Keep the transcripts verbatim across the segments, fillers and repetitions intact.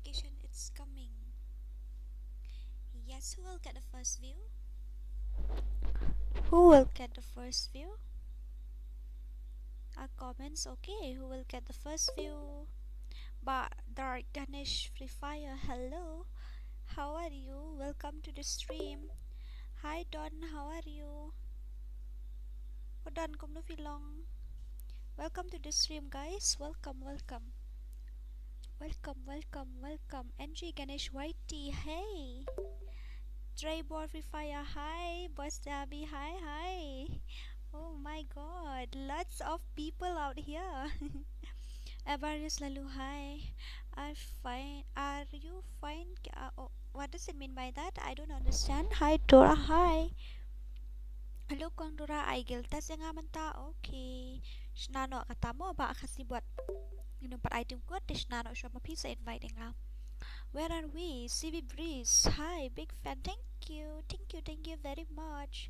It's coming. Yes, who will get the first view? Who will get the first view? Our comments, okay. Who will get the first view? But Dark Ganesh Free Fire, hello. How are you? Welcome to the stream. Hi Don, how are you? Oh Don, kumno phi long? Welcome to the stream, guys. Welcome, welcome. Welcome, welcome, welcome. N G Ganesh Y T, hey. Trevor Free Fire, hi. Boss Dabi, hi, hi. Oh my god, lots of people out here. Avarius Lalu, hi. Are fine? Are you fine? Uh, oh, what does it mean by that? I don't understand. Hi Dora, hi. Hello Kong Dora, ai guild test ïa nga mynta. Okay. Shna noh, kata mo ba Khasi bot. Ngin ym pat ai team code, te shna noh shuwa ma phi sa invite ïa nga. Where are we? C V Breeze. Hi, big fan. Thank you. Thank you, thank you very much.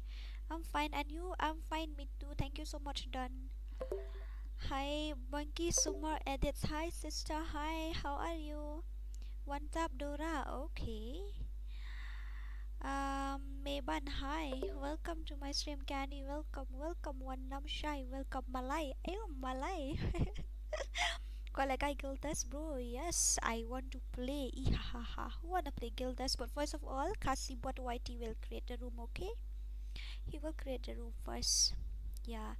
I'm fine, and you? I'm fine, me too. Thank you so much, Don. Hi, Monkey Summer Edits. Hi, sister. Hi, how are you? One tap Dora. Okay. Um, Meban, hi. Welcome to my stream, Candy. Welcome, welcome. One Nam Shai. Welcome, Malai. Ayo, Malai. Kwah leh guild test, bro? Yes, I want to play. Ihahaha. Who wanna play guild test? But first of all, Khasi bot Y T will create a room, okay? He will create a room first. Yeah.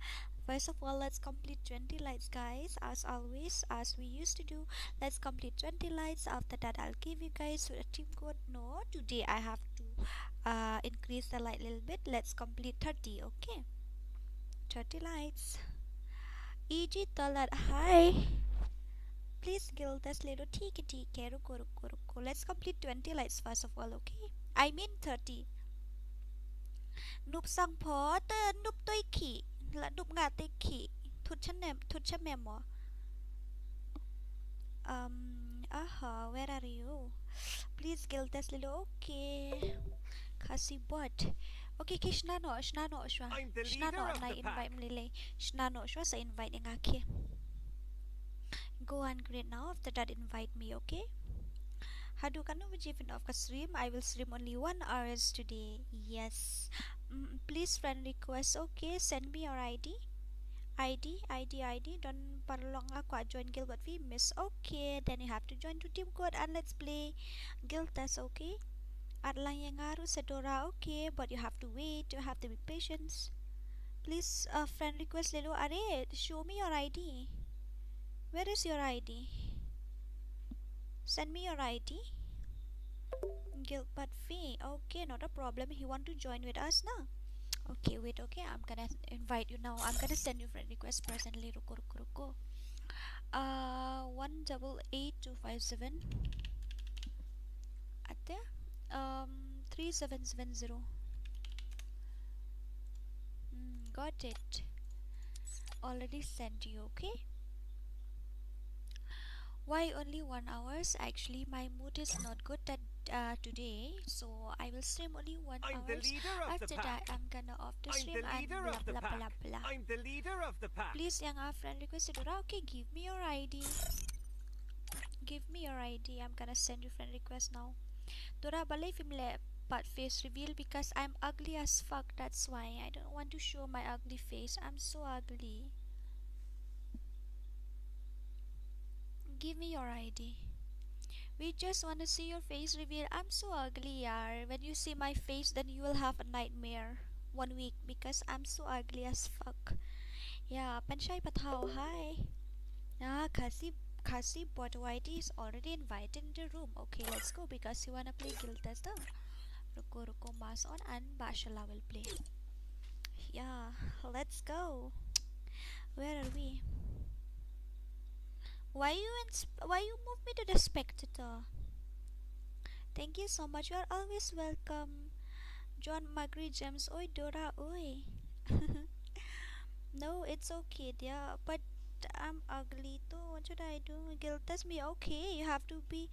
First of all, let's complete twenty likes, guys. As always, as we used to do, let's complete twenty likes. After that, I'll give you guys a team code. No, today I have to uh, increase the like little bit. Let's complete thirty, okay? Thirty likes. E G Talat, hi. Please guild test le do. ठीक है, ठीक है. रुको, रुको, रुको. Let's complete twenty likes first of all, okay? I mean thirty. Nup sang pho te nup toi khi. La nup nga te khi. Thut chanem, thut chamemo. Um, aha, where are you? Please guild test le do. Okay. Khasi bot. Okay, ki shna noh, shna noh shuwa. Shna noh, na invite mlele. Shna noh shuwa sa invite nga ki. Go and create now. After that, invite me, okay? Haduh katno baje phin off ka stream? I will stream only one hours today. Yes. Mm, please friend request. Okay, send me your I D. I D, I D, I D. Don Parlong, nga kwah join guild bad phi, miss. Okay, then you have to join to team code and let's play guild test, okay? At lang ïa nga ruh Sedora, okay, but you have to wait, you have to be patient. Please, uh, friend request le do. Are, show me your I D. Where is your I D? Send me your I D. Guild bot fee. Okay, not a problem. He want to join with us, na? Okay, wait, okay. I'm gonna invite you now. I'm gonna send you friend request presently. Ruko, ruko, ruko. Uh, one double eight two five seven. Ate? Um, three seven seven zero. Hmm, got it. Already sent you, okay? Why only one hours? Actually, my mood is not good that uh, today, so I will stream only one hours. After that, I'm gonna off the stream and blah blah blah blah. I'm the leader of the pack. I'm the leader of the pack. Please, ïa nga friend request Dora. Okay, give me your I D. Give me your I D. I'm gonna send you friend request now. Dora, balei phim leh pat face reveal? Because I'm ugly as fuck. That's why I don't want to show my ugly face. I'm so ugly. Give me your I D. We just wanna see your face reveal. I'm so ugly, yaar. When you see my face, then you will have a nightmare one week because I'm so ugly as fuck. Yeah, Panshai Pathao, hi. Ah, Khasi, Khasi bot Y T is already invited in the room. Okay, let's go because you wanna play guild test, though. Ruko, ruko, mask on and Bashala will play. Yeah, let's go. Where are we? Why you ins- why you move me to the spectator? Thank you so much. You are always welcome. John Magri James, oi Dora, oi. No, it's okay, dear. But I'm ugly too. What should I do? Guild test me. Okay, you have to be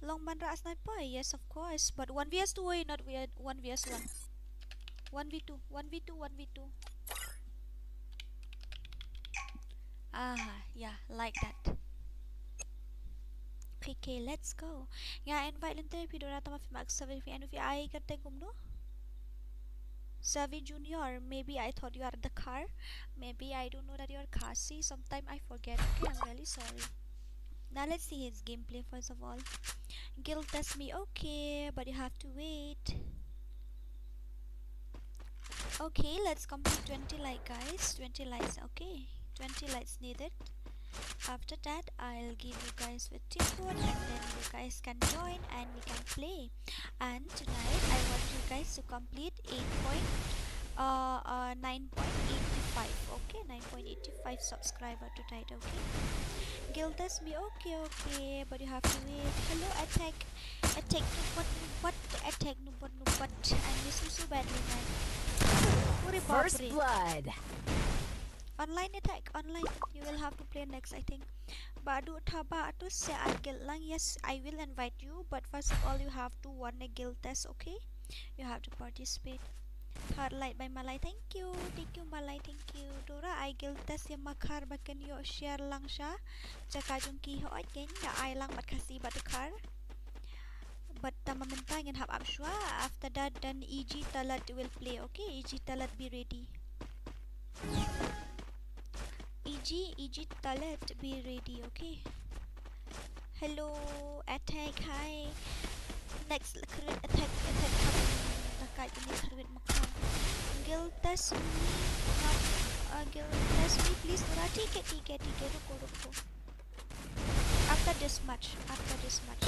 long man ra sniper. Yes, of course. But one v s two, oi, not v- one v s one. One v two, one v two, one v two. Ah, yeah, like that. Quick Okay, let's go. Nga invite lynter phi Dora, tangba phim accept, phi anu phi ai kyrteng kumno? Savi Junior, maybe I thought you are the car. Maybe I don't know that you're Khasi. Sometime I forget. Okay, I'm really sorry. Now let's see his gameplay first of all. Guild test me, okay, but you have to wait. Okay, let's complete twenty like, guys. Twenty likes, okay. Twenty likes needed. After that, I'll give you guys with team code, and then you guys can join and we can play. And tonight, I want you guys to complete eight point, uh, uh, nine point eight five. Okay, nine point eight five subscriber tonight. Okay. Guild test me, okay, okay, but you have to wait. Hello, Attack. Attack, no but, no but, Attack, no but, no but. I miss you so badly, man. Ure First bapre. Blood. Online, Attack, online. You will have to play next, I think. Badu Thaba Atu se Guild lang. Yes, I will invite you, but first of all, you have to won a guild test, okay? You have to participate. Third like by Malai. Thank you. Thank you, Malai. Thank you. Dora, ai guild test ïa ma Khar ba kan ïoh share lang sha. Jaka jong ki, hooid, kein da ai lang bad Khasi bad Khar. But tang mynta ngin hap ap shuwa. After that, then E G Talat will play. Okay, E G Talat, be ready. E G, E G Talat, be ready. Okay. Hello, Attack, hi. Next, Khrwit, Attack, Attack, Attack, ini Khrwit ma Khar. Guild test me, not, uh, guild test me, please, Dora. ठीक है, ठीक है, ठीक है, रुको, रुको. After this match, after this match.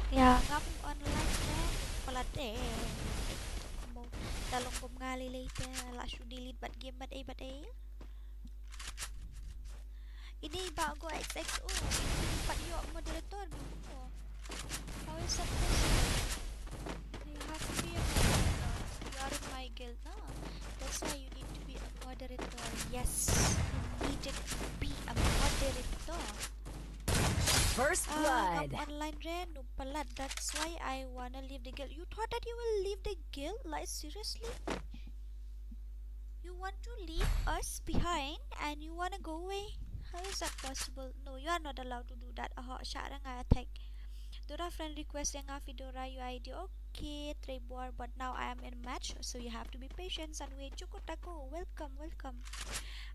Ya, ngam online ne, palat eh. Mo, da long bom nga lei lei te, la shu delete bad game bad ei bad ei. Ini ba go X X O, ini pat ïoh moderator dong. How is that possible? You have to be a moderator. You are in my guild, no? That's why you need to be a moderator. Yes, you needed to be a moderator. First blood. Ah, ngam online re, no palat. That's why I wanna leave the guild. You thought that you will leave the guild? Like, seriously? You want to leave us behind and you wanna go away? How is that possible? No, you are not allowed to do that. Aha, sharang I attack. Dora friend request ïa nga phi Dora, your I D. Okay, Trevor, but now I am in match, so you have to be patient and wait. Chuko Tako, welcome, welcome.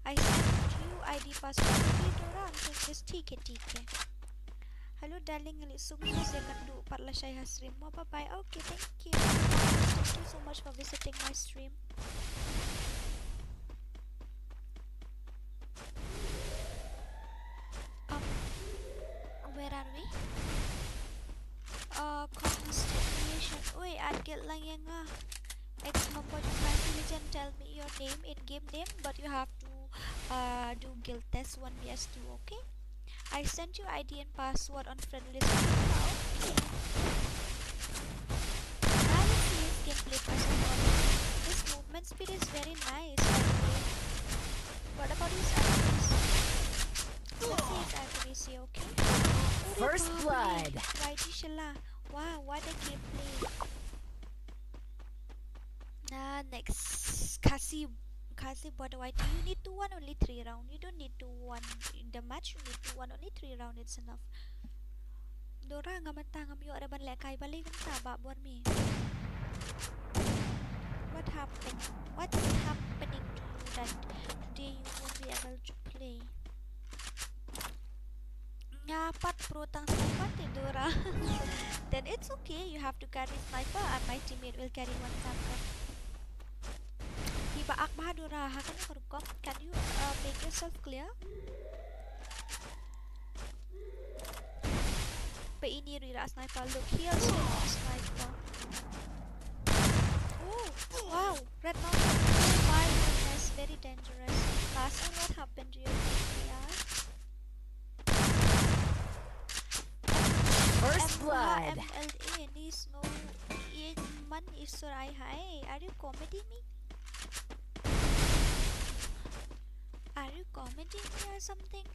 I sent you I D password. Okay, Dora, I'm saying this. ठीक है, ठीक है. Hello darling, ngi leit sum sha ïakynduh pat lashai ha stream mo. Bye bye. Okay, thank you. Thank you so much for visiting my stream. Um, where are we? Uh, constellation. Wait, I'll get lang ïa nga. Ex member jong Khasi Legend, tell me your name, in-game name, but you have to, uh, do guild test one V S two, okay? I sent you I D and password on friend list. Okay. Now let's see his gameplay first of all. His movement speed is very nice, by the way. What about his accuracy? Let's see his accuracy, okay? First blood. Y T Shala. Wow, what a gameplay. Nah, next. Khasi, Khasi buat Y T. You need to won only three round. You don't need to won in the match. You need to won only three round. It's enough. Dora, nga mynta ngam ïoh re ban lehkai balei kumta, ba bor mi. What happened? What's happening to you that today you won't be able to play? Nga pat pro tang sniper te Dora. Then it's okay, you have to carry sniper and my teammate will carry one sniper. Hi ba ak ba Dora, ha kan ka rukom. Can you, uh, make yourself clear? Ba ini ruh ira sniper, look, he also ira sniper. Oh, wow, red mountain. Oh my goodness, very dangerous. Last one, what happened to your team, yaar? First blood. M L A, ni snow, ye man isur ai hai. Are you comedy me? Are you comedy me or something?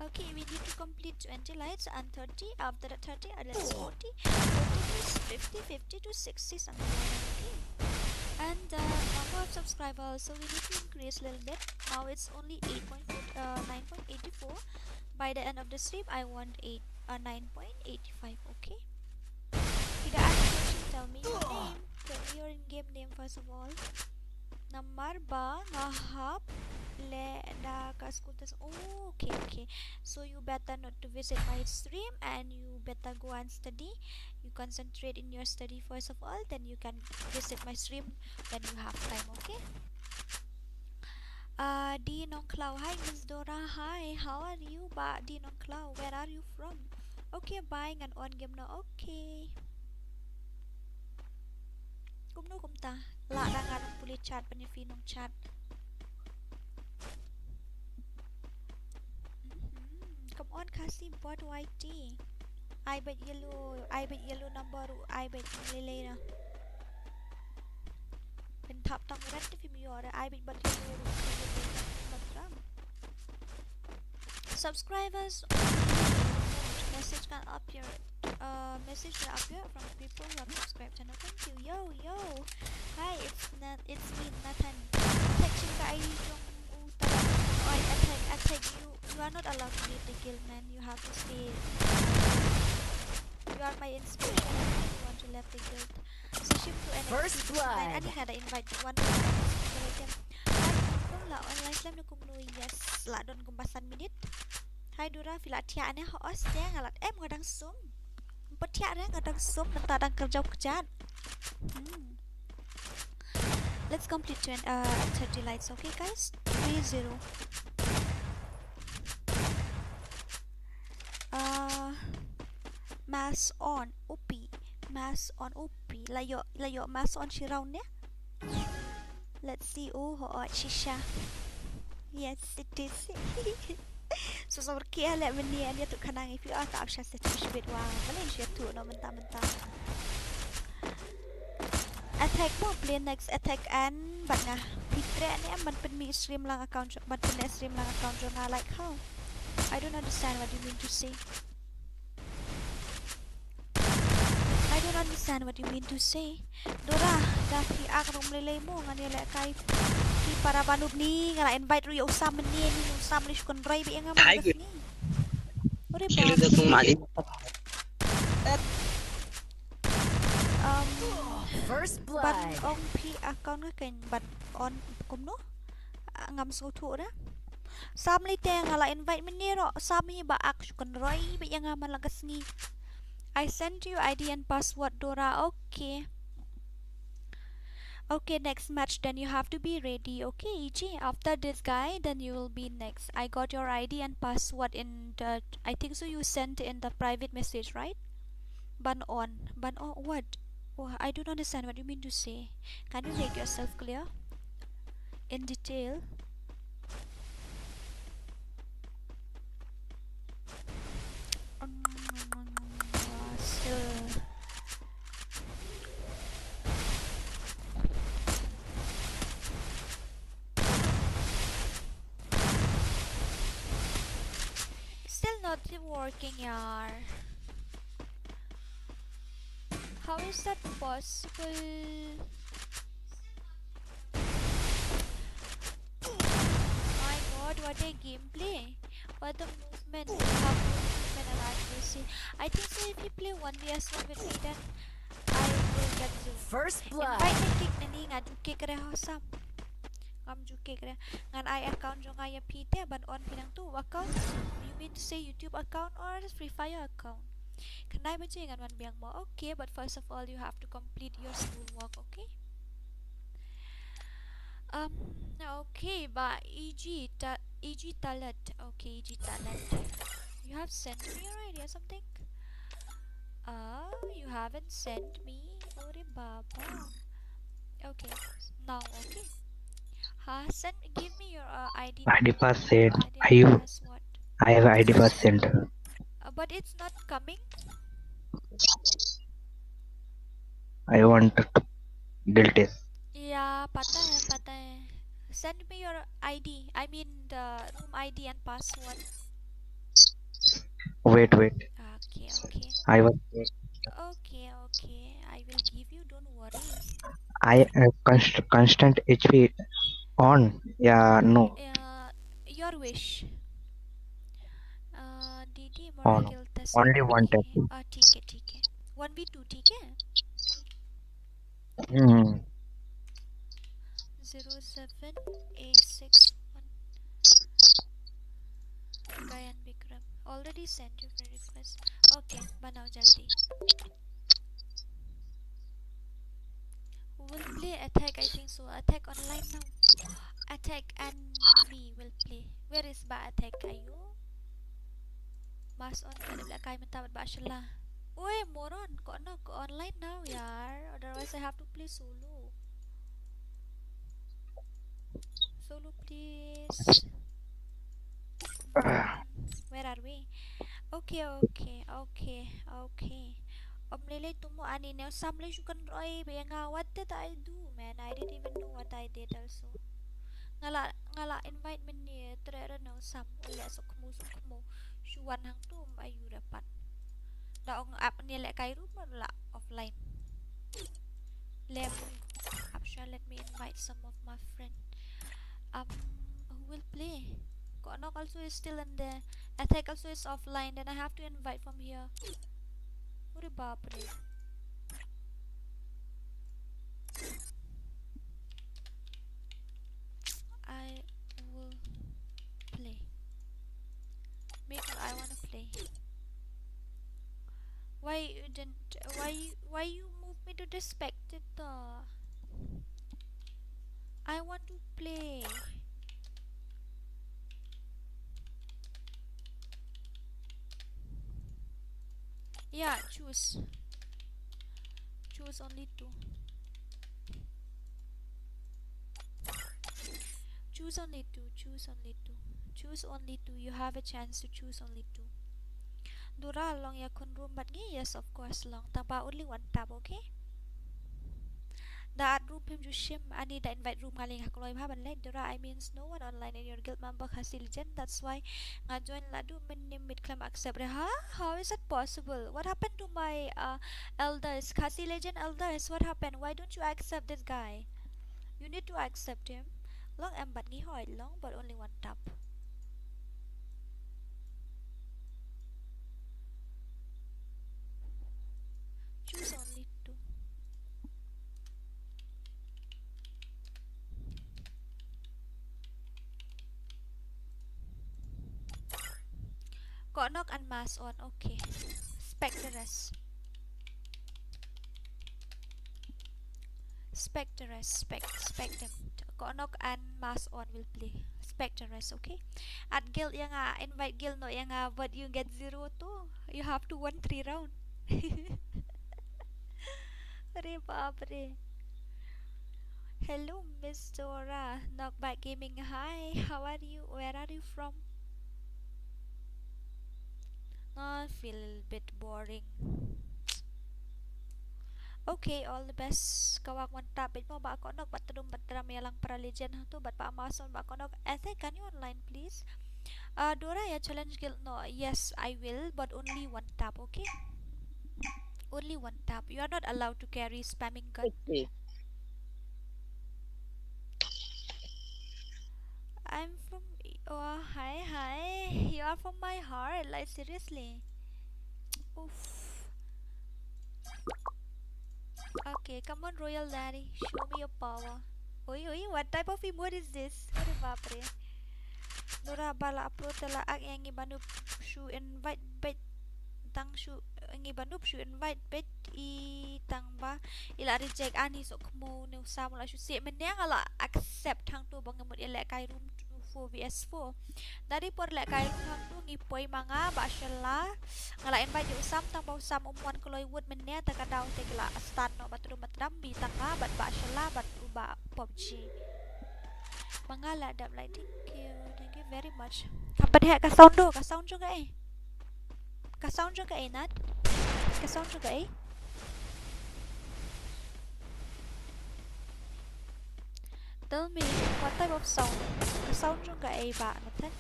Okay, we need to complete twenty lights and thirty. After the thirty, uh, let's forty. Forty to fifty, fifty to sixty, something like that. Okay. And the number of subscribers, so we need to increase a little bit. Now it's only eight point four, uh, nine point eighty-four. By the end of the stream, I want eight, uh, nine point eighty-five. Okay. If you ask question, tell me your name. Tell me your in-game name first of all. Namar ba nga hap leh da ka school test. Oh, okay, okay. So you better not to visit my stream and you better go and study. You concentrate in your study first of all, then you can visit my stream when you have time, okay? Uh, Di Nongkhlaw. Hi, Miss Dora. Hi, how are you? Ba Di Nongkhlaw. Where are you from? Okay, bye, ngan on game noh. Okay. Kumno kumta? Lah da nga nang pule chat ban ïa phi nong chat. Mhm. Come on, Khasi bot Y T. Ai bad yellow, ai bad yellow number, ai bad lele na. Pynthap tang red te phim ïoh re, ai bad bad yellow, ai bad yellow number ram. Subscribers, message can appear, uh, message will appear from people who have subscribed channel. Thank you. Yo, yo. Hi, it's Na-, it's me, Nathan. Attack shin ka I D jong u Talat. Oi, attack, attack, you, you are not allowed to leave the guild, man. You have to stay. You are my inspiration. I don't want to left the guild. Sashim to N X T. First blood. Ani nga da invite one to N X T. Hi, kong la online slam na kumno, yes. La don kumba san minute. Hi Dora, phi la thiah ne? Ho, os te nga la em, nga dang sum. Pat thiah re, nga dang sum, nangta dang kyrjaw kjat. Hmm. Let's complete twen-, uh, thirty likes, okay guys? Three zero. Uh, mask on, O P. Mask on, O P. La ïoh, la ïoh mask on shi round ne? Let's see. Oh, ho, oh, shisha. Yes, it is. So, so, ki ale meni ania tu kanang if you are tak sha se tu shibit wa. Malen shi tu no menta menta. Attack mo, play next attack and bad nga. Pitre ne am ban pynmih stream lang account, ban pynmih stream lang account jong nga, like how? I don't understand what you mean to say. I don't understand what you mean to say. Dora, da phi ak rung mlei lei mo, ngan ïa leh kai. Phi para ban up ni, nga la invite ruh ïa u Sam ni, ni u Sam ni shu kynroi beit ïa nga. Hi, man good. Ni. Ore ba. Mali. Um, first blood. Ban ong phi account nga keiñ ban on kumno? Ah, ngam sngewthuh re. Sam lei te nga la invite mynne ruh. Sam hi ba ak shu kynroi beit ïa nga man la ka sngi. I sent you I D and password, Dora. Okay. Okay, next match, then you have to be ready. Okay, E G. After this guy, then you will be next. I got your I D and password in the, I think so you sent in the private message, right? Ban on. Ban on what? Oh, I don't understand what you mean to say. Can you make yourself clear? In detail. Still. Still not working, yaar. How is that possible? My God, what a gameplay. What a movement. You have good movement and accuracy. I think so if you play one V S one with me, then I will get you. First blood. Invite and kick nani nga ju kick re ho Sam. Ngam ju kick re. Ngan ai account jong nga ïa phi te ban on phi nangtu account. You mean to say YouTube account or Free Fire account? Khyndai baje ngan wan biang mo. Okay, but first of all you have to complete your school work, okay? Um, okay, ba E G ta-, E G Talat. Okay, E G Talat. You have sent me your I D or something? Ah, you haven't sent me. Ore baba. Okay, now okay. Ha, send, give me your, uh, I D. I D pass sent. I D. Are you? Password. I have I D pass sent. Uh, but it's not coming. I want to delete it. Yeah, pata hai, pata hai. Send me your I D. I mean the room I D and password. Wait, wait. Okay, okay. I was. Okay, okay. I will give you. Don't worry. I uh, const- constant H P on. Yeah, no. Uh, your wish. Uh, D D Oh, Mora no. Guild test. Only one tap. Uh, ठीक है, ठीक है. One v two, ठीक है? Hmm. Zero seven eight six one. Gayan Bikram. Already sent you friend request. Okay, banao jaldi. Who will play Attack? I think so. Attack online now. Attack and me will play. Where is Bah Attack? Ayo. Mas on ka dep lehkai mynta bad Bah Shella. Oi, moron, ko no ko online now, yar. Otherwise, I have to play solo. Solo, please. Where are we? Okay, okay, okay, okay. Om lele tumu ani ne sam le shukan roi be nga, what did I do, man? I didn't even know what I did also. Nga la, nga la invite mynne, tre re ne sam, ole sok kmu, sok kmu. Shuwan hangtu, um ayu dapat. Da ong ap ni lehkai room la offline. Lem, ap sha, let me invite some of my friend. Um, who will play? Konok also is still in there. Attack also is offline. Then I have to invite from here. Ore baap re. I will play. Me too, I wanna play. Why you didn't? Why you, why you move me to the spectator? I want to play. Yeah, choose. Choose only two. Choose only two, choose only two. Choose only two. You have a chance to choose only two. Dora, long ïakhun room bad ngi? Yes, of course, long. Tangba only one tap, okay? Da add room phim ju shim, ani da invite room nga leh, nga kloi bha ban leh. Dora, I means no one online in your guild member Khasi Legend. That's why nga join la du mynne, mid khlem accept re. Huh? How is that possible? What happened to my uh, elders? Khasi Legend elders, what happened? Why don't you accept this guy? You need to accept him. Long em bad ngi hoi long, but only one tap. Choose only two. Konok and mask on, okay. Spectres. Spectres, spect, spect them. Konok and mask on will play. Spectres, okay. Add guild ïa nga, invite guild noh ïa nga, but you get zero too. You have to win three round. Are baap re. Hello, Miss Dora. Knockback Gaming, hi. How are you? Where are you from? I feel a bit boring. Okay, all the best. Ka wak wan tap bit mo ba konok, bad tdum bad tram ïa lang para legend tu, bad ba mason ba konok. Ethe, can you online please? Uh, Dora, ïa challenge guild? No, yes, I will, but only one tap, okay? Only one tap. You are not allowed to carry spamming gun. Okay. I'm from. Oh, hi, hi. You are from my heart. Like, seriously. Oof. Okay, come on, Royal Daddy. Show me your power. Oi, oi, what type of emote is this? Are baap re. Nora, ba la upload te la ak ïa ngi ba nup shu invite beit tang shu, ngi ba nup shu invite beit i tang ba i la reject, ani sok kmu ne u sam la shu sih, mynne nga la accept hangtu ba ngi mut ïa lehkai room four versus four. Dari por lehkai room hangtu ngi poi ma nga, ba Shella, nga la invite ïa u sam tang ba u sam um wan kloi wood, mynne te ka daw te ki la start noh ba tdum ba tram, bi tang nga bad ba Shella bad u ba PUBG. Ma nga la dap like, thank you, thank you very much. Kam pat heh ka sound do, ka sound jong ka ei. Ka sound jong ka ei, Nat. Ka sound jong ka ei. Tell me, what type of sound? Ka sound jong ka ei ba, Nathan?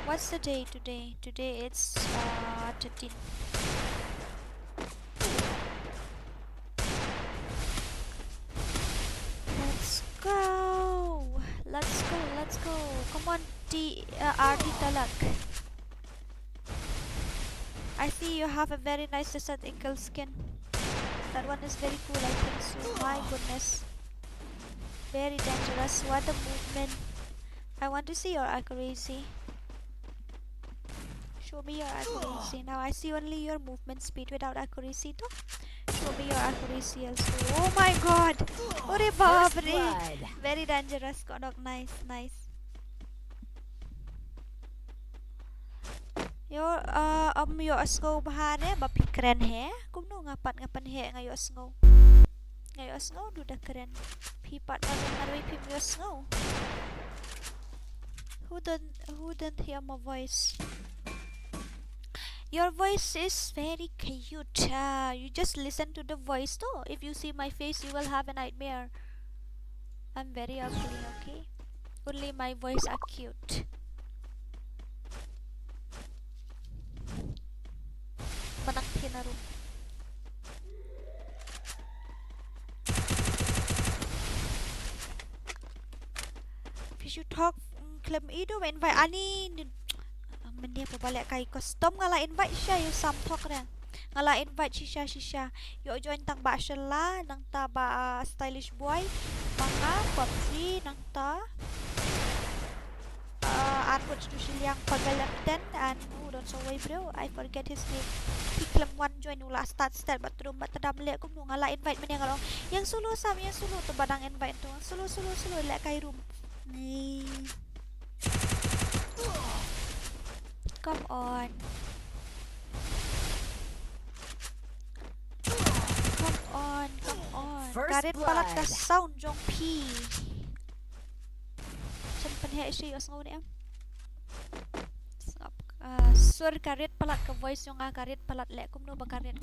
What's the day today? Today it's uh, thirteen. Let's go. Let's go. Let's go. Come on, T uh, R D Talak. I see you have a very nice Desert Eagle skin. That one is very cool, I think so. My goodness. Very dangerous. What a movement. I want to see your accuracy. Show me your accuracy. Now I see only your movement speed without accuracy though. Show me your accuracy also. Oh my god! Ore baap re! Very dangerous, Kodok. Nice, nice. Ïoh, uh, ym ïohsngew bha ne ba phi kren hi. Kumno nga pat nga pynheh nga ïohsngew. Nga ïohsngew duh da kren. Phi pat marwei marwei phim ïohsngew. Who don't, who don't hear my voice? Your voice is very cute. Uh, you just listen to the voice though. If you see my face, you will have a nightmare. I'm very ugly, okay? Only my voice are cute. Manak phi na room. Phi shu thok, mm, khlem i do invite ani ni. Mynne pa ba leh kai custom nga la invite shisha ïa u Sam thok re. Nga la invite shisha shisha. Ïoh join tang Bah Shella, nangta Bah, ah, Stylish Boy, ma nga, Pop G, nangta, ah, Arput Snu Shiliang, Pagal Lamten, and, oh, don't so way bro, I forget his name. Phi khlem wan join, u la start start bad trum bad tdam leh kumno. Nga la invite mynne nga la ong, ïeng solo Sam, ïeng solo, to ba dang invite to, solo, solo, solo, leh kai room. Ni. Come on. Come on, come on. First blood. Ka rit palat ka sound jong phi. Shen pynheh shi ïohsngew ne em. Sngap. Ah, sur ka rit palat ka voice jong nga ka rit palat leh kumno ba ka rit.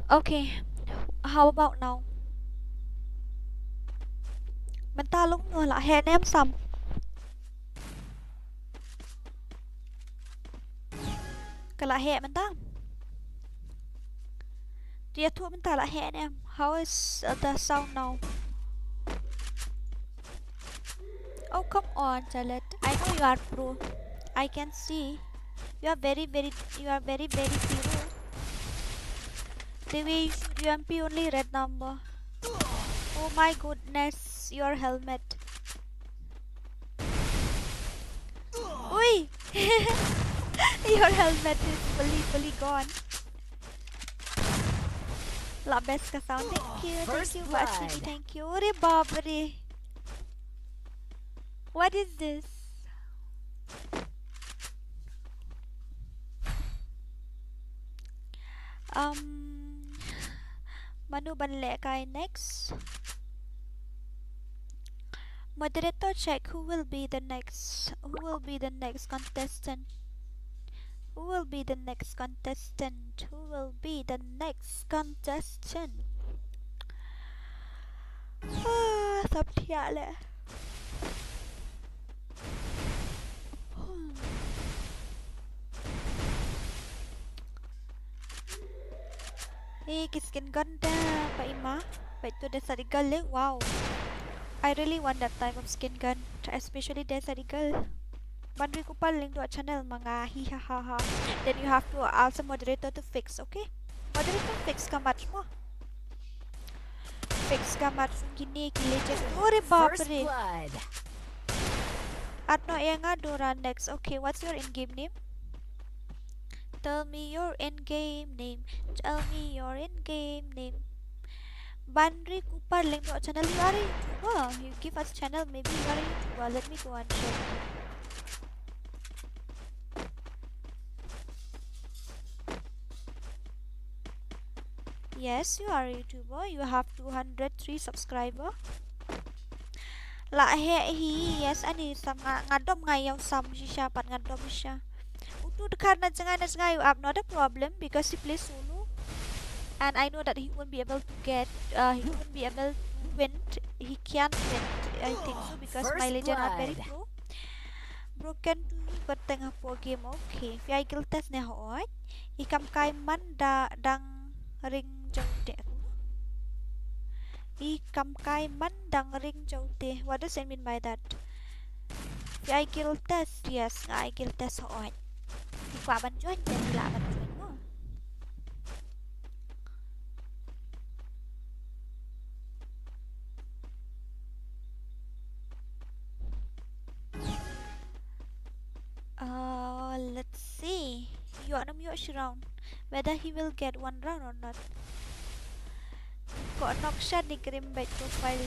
Okay, how about now? Mynta long no la heh ne em Sam? Ka la heh mynta? Ïathuh mynta la heh ne em? How is, uh, the sound now? Oh, come on, Jalet. I know you are pro. I can see. You are very, very, you are very, very pro. The way you shoot U M P only red number. Oh my goodness, your helmet. Ui! Your helmet is fully, fully gone. La best ka sound. Thank you, thank you, Bah Sini, thank you. Ore baap re. What is this? Um, mano ban leh kai next? Moderator, check who will be the next, who will be the next contestant. Who will be the next contestant? Who will be the next contestant? Ah, sap thiah leh. Hmm. Eh, ki skin gun da pa ima. Wait, to Desert Eagle le. Wow. I really want that type of skin gun, especially Desert Eagle. Ban ri ku par link to a channel ma nga, hi ha ha ha. Then you have to ask the moderator to fix, okay? Moderator fix ka mat mo. Fix ka mat sung kine ki legend. Ore baap re. First blood. Atno enga Dora next. Okay, what's your in-game name? Tell me your in-game name. Tell me your in-game name. Ban ri ku par link to a channel, you are a YouTuber. You give us channel, maybe you are a YouTuber. Let me go and check. Yes, you are a YouTuber. You have two hundred three subscriber. La heh hi, yes, ani Sam nga, nga dom nga ïa u Sam shisha pat nga dom shisha. Utu dkhar na jngai na jngai u ap, not a problem because he plays solo. And I know that he won't be able to get, uh, he won't be able to win. He can't win, I think so, because my legend are very pro. Broken two, but teng hapoh game, okay. Phi ai guild test ne hooid? I kam kai man da dang ring jauh te. I kam kai man dang ring jauh te. What does it mean by that? Phi ai guild test? Yes, nga ai guild test hooid. Phi kwah ban join te phi lah ban join mo. Uh, let's see. Ïoh nam ïoh shi round. Whether he will get one round or not. Ko nok sha ni grim bad profile.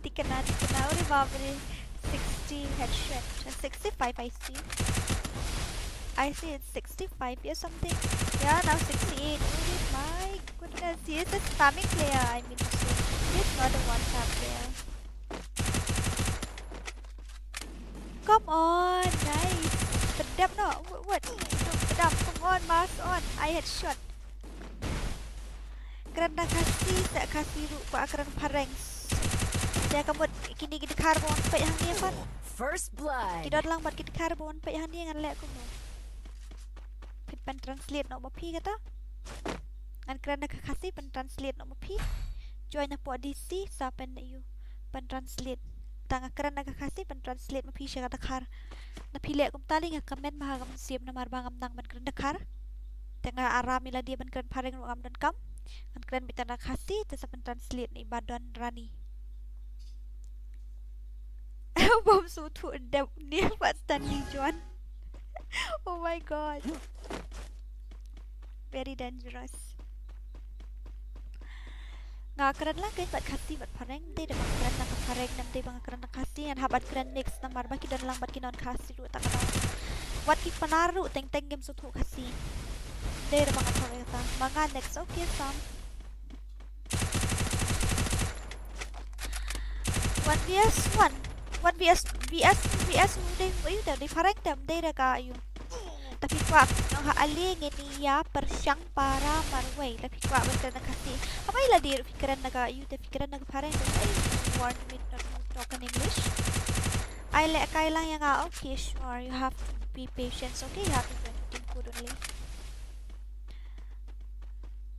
Tikna, tikna, uri babri. Sixty headshot. Sixty-five, I see. I see it's sixty-five or something. Yeah, now sixty-eight. Oh my goodness, he is a spamming player, I mean to say. He is not a one tap player. Come on, nice. Pedap no. What? What? Pedap, come on, mask on. I headshot. Kren da Khasi, sa Khasi ruh kwah kren phareng. Te ka mut kine ki dkhar ba wan peit hangne pat. First blood. Ki don lang bad ki dkhar ba wan peit hangne ngan leh kumno. Peit ban translate noh ma phi kata. Ngan kren da ka Khasi ban translate noh ma phi. Join na pok D C sa peit na ïu ban translate. Tang nga kren da ka Khasi ban translate ma phi sha ka dkhar. Na phi leh kumta lei nga comment ba ha ngam sngewsih namar ba ngam nang ban kren dkhar. Te nga aram ïa lade ban kren phareng ruh ngam donkam. Ngan kren beit tang da ka Khasi te sa ban translate na i Badon Rani. Bom sngewthuh dep ne pat Stanley John. Oh my god. Very dangerous. Nga kren lang kein bad Khasi bad phareng, ym dei da ba nga kren da ka phareng, ym dei ba nga kren da ka Khasi, ngan hap ban kren mix namar ba ki don lang bad ki non Khasi ruh ta ka dang. Wat ki Pnar ruh teng teng kim sngewthuh Khasi. Ym dei da ba nga kren kata. Ma nga next, okay, Sam. One V S one. One V S, V S, V S, u dei, u dei, u dei phareng te, ym dei da ka ïu. Tapi kwah, nong ha ale ngin ïa pyrshang para marwei. Tapi kwah ban kren da ka Khasi. Haba ïa lade ruh phi kren da ka ïu te phi kren da ka phareng te. I warn me not to talk in English. Ai lehkai lang ïa nga. Okay, sure. You have to be patient. Okay, you have to join the team code only.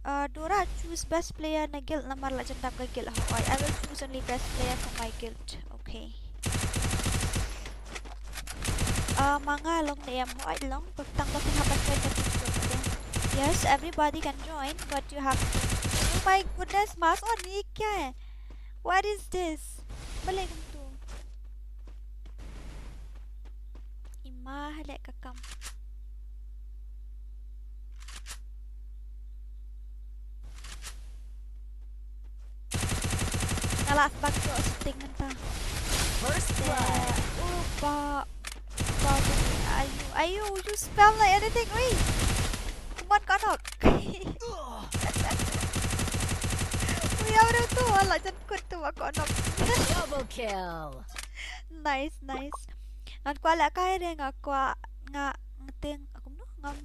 Uh, Dora, choose best player na guild namar la jan dap ka guild. Hooid, I will choose only best player for my guild. Okay. Uh, ma nga long ne em, hooid long, tang ba phin hap ban join ka team code, okay? Yes, everybody can join, but you have to. Oh my goodness, mask on hi kya hai? What is this? Balei kumtu? Ima haleh ka kam. Nga lah sbak to shooting mynta. First blood. Oh, ba, ba, ayu, ayu, you spell like anything, oi. Come on, Konok. Ui, ya udah tu, lah jan kut tu, Konok. Double kill. Nice, nice. Ngan kwah lehkai re, nga kwah, nga, nga teng, aku mno, ngan,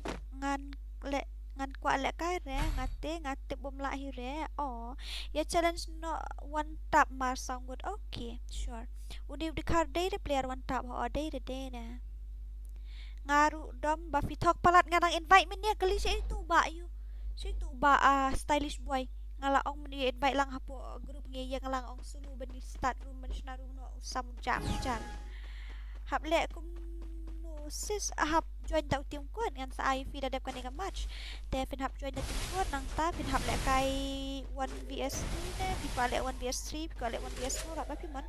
ngan leh, ngan kwah lehkai re, nga te, nga tip bom lah hi re. Oh, ya challenge no one tap mar sound good. Okay, sure. Uni dkhar dei re player one tap, ho dei re, dei re. Nga ruh dom ba phi thok palat, nga nang invite mynne kali sha itu ba ïu. Sha itu ba, ah, stylish boy. Nga la ong mynne invite lang hapoh group ngi, ïa nga la ong sulu ban start room ban shna room no u sam jam jan. Hap leh kumno sis, hap join da u team code, ngan sa ai phi da dep kane ka match. Te phin hap join da team code, nangta phin hap lehkai one V S two ne, phi kwah leh one V S three, phi kwah leh one V S four, hap ba phi mon.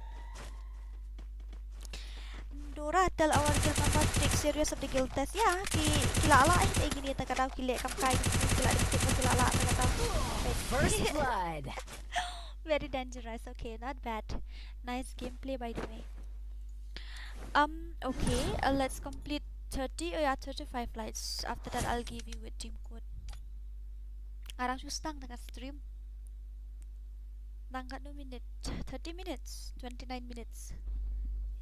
Dora, tell our guild member to take serious of the guild test. Yeah, ki, ki la lah, eh, te kine ta ka daw ki leh kam kai, ki la dep tip ki la lah ta ka daw. First blood. Very dangerous. Okay, not bad. Nice gameplay, by the way. Um, okay, uh, let's complete thirty, oh yeah, thirty-five likes. After that, I'll give you a team code. Arang shu stang tang ka stream. Tang katno minute? Thirty minutes, twenty-nine minutes.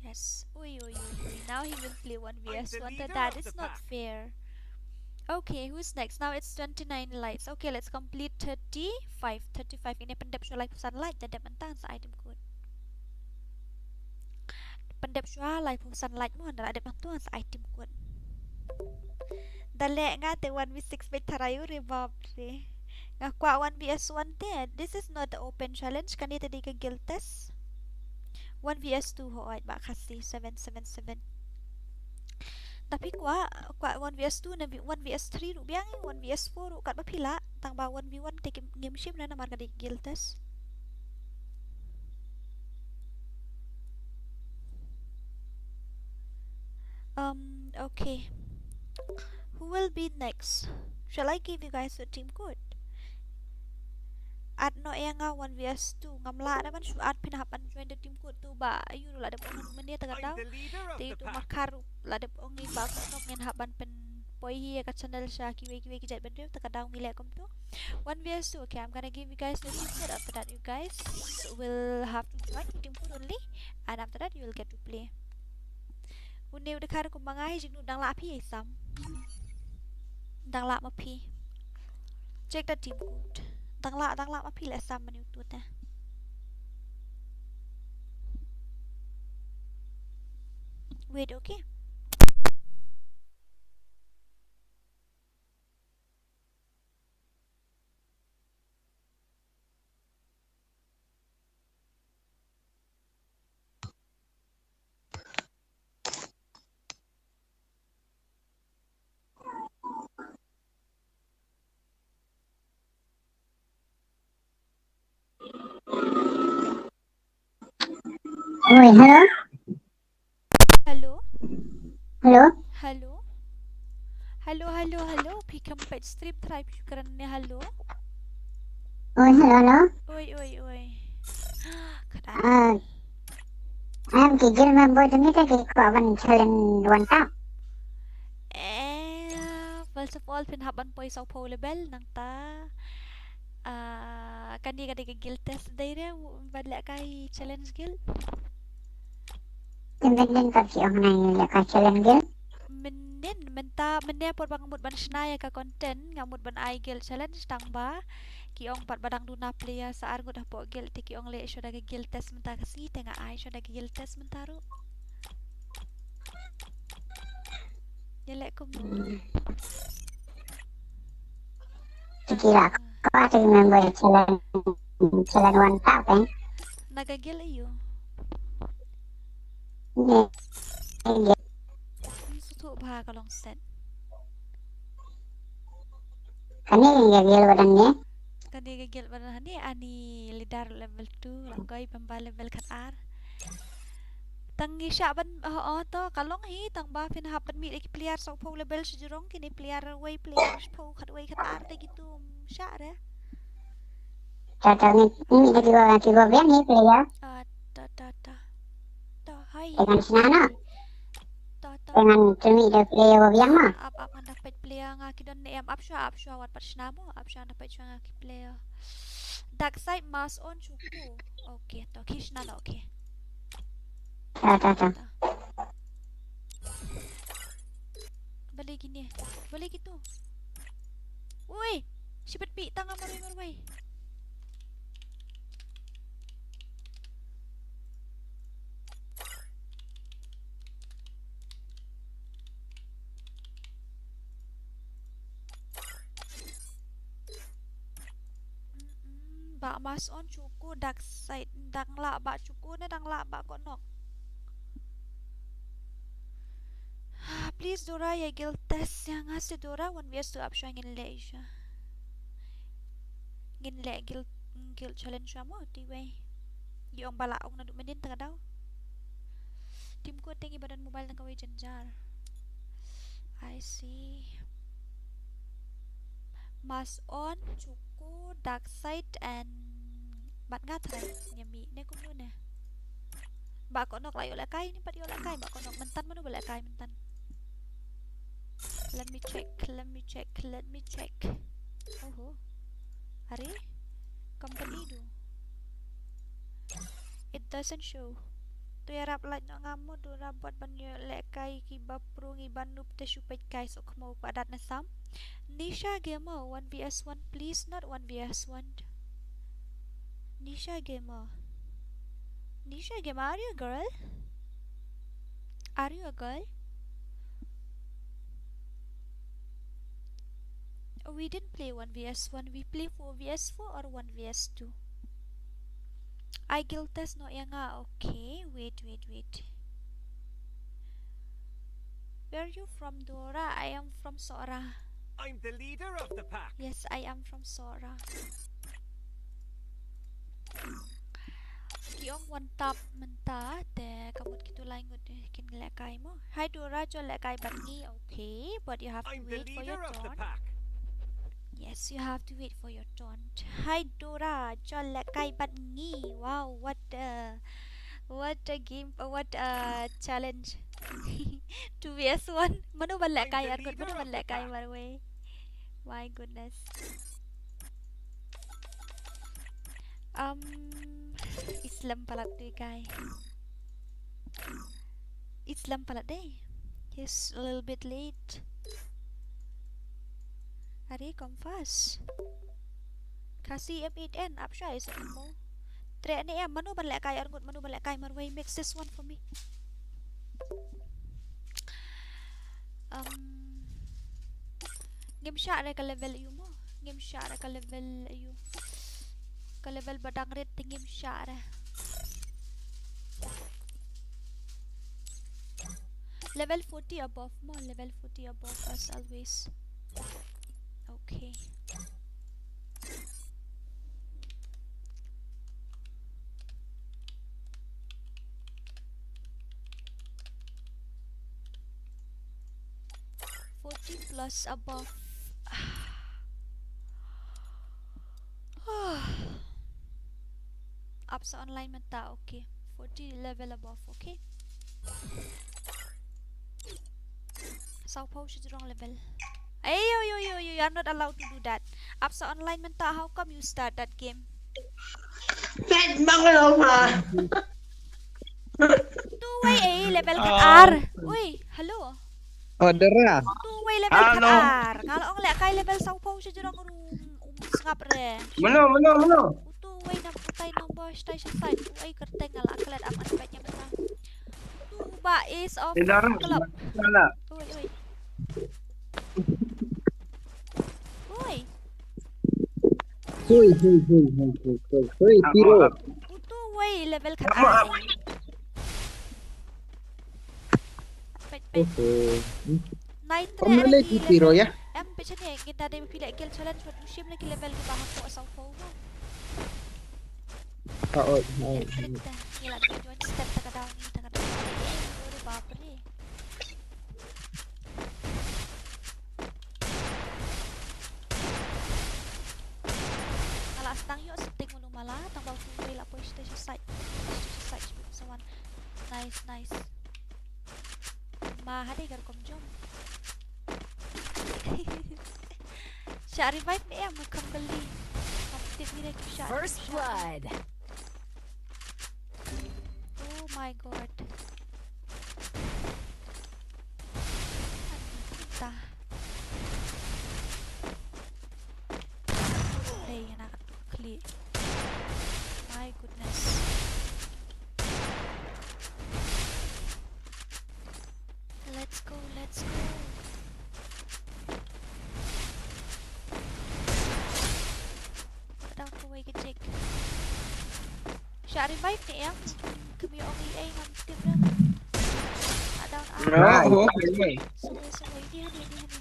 Yes. Ui, ui, ui, ui. Now he will play one V S one. That, that is not fair. Okay, who's next? Now it's twenty-nine likes. Okay, let's complete thirty-five. Thirty-five. Ngin pyndep shuwa laiphew san like, da dep mynta sa ai team code. Pyndep shuwa laiphew san like mo, da dep mynta sa ai team code. Da leh nga te one v six beit tharai re bap re. Nga kwah one v one te. This is not the open challenge. Kane te dei ka guild test. One v two ho, oi, ba Khasi seven seven seven. Tapi kwah, kwah one v two ne one v three ruh biang, one v four ruh katba phi lah, tang ba one v one te kim, ngim shim ne namar ka dei guild test. Um, okay. Who will be next? Shall I give you guys a team code? Add noh ïa nga one v two. Ngam lah da ban shu add, phin hap ban join da team code tu ba ayu ruh la dep ong mynne te ka dau. Te tu markar ruh la dep ong i ba ko nok ngin hap ban pynpoi hi ïa ka channel sha kiwei kiwei ki jait bynriew, te ka dau ngi leh kumtu. One v two. Okay, I'm gonna give you guys the team code. After that, you guys will have to join team code only, and after that you will get to play. Une u dkhar kumba nga hi jingnu, dang lah phi ïa i Sam? Dang lah ma phi? Check da team code. Dang lah, dang lah ma phi leh Sam mane utu te? Wait, okay. Oi, hello. Hello. Hello. Hello. Hello, hello, hello. Phi kam peit stream, try phi kren ne, hello. Oi, hello, hello. Oi, oi, oi. Ka dei. Ah, em ki guild member jong ngi te ki kwah ban challenge one tap. Eh, first of all, phin hap ban poi sawphew level nangta. Ah, kane ka dei ka guild test dei re, ban leh kai challenge guild. Te mynnin pat ki ong nai leh kai challenge guild? Mynnin, mynta, mynne por ba nga mut ban shna ïa ka content, nga mut ban ai guild challenge, tang ba ki ong pat ba dang duna player sa ar ngut hapoh guild, te ki ong leh shuwa da ka guild test mynta ka sngi, te nga ai shuwa da ka guild test mynta ruh. Ïa leh kumno? Hmm. Te ki lah kwah te member challenge, challenge one tap, eh? Na ka guild aïu? Ne, ne guild. Sngewthuh bha ka long set. Kane ka guild ba don ne? Kane ka guild ba don hangne, ani leader level two, la koi bamba level khatar. Tang ngi shah ban, oh, oh, to, ka long hi, tang ba phin hap ban mih da ki player sawphew level shajrong, kine player wei, player shiphew khatwei khatar te kitu, shah re. To, to, ngi, ngi mih da kiba, kiba biang hi player. Ah, to, to, to. To, hai. Te ngan shna noh. To, to. Te ngan, to mih da player ba biang noh. Ap, ap, ngan da peit player nga ki don ne em, ap shuwa, ap shuwa, wat pat shna mo, ap shuwa, ngan da peit shuwa nga ki player. Dark side mask on chuku. Okay, to, ki shna noh, okay. To, to, to. Balei kine? Balei kitu? Ui, shibit pi tang nga marwei marwei. Mm-mm, ba mask on chuku, dark side, dang lah ba chuku ne dang lah ba kohnok. Please Dora, ïa guild test ïa nga se Dora, one v two ap shuwa ngin leh shuwa. Ngin leh guild, guild challenge shuwa mo, te wei. Ïa ong ba la ong naduh mynnin te ka dau. Team code te ngi ba don mobile na kawei jynjar. I see. Mask on, chuku, dark side and bad nga try. Ïa mih ne kumno ne. Ba kohnok la ïoh lehkai, ni pat ïoh lehkai, ba kohnok myntan mano ba lehkai myntan. Let me check, let me check, let me check. Oho. Are? Company do. It doesn't show. to ïarap lait noh nga mo Dora bad ban ïoh lehkai kiba pro ngi ban noob te shu peit guys, ok mo kwah dat na sam. Nisha Gamer, one v one please, not one v one. Nisha Gamer. Nisha Gamer, are you a girl? Are you a girl? We didn't play one v one, we play four v four or one v two. Ai guild test noh ïa nga. Okay, wait, wait, wait. Where are you from, Dora? I am from Sohra. I'm the leader of the pack. Yes, I am from Sohra. Ki ong one tap mynta te ka mut kito lai ngut kin lehkai mo. Hi Dora, jot lehkai bad ngi. Okay, but you have to wait for your turn. Yes, you have to wait for your turn. Hi Dora, jot lehkai bad ngi. Wow, what a, what a game, uh, what a challenge. Two v one. Mano ban lehkai arngut, mano ban lehkai marwei. My goodness. Um, Islam palat dei guy. Islam palat dei. He's a little bit late. Are you come fast? Khasi M eight N, ap shai sa mo. Tre ne em, mano ban lehkai arngut, mano ban lehkai marwei, mix this one for me. Um, ngim shah re ka level ïa u mo. Ngim shah re ka level ïa u. Ka level ba dang rit te ngim shah re. Level forty above mo, level forty above as always. Okay. Forty plus above. Ap sa online mynta, okay. Forty level above, okay. Saw phew shi jrong level. Ay, yo, yo, yo, yo, you are not allowed to do that. Ap sa online mynta, how come you start that game? Pet bang lo ma. Tu wei, eh, level khat ar. Ui, hello. Oh, Dora. Tu wei level khat ar. Nga la ong lehkai level saw phew shi jrong ruh um sngap re. Mano, mano, mano. Utu wei nam utai number shtai sha side. Uei kyrteng nga la klet am an pet nyam ta. Utu ba Ace of Club. Ui, ui. Ui. Hui, hui, hui, hui, hui, hui, hui, Piro. Utu wei level khat ar. Peit, peit. Nai tre le ki Piro ya. Em peit shane ngin da dei phi leh kill challenge bad u shim le ki level kiba hapoh saw phew mo. Ha oi, ha oi. Ngi la dei join step ta ka daw ngi ta ka daw. Ore bap re. Nga la sdang ïoh sting ulu mala tang ba utu wei la poi sha side. Sha side sa wan. Nice, nice. Ma hade gar kom jom. Sha revive ne em kam beli. Kam tip ni re ki sha. First blood. Oh my god. Ta. Hey, na ka tu kli. My goodness. Let's go, let's go. Ka dang kawei ka jig. Sha revive ne em. Kami ong i ei ngam tip na. Ka dang ah. Right. Oh, okay. Sorry, sorry. Ini hani, ini hani.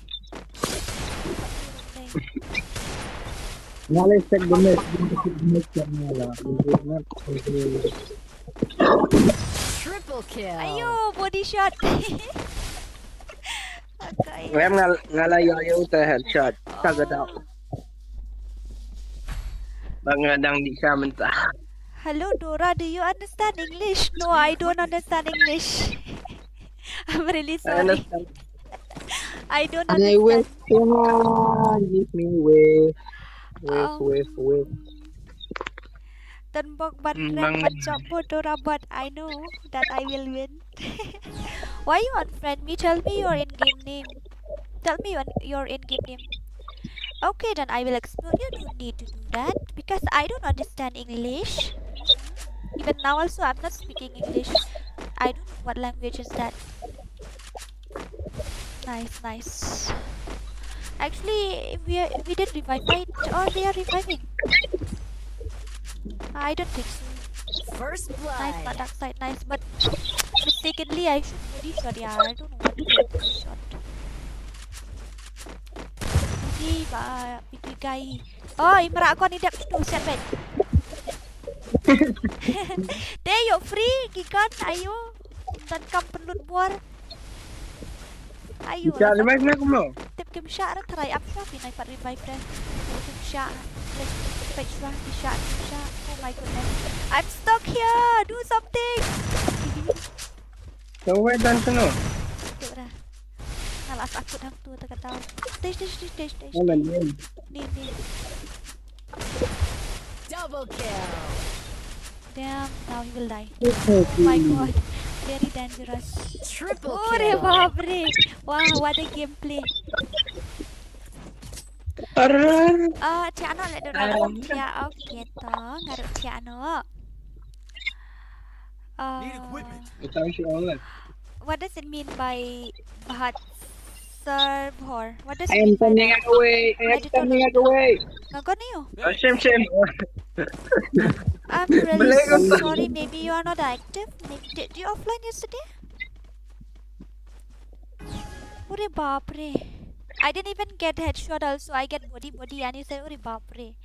Nga leh check the match, the match ka nga la. Triple kill. Ayo, body shot. Okay. Ngam nga la ïa ïa uta headshot. Ka ga dau. Ba nga dang di sa mynta. Hello Dora, do you understand English? No, I don't understand English. I'm really sorry. I don't understand. Wave, come on, give me wave. Wave, wave, wave. Don bok ban rank ban chop bodo robot. I know that I will win. Why you unfriend me? Tell me your in-game name. Tell me your, your in-game name. Okay, then I will explore. You don't need to do that because I don't understand English. Even now also, I'm not speaking English. I don't know what language is that. Nice, nice. Actually, we are, we did revive, right? Or they are reviving? I don't think so. First blood. Nice, but dark side, nice. But mistakenly, I shoot body shot. Yeah, I don't know what to get body shot. Body ba, body guy. Oh, imra kon idep tu set back. Te yo free ki gun ayo. Dan kam penlut bor. Ayo. Dah revive me kumno? Tip kim sha ra try up sha phi nai pat revive re. Kim sha. Like, pek sha, kim sha, kim sha. Oh my goodness. I'm stuck here. Do something. Kawai dan seno. Tu ra. Nalas aku dah tu tak tahu. Tish, tish, tish, tish, tish. Ni, ni. Double kill. Damn, now he will die. Oh my god. Very dangerous. Triple kill. Ore bap re. Wow, what a gameplay. Ah, thiah noh leh dora. Thiah, okay to. Ngaruh thiah noh. Ah, what does it mean by Bahat Serve Hor? What does it mean by that? I am turning it away. I am turning it away. Ngagon ayo? Oh, shame, shame. I'm really sorry. Maybe you are not active. Maybe did you offline yesterday? Ore bap re. I didn't even get headshot also. I get body body and he said, "Ore bap re."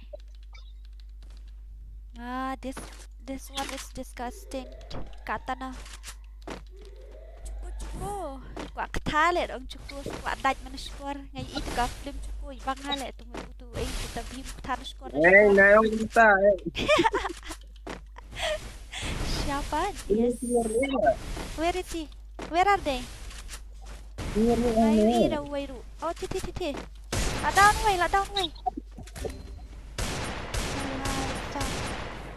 Ah, this this one is disgusting. Katana. Chuku chuku. Kwah kata leh dong chuku. Kwah dait mana shkor. Ngai itu ka film chuku. Ibang ha leh tu tu eh kita bim kata shkor. Eh, ngai ong kita eh. Siapa? Yes. Where is he? Where are they? Where are they? Where are they? Oh, ti ti ti ti. Lah down wei, lah down wei.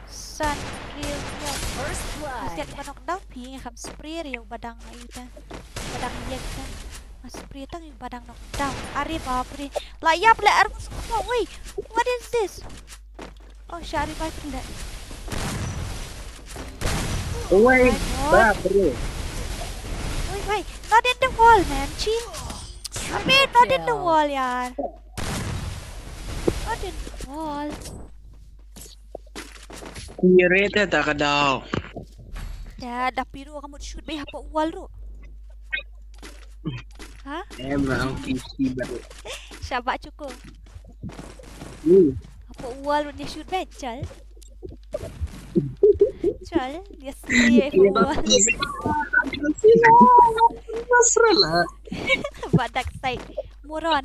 San real. First blood. Siat ba knockdown phi ngam spray re badang ai ta. Badang yek ta. Spray tang badang knockdown. Are bap re. Lah yap le ar mus ko wei. What is this? Oh, shari ba sila. Oh my god. Wait, wait. Not in the wall, man. Chill. Amit, not in the wall, yaar. Not in the wall. Kire te ta ka daw. Da, da piru ka mut shoot be hapoh wall ru. Ha? Em, ang P C baru. Shabak chuku. Hmm. Hapoh wall ru ni shoot be chal. Chal, yes, ni hapoh wall. Nasrallah. Badak side. Moron.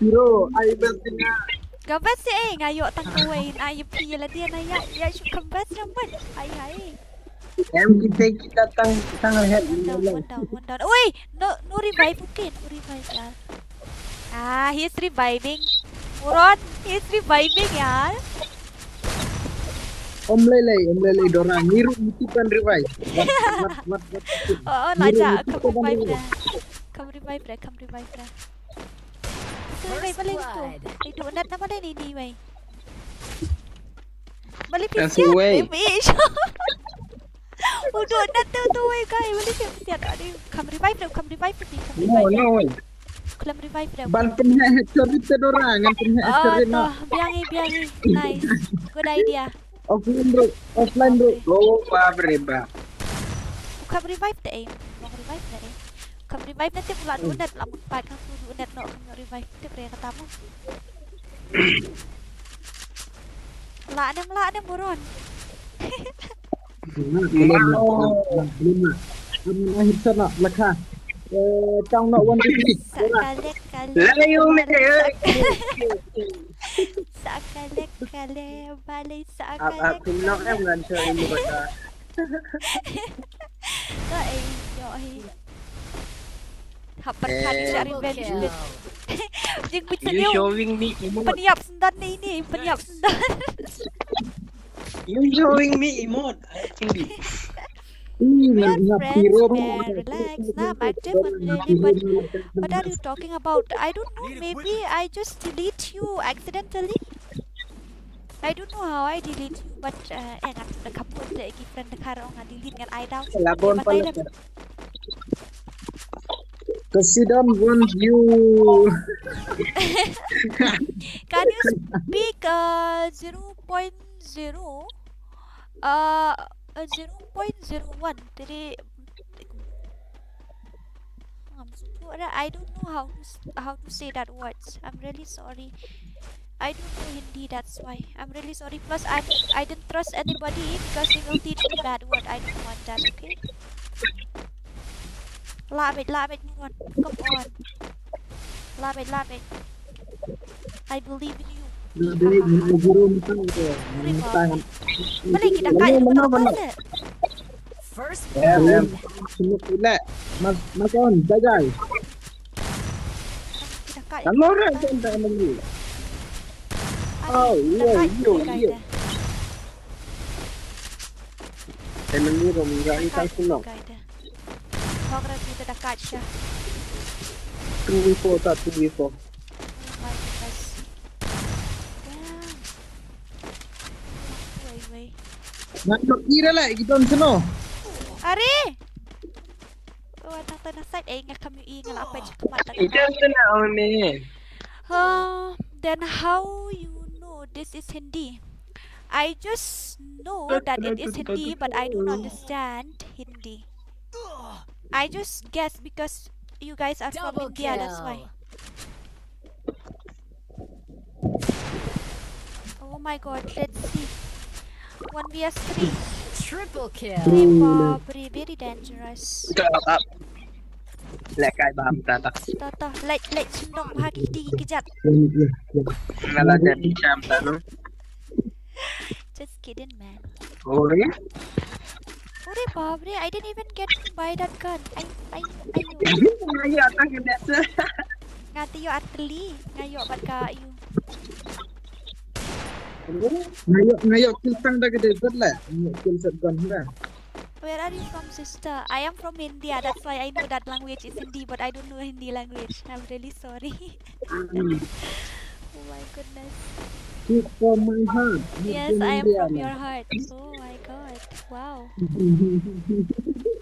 Bro, ai bas nga. Ka bas eh, nga ïoh tang kawei, ai phi la dia na ïa, ïa shu ka bas na mat. Ai ai. Em kita kita tang tang head. One down, one down, one down. Oi, no no revive, okay, no revive yaar. Ah, he's reviving. Moron, he's reviving yaar. Om lei lei, om lei lei Dora, ngiru mesti pan revive. Mat mat mat. Oh, oh, la ja, come revive re. Come revive re, come revive re. Tu wei, balei tu? Itu net na balei ni ni wei. Balei phi siat? Wei. Udu net tu tu wei kai, balei phi siat? Aduh, come revive re, come revive re, come revive re. No, no wei. Come revive re. Ban pynheh headshot ri te Dora, ngan pynheh headshot ri no. Biang i, biang i. Nice. Good idea. Offline bro, offline bro. Oh, bap re bap. Kam revive te eh. Kam revive te eh. Kam revive na tip la duh net la mut pat kam duh net no kam revive tip re kata mo. La nem la nem buron. Lima, lima, lima. Lima, lima. Lima, lima. Lima, lima. Eh, tang nok one, two, three. Sa kalek kalek. Layu me. Sa kalek kalek. Balei sa kalek kalek. Ap ap nok em ngan sa ini bata. Ta eh yo hi. Hap pyrkhat ïa revenge bit. Jingpynïap. You showing me emote. Pynïap sendon ni ni, pynïap sendon. You showing me emote. I think We are friends, man. Relax. Nah, I'm active on Lily, but what are you talking about? I don't know. Maybe I just delete you accidentally. I don't know how I delete you, but uh, eh, ngat da kaput da ki friend da kar ong delete ngan ai down. Labon Batai pala. lem. Cause she don't want you. Can you speak uh, zero point zero? Uh, uh, zero point zero one. Tadi I'm so poor. I don't know how to s- how to say that words. I'm really sorry. I don't know Hindi, that's why. I'm really sorry. Plus, I I didn't trust anybody because they will teach me bad word. I don't want that. Okay. Lah bit, lah bit, move on. Come on. Lah bit, lah bit. I believe in you. Balik kita kai, kita kai. First Em, em. Semua kena. Mas, mas on, jagai. Kita kai. Kamu orang pun tak mengerti. Oh, iya, iya, iya. Enemy room, ya, ikan senok. Hok ra tu da kai sha. Two v four, tak two v four. Oh my goodness. Damn. Wait, wait. Nak nak kira lah, kita on seno. Are! Oh, anak tanah side eh, nga kami i nga lapay sa kamat. Kita on seno, man. Uh, then how you know this is Hindi? I just know that it is Hindi, but I don't understand Hindi. I just guess because you guys are from Double India, that's why. Kill. Oh my god, let's see. One v S three. Triple kill. Hey, Bob, very dangerous. Kita up. Lekai bam tata. Tata, let let sindong ha ki ti ki jat. Nala jadi champ tano. Just kidding, man. Oh ya. Ore babre, I didn't even get to buy that gun. I I I Ngayo attack biasa. Ngati yo atli, ngayo bat ka you. Ngayo ngayo kill tang da ka desert la. Ngayo kill shotgun da. Where are you from, sister? I am from India. That's why I know that language is Hindi, but I don't know Hindi language. I'm really sorry. Oh my goodness. Keep from my heart. Yes, I am from your heart. Oh my god. Wow.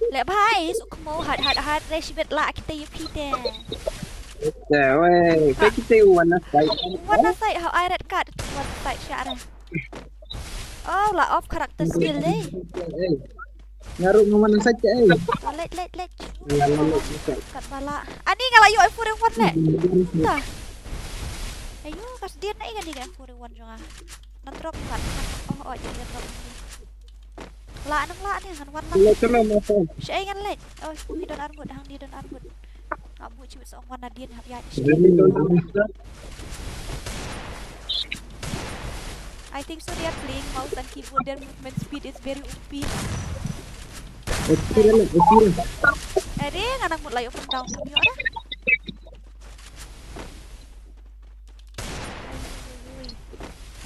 Leh bhai, suk mo hat hat hat re shibet la kita yu pite. Weh, kau kita wan na fight. Wan na fight, how I red card. Wan na fight siara. Oh, la off character skill deh. Ngaruh ngawan na fight eh. Oh, let let let. Kat bala. Ani ngala yo F four F one leh. Tah. Ayo, kas dia na ikan ikan F four F one jong ah. Na drop kat. Oh, oh, jadi drop. La nang la ni ngan wan la. Kalau kena masa. Sya ngan leh. Oh, dia don armut, hang dia don armut. Abu ciwit song wan na dia hap ya. Jadi don armut. I think so they are playing mouse and keyboard. Their movement speed is very O P. Experience, experience. Eh, dia ngan nang mut layo pun down pun yo dah.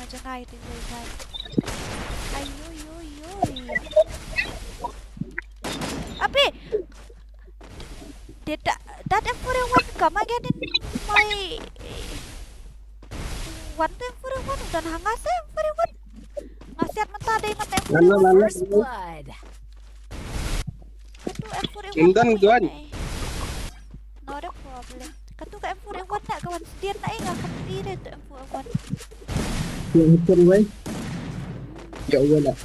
Ayo, ayo, ayo. Ayo, yo, yo, yo. Ape? Did that, that F four F one come again in my one to F four F one? Udah hanga sa F four F one. Ngasiat mata deh mata F four F one. Lalo, lalo. First blood. Katu F four F one. Indan, Duan. Not a problem. Katu ka F four F one nak kawan sedir nak ingat katu diri tu F four F one. Yang hitam weh. Ya Allah lah.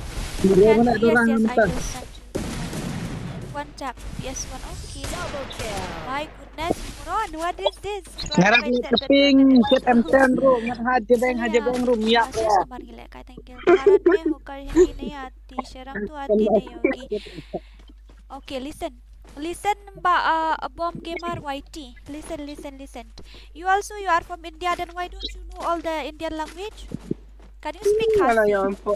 Kira mana tu Yes, orang yes, I mentah. will send you. One tap, P S one, okay. Double kill. My goodness, moron, what is this? Ngarap ni keping, set M ten bro, ngat ha jebeng, ha jebeng bro, miak Masih ya. Samar gila, kata gila. Marat ni hukar hindi nahi aati, sharam to aati nahi hogi. Okay, listen. Listen, ba, uh, a bomb gamer Y T. Listen, listen, listen. You also, you are from India, then why don't you know all the Indian language? Can you speak Mana Khasi? yang for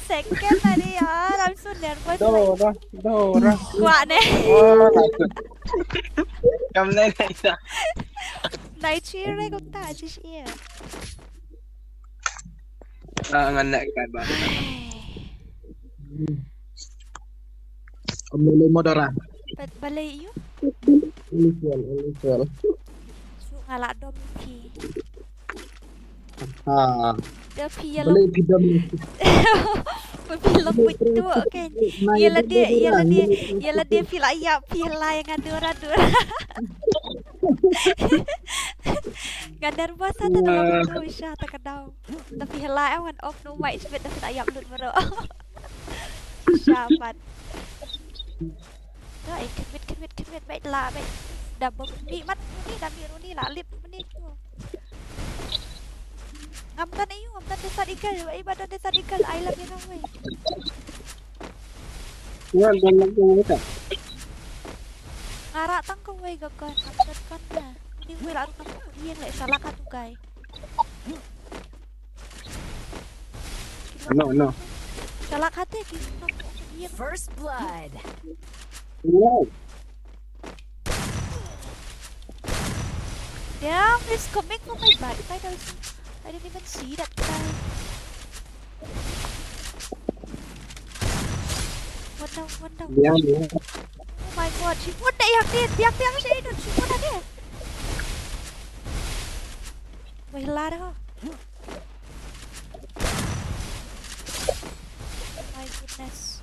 second na ni yaar. I'm so nervous. Dora, Dora. Kwah ne. Oh, takut. Kam ne ne sa. Nai chire kong ta jish ie. Ah, ngan nak kat ba. Om lele modora. Balei ïu? Unusual, unusual. Suk nga la dom phi. Ha. Da phi ïa la, Balik pidam. phi la put tu kan. Ïa lade, ïa lade, ïa lade phi la ïap, phi la ïa nga Dora Dora. Nga nervous ta da la put tu sha ta ka daw. Da phi la ïa wan off no mic bit da phi la ïap lut baroh. Sha pat. Dei, commit, commit, commit, bad la, bad. Da bom ni mat ni, da mi runi la lip ni tu. Ngam tan ayu, ngam tan desat igal, ai ba don desat igal, ai la bi ngam wei. Wan dan lang ko ta. Ngara tang ko wei ga kon, ngam tan kon na. Ni wei la ngam ko ien le sala ka tu kai. No, no. Sala ka te ki ngam ko ien. First blood. Wow. Damn, he's coming for my backside also. I didn't even see that guy. One down, one down. Dia dia. Oh my god, she put the yang dia, yang dia, she don't, she put dia. Wei la da ho. My goodness.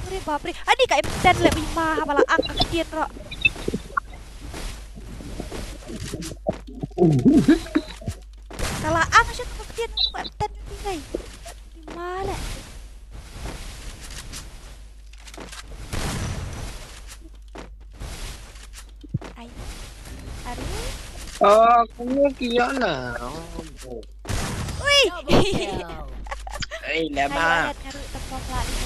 Ure bapre. Ani ka M ten le bima ha bala ang ka ktien ro. Kala ang sha ka ktien ka M ten ni ngai. Bima le. Ai. Aru. Oh, kamu kiana. Oh, bo. Ui. Double kill. Hey, lama. Ayo, lihat ngaru tepok lagi.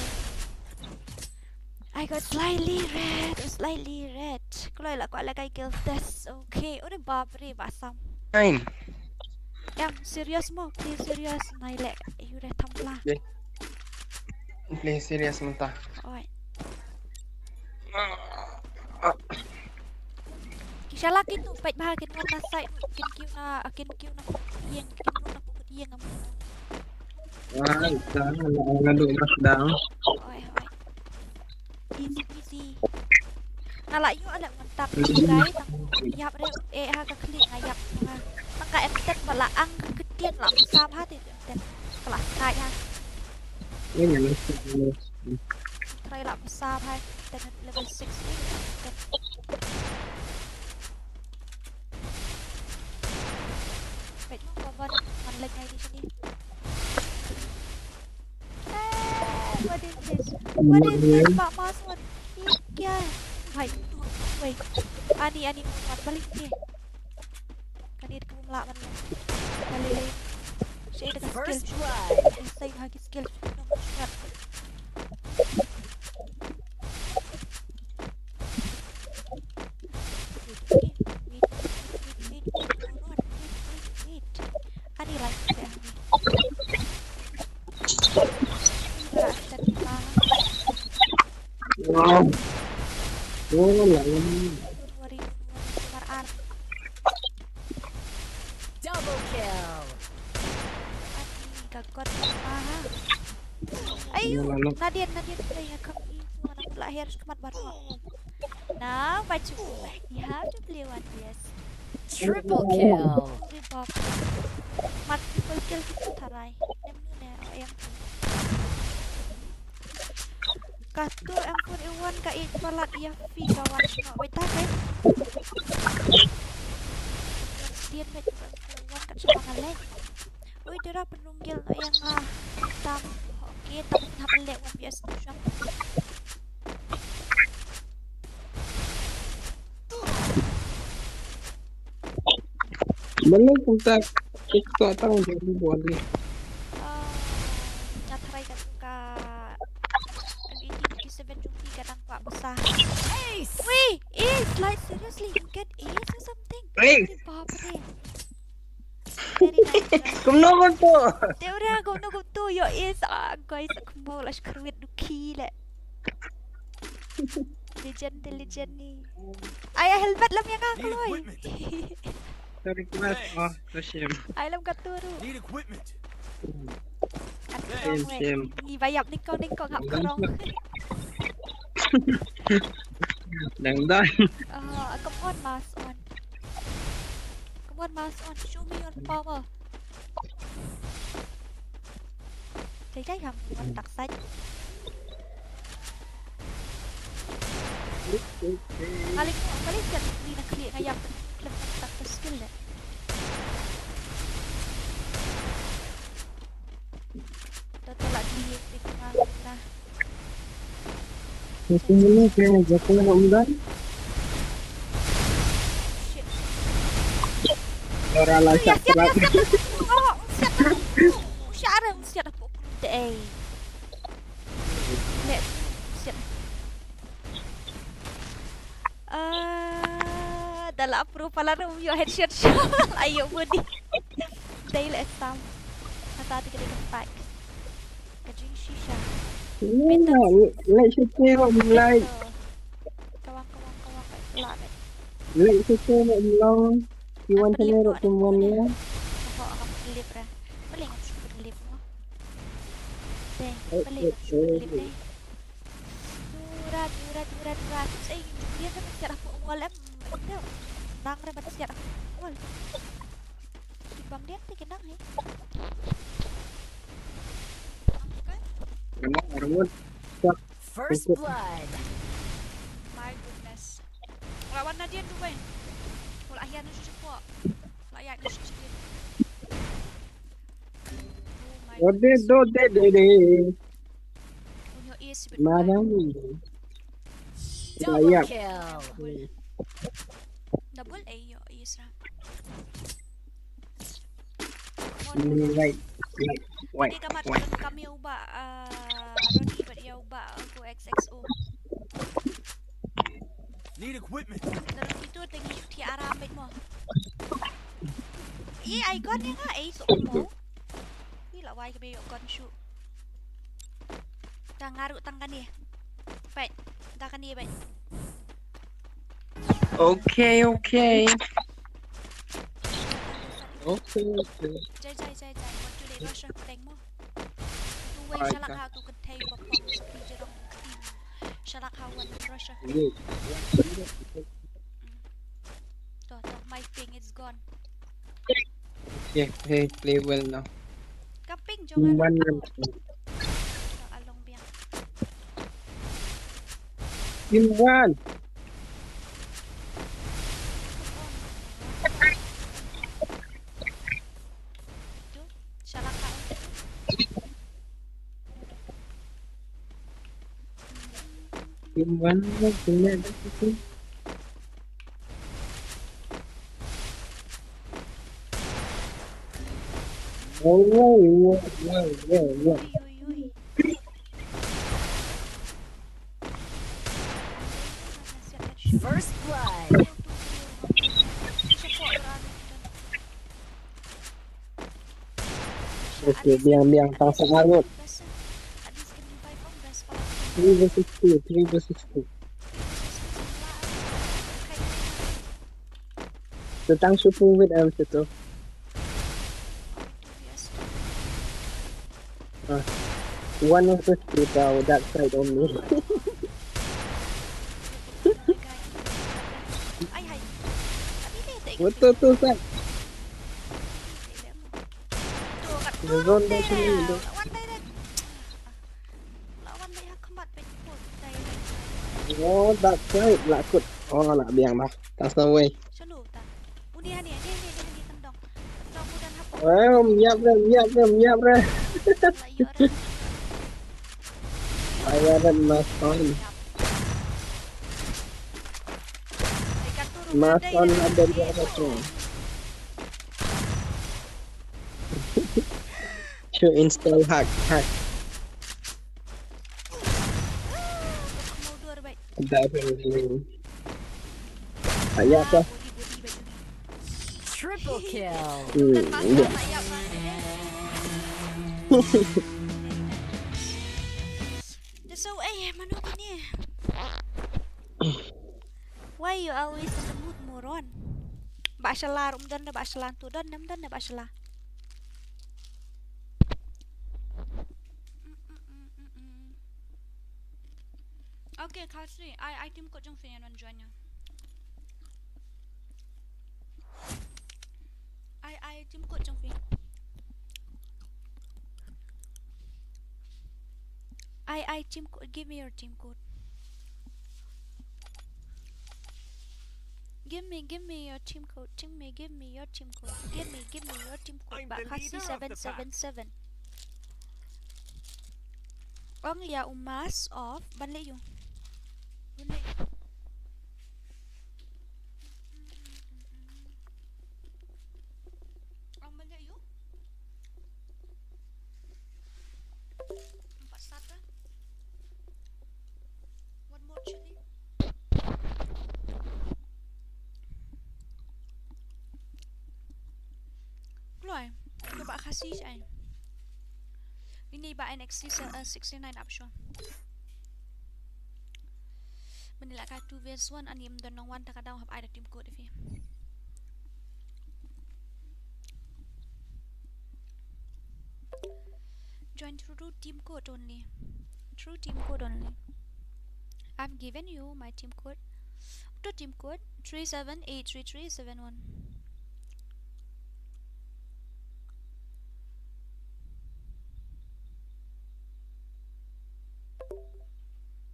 I got slightly red, slightly red. Kloi la kwah la kai kill test. Okay, ure bapre ba sam. Fine. Em, serious mo, play serious. Nai le, yu re thampla. Play serious mynta. Oi. Ki shala kin tu peit bha kin wan na side, kin kiew na, kin kiew na ïing, kin kiew na ïing am. Ai, ka na ngadu mas dang. Oi, oi. Easy peasy. Nga la ïoh la ngan tap kai tang ïap re eh ha ka khlieh nga ïap nga. Tang ka M ten ba la ang ka ktien la sam ha te M ten. Ka la sky ha. Ini masih. Try la sam ha M ten level six ni. Wait, no, Boban, man lek ngai di sini. Eh, what is this? What is this? Pak Maswan. Ih, kya hai? Wei. Ani, ani, Maswan balik ni. Kani kum la man. Balik. Saya dengan skill. First blood. Saya bagi skill. No, shot. Wait, wait, wait, wait, wait, wait, wait, wait, wait, wait. Ani lang siya. Wala siya, di ba? Wow. Wala lang. Don't worry, don't worry. Sumar an. Double kill. Ani, gagot pa ha. Ayo, Nadine, Nadine, play nga kam i tu anak pula hair sekemat baru. Now, baca. You have to play one, yes. Triple kill. Rebop. Multiple kill kita tarai. Nem ni ne, oh, yang tu. Katu M four A one ka eight palat ya fi ka wan shno. Wait, tak, eh? Stian met M four A one ka shno ngalek. Ui, dira penunggil no yang ah. Tam. Okay, tam hap lek wan bias tu shop. Mana kita kita tahu jadi buat ni. Ah, nga tharai ka tu ka M eighteen fifty-seven jong phi ka dang kwah basa. Ace! Wait, ace, like, seriously, you get ace or something? Ace! Bapre. Very nice, nice. Kumno kumto? Te ura kumno kumto, yo ace, ah, guys, kumno la shkruit duki le. Legend, the legend ni. Ai, helmet lam yang aku loi. Sorry, kelas. Oh, so shame. Ai, lam katuru. Need equipment. Same, same. Ni bayap ni kau, ni kau ngap kerong. Dang, dang. Ah, come on, Mas, on. Come on, Mas, on. Show me your power. Jai jai ham, on tak sait. Kali ko, kali siat ni na klik ngayam tu, klik tak skill deh. Dah tolak dia, dia kena, kena. Ini kena jatuh nak undang. Shit. Orang lah siap, siap, siap. Oh, siap. Siap, siap. Dei. Let, siap. Ah, dah lah pro pala rum yo headshot shot. Ayo budi. Dei le sam. Kata tu kena fight. Ka jingshisha. Lai shu te ro lai. Kawang, kawang, kawang, kawang. Lai shu te ro lai. Iwan tane ro kumwan ya. Ako, ako clip ra. Paling aku clip mo. Deh, paling aku clip deh. Dura, dura, dura, dura. Terus ay, dia kan siap aku wall em. Dep. Nang re ban siat. Wal. Bang diat te ki nang hi. Armut, armut. First blood. My goodness. Wala wan na dien tu bai. Wala hian na shu shu. Wala yak na shu shu. Oh my Ode goodness. do de de de. Punya ace bit. Marang. Double Yak. Kill. Double A yo ace ra. Ini right. Right. Right. Dia kamat Right. Kami uba ah, Ronnie bad ya uba aku X X O. Need equipment. Dalam itu tinggi ti arah ambit mo. Ih, ai gun ya nga, ai sok mo. Ih, la wai kami yok gun shoot. Tang ngaru tang kani. Pet, tang kani pet. Okay, okay. Okay, okay. Jai jai jai jai. Waktu dei rush rush teng mo. Tu wei Ai, shalak ka. Ha tu kethei bapong sepi jerong keti. Shalak Ha wan rush rush. Wait. Tuh tuh my ping is gone. Okay, hey, play well now. Kaping In jong one anak minute. Ka along biang. In one. Tu shalak Ha. In one minute. Oh, wow, wow, wow, wow. Ui ui ui. First blood. Okay, biang, biang, tang sa armut. Three versus two, three versus two. Tang shu pung with am situ. Uh, one of the two tau that side only. What the two side? The zone that you need. Oh, that side. Lah kut. Oh, lah biang lah. That's the way. Shalom ta. Uni hani, ni ni ni hani tendong. Tendong mudan hapo. Oh, miap re, miap re, miap re. Lah yo re. Ayo re, mas on. Mas on ada dua satu. Should install hack, hack. Mudur baik. Dah, dah, dah. Ayah apa? Body body baik ni. Triple kill. Hmm, Dan masa iya. tak yap lah. Dia so eh mano kini. Why you always in the mood, moron? Ba shala rum don da ba shala tu don nam don da ba shala. Okay, Kalsri, I I team coach jong Finian wan join ya. I I team coach jong Finian. I I team code. Give me your team code. Give me, give me your team code. Team me, give me your team code. Give me, give me your team code. Ba Khasi seven seven seven. Ong ya u mas of ban le yu. Ban le. Ong ban le yu. Empat satu. One more chili. Kloi. Kloi ba Khasi shai. Ini ba N X T sixty nine up show. Mani la ka two versus one ani ym don nong wan ta ka daw hap ai da team code fi. Join through team code only. Through team code only. I've given you my team code. To team code. Three seven eight three three seven one.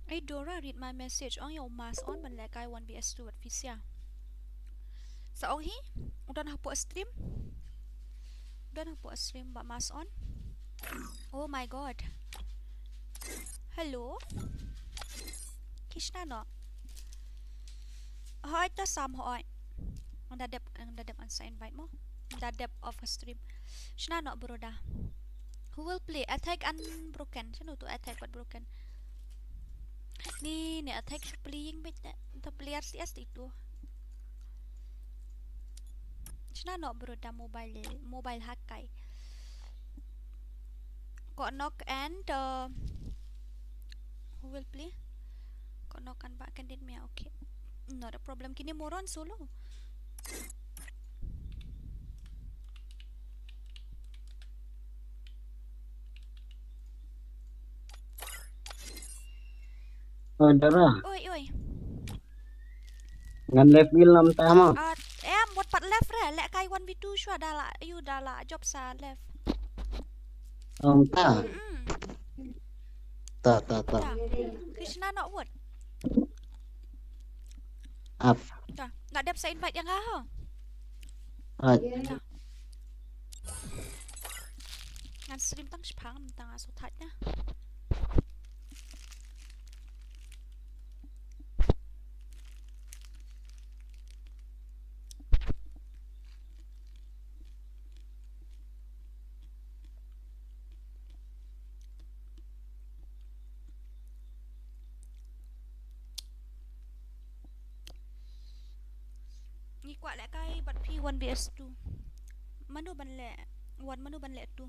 Ei Dora, read my message. Ong ïa u Mas on ban lehkai one V S two bad phi sia. Sa ong hi, u don hapoh stream. U don hapoh stream ba Mas on. Oh my god. Hello. Ki shna noh. Hoi to Sam hoi. Ynda dep, ynda dep yn sa invite mo. Ynda dep off ka stream. Shna noh broda. Who will play? Attack and Broken. Shano to Attack bad Broken? Ni, ni Attack playing bit ne. To player C S itu. Shna noh broda mobile, mobile hakai. Ko nok and, uh, who will play? Ko nok and ba candidate me, okay. Not a problem. Kine moron solo. Oh, Dara. Oi, oi. Ngan left guild nam ta mo. Ah, em, wat pat left re, lehkai one v two shuwa da la, ïu da la, jop sa left. Ong ta. Mm. Ta, ta, ta. Ta. Ki shna noh wat. Ap. Ta. Nga dep sa invite ïa nga ho. Ap. Ta. Ngan stream tang shipang, tang nga shu thait na. Ngi kwah lehkai bad phi one v two. Mano ban leh one, mano ban leh two?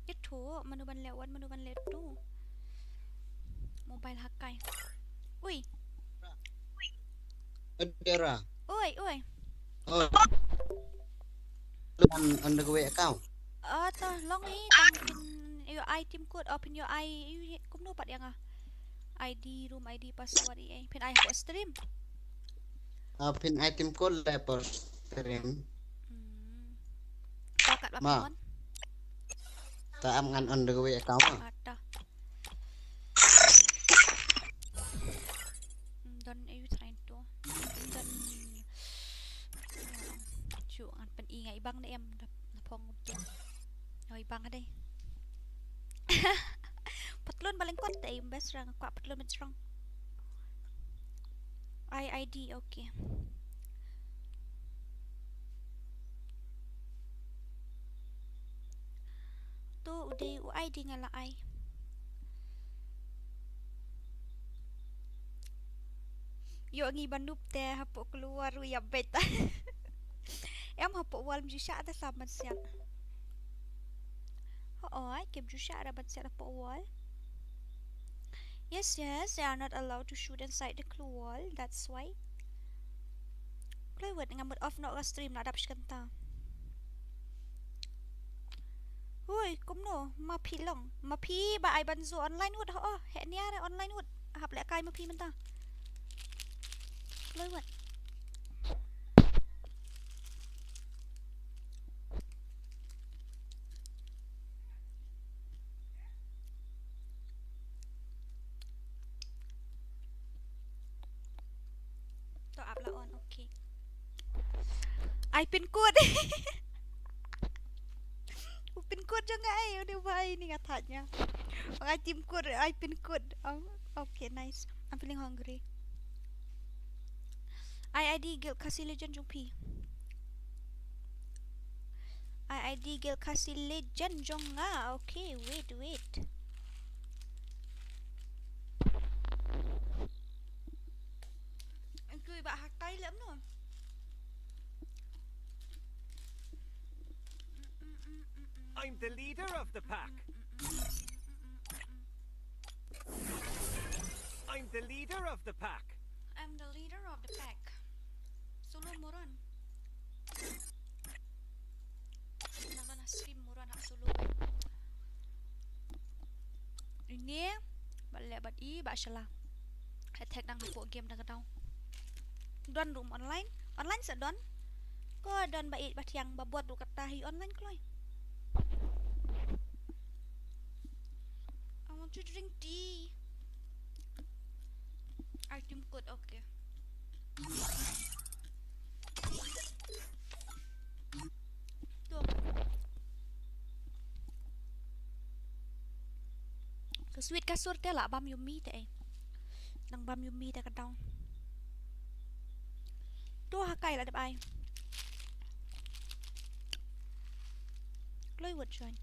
Ito, mano ban leh one, mano ban leh two? Mobile hakai. Ui. Adera. Oi, oi. Oh. Long on, on the way account. Ah, ta long hi, tang phin ïoh ai team code, oh, phin ïoh ai, ïoh hi, kumno pat ïa nga. I D, room I D, password, ïa, phin ai hapoh stream. Ah, phin ai team code la hapoh stream. Hmm. Ba kat ba phin on. Ta am ngan on the way account. Ah, ta. Don ayu trying to. Don. Shu ngan pyn-i nga i bang ne em da na phong tu. Oi bang dei. Patlun ba lyngkot dei best rang kwah patlun ba jrong. I I D, okay. To u dei u I D nga la ai. Ïoh ngi ba noob te hapoh Clone War u ïa beit. Em hapoh wall ym ju shah da sa ban siat. Ho oi, kim ju shah da ban siat hapoh wall. Yes, yes, they are not allowed to shoot inside the Clone War, that's why. Kloi wet nga mut off noh ka stream na dap shi kynta. Hui, kumno, ma phi long, ma phi ba ai ban zu online wut, ho, oh, he nia re online wut, hap lehkai ma phi mynta. Kloi wet. To ap la on, okay. Ai pin code. U pin code jong nga ai, udah bai ni nga tanya. Ai team code, ai pin code. Oh, okay, nice. I'm feeling hungry. I I D Guild Khasi Legend jong phi. I I D Guild Khasi Legend jong nga. Okay, wait, wait. Eng kui ba hakai lem no. I'm the leader of the pack. I'm the leader of the pack. I'm the leader of the pack. Solo moron. Nang na stream moron hap solo. Ini ba leh bad i ba shala. Attack dang hapoh game da ka daw. Don ruh online. Online sa don. Ko don ba ïeit ba thiang ba bot ruh kata hi online kloi. I want to drink tea. Item code, okay. To. Ka sweet ka sur te la bam yummy te eh. Nang bam yummy te ka dong. To ha kai la dep ai. Kloi wut join.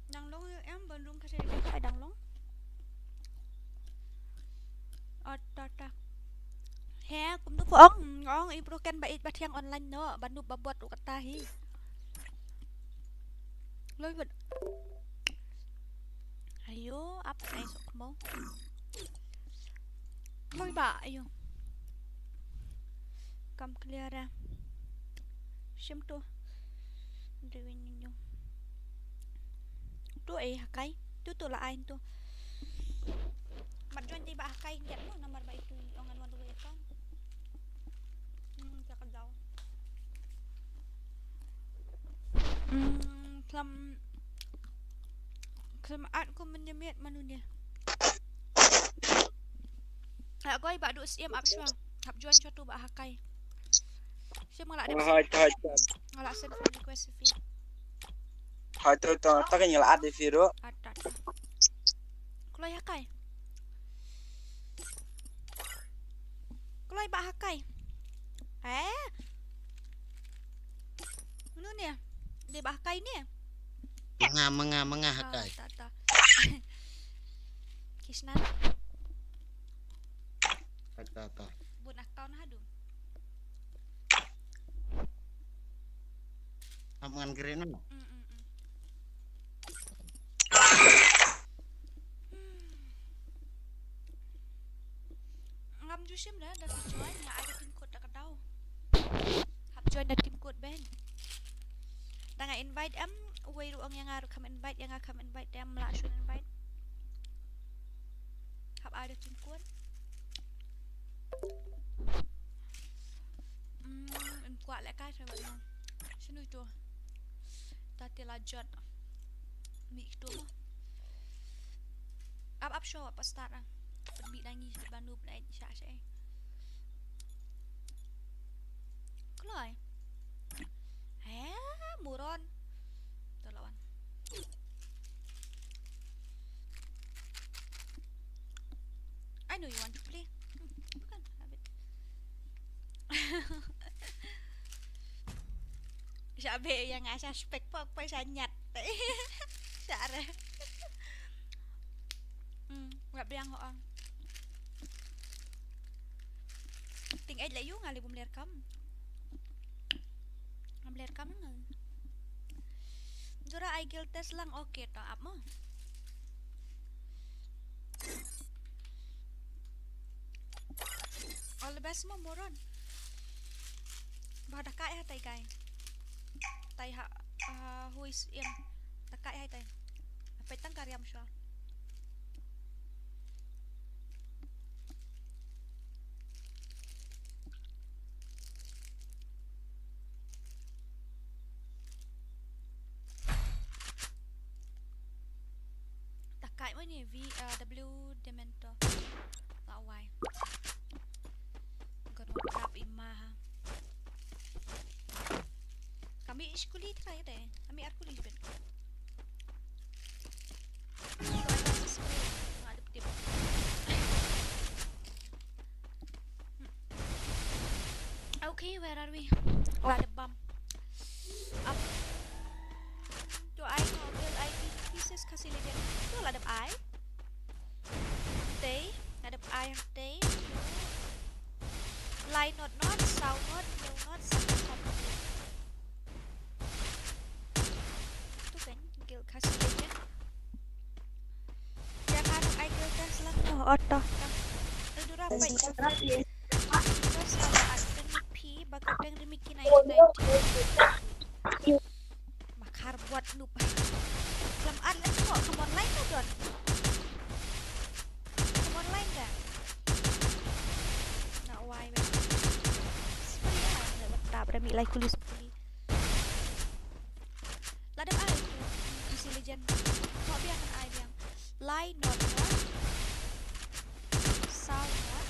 Dang long em ban rung ka se ka dang long. Ata ta. He, kumno pho ong, ong i broken ba ïeit ba thiang online no, ba nup ba bot ruh kata hi. Loi bad. Ayo, ap ai sok mo. Loi ba, ayo. Kam clear ah. Shim to. Dewin nyu. To eh hakai. To to la ain to. Mat join dei ba hakai ngiat mo namar ba itu ong an wan dulu account. Hmm, ka ka daw. Hmm, klam klam at ko menyemit manu ne. Ak goi ba du siem ap shwa. Hap join shwa to ba hakai. Shim nga la dep. Hai, hai, hai. Nga la send friend request phi. Hai, to, to, to, kan nga la add phi ro. Add, add. Kloi hakai. Kloi ba hakai. Eh? Mano ne? Dei ba hakai ne? Manga, manga, manga hakai. Ta, ta. Kishnan. Ta, ta, ta. Bun account haduh. Am ngan gre no. Mm, mm, mm. Ngam ju shim da, da join, nga ai da team code da ka daw. Hap join da team code ben. Da nga invite em, uwei ruh ong ïa nga ruh kham invite, ïa nga kham invite, em la shun invite. Hap ai da team code. Hmm, em kwah leh kai shwa ba ïa. Shinu to. Ta te la jot. Mi to mo. Ap ap show ap start ah. Pynmih na ngi ba nup na sha sha. Kloi. He, moron. To la wan. I know you want to play. Hmm, bukan, have it. Sha be ïa nga sha spek pok pa sha nyat. Sha re. Hmm, ngap biang ho ang. Ting ej la yu nga li bum ler kam. Ngam ler kam nga. Dura ai guild test lang, okay to ap mo. All the best mo moron. Ba da kai ha tai kai. Tai ha, ah, who is im. Da kai ha tai. Apa tang kariam shwa. Ta kai mo ni V, uh, W Demento. Ta wai. Gon mo tap ima ha. Kami iskuli trai de. Kami arkuli ben. Okay, where are we? La dep bam. Up. To ai no, will I be pieces Khasi Legend? To la dep ai. Tei, la dep ai tei. Lai not not, sau not, neu not, sau not. Tu kan, guild Khasi Legend. Ïa ka ai guild test lang. Oh, auto. Dura pai. Terus ada admin P, bakal peng rimi ki nai nai. Makar buat noob. Em, at let's go. Come online na don. Come online da. Na wai ba. Spray ah, na ban tap da mi lai kuli sukuli. Lada ai tu P C Legend. Kau biang kan ai biang. Lai not not. Sound not.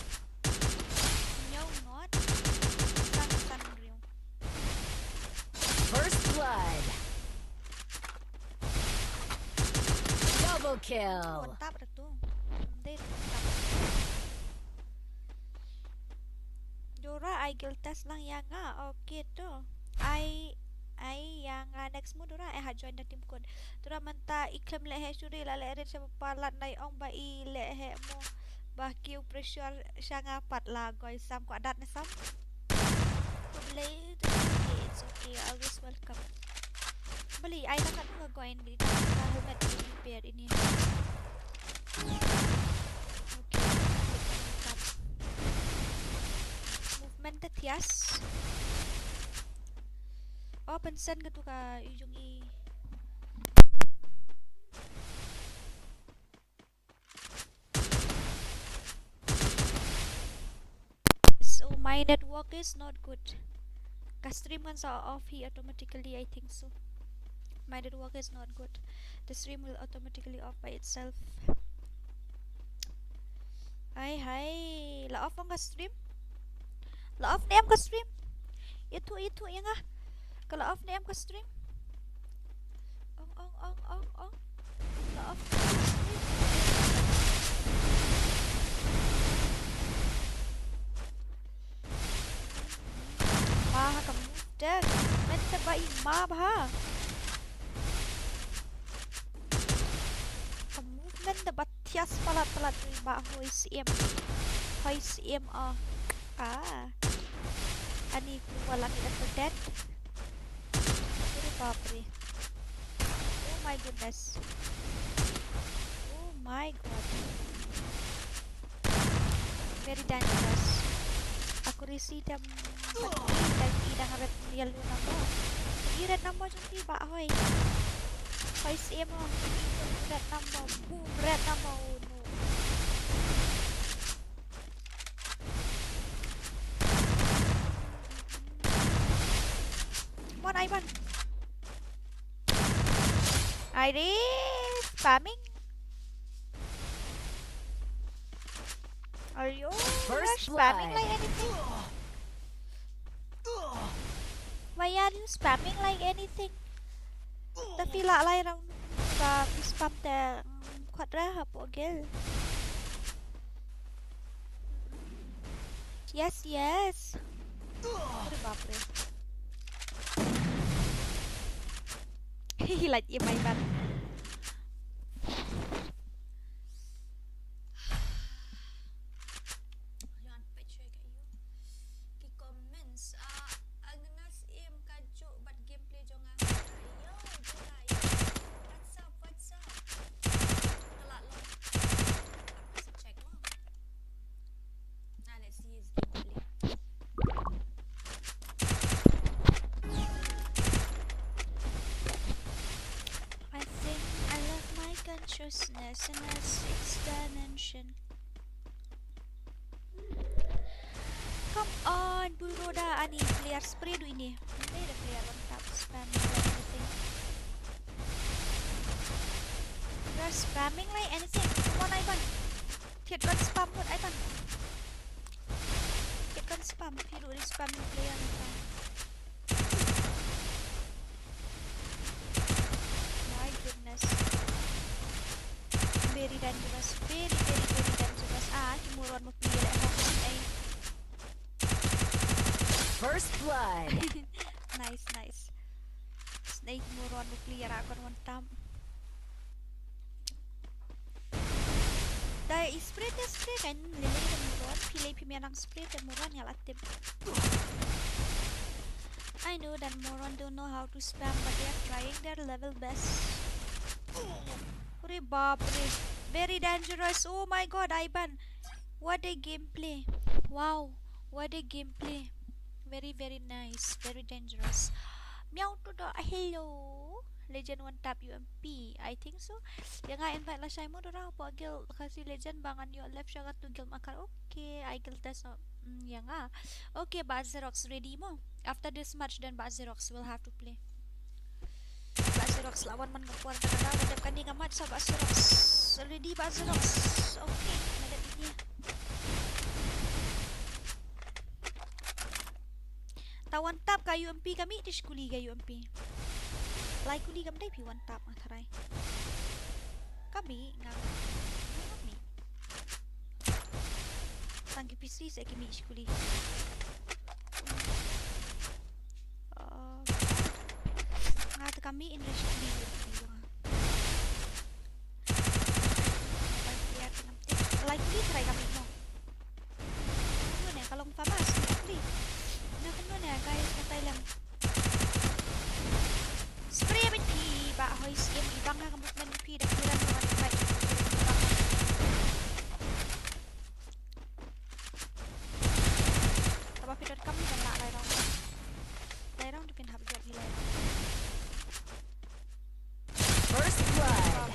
Nyau not. San san riu. First blood. Double kill. Tap da tu. Dei tap. Dora ai guild test lang ïa nga. Okay tu. Ai ai ïa nga next mo Dora, ai ha join da team code. Dora mynta i khlem leh he shuri la leh rit sha palat nai ong ba i leh he mo. Ba kiew pressure sha nga pat la goi sam kwah dat ne sam. Khublei, it's okay, it's okay, always welcome. Balei ai na ka tu ka goi ni ka helmet ni repair ini. Okay. Movement te thias. Oh, pensen ka tu ka ujung i. So my network is not good. Ka stream kan sa off hi automatically, I think so. My network is not good. The stream will automatically off by itself. Hai hai, la off ong ka stream? La off ne em ka stream? Itu itu ïa nga. Ka la off ne em ka stream? Ong ong ong ong ong. La off. Ma ha ka move da. Mynta ba i ma bha. Ka movement da ba thias palat palat ri ba hoi siem. Hoi siem ah. Ah. Ani ku wala ni da dead. Uri bapre. Oh my goodness. Oh my god. Very dangerous. Aku risi dam pati dang i dang red yellow number. I red number jong ti ba hoi. Hoi siem ong. Red number. Boom, red number. Oh no. Come on, Ivan. Are they spamming? Are you First spamming blood. Like anything? Why are you spamming like anything? Tapi lah lai rong ba spam te, mm, kwatra hapo gel. Yes, yes. Aduh, bapre. Hilat ye mai ban. Ki comments, ah, Agnes im ka juk bad gameplay jong nga. Yo, Jula, yo. What's up, what's up? Ka la long. Sa check mo. Ah, let's see his gameplay. I think I love my consciousness in a sixth dimension. Come on, Buroda, ani player spray du ini. Ini the player one tap spam everything. You're spamming like anything. Come on, Ivan. Thied kan spam mut, Ivan. Thied kan spam. Hi du di spamming player ni kan. My goodness. Very dangerous. Very, very, very dangerous. Ah, ki moron mo pili le hok ai. First blood. Nice, nice. Snake moron mo pili ra kon one tap. Da i spray te spray kan lele da moron, phi lei phi mianang spray te moron nga la tip. I know that moron don't know how to spam, but they are trying their level best. Ure bapre. Very dangerous. Oh my god, Ivan. What a gameplay. Wow. What a gameplay. Very, very nice. Very dangerous. Meow to the hello. Legend one tap U M P, I think so. Ïa nga invite lashai mo Dora hapoh guild Khasi Legend ba ngan ïoh left shot katto guild marker. Okay, I guild test no. Mm, ïa nga. Okay, Bah Xerox ready mo. After this match then Bah Xerox will have to play. Bah Xerox la wan man ka por da ka dap kane ka match sa Bah Xerox. Ready Bah Xerox. Okay, na ka dap. Ta one tap ka U M P ka mih, te shi kuli ka U M P. Lai kuli kam dei phi one tap nga tharai. Ka mih nga. Ka mih. Tang ki P C sa ki mih shi kuli. Uh, nga ta ka mih in la shi kuli. Lai kuli tharai ka mih mo. Kumno ne, ka long FAMAS ne, actually. Na kumno ne, guys, matai lang. Spray bad phi, ba hoi siem, i bang ha ka movement phi, da kiran mo, kan fight. Taba phi dot kam, kan la lai round. Lai round, phin hap jop hi lai round. First blood.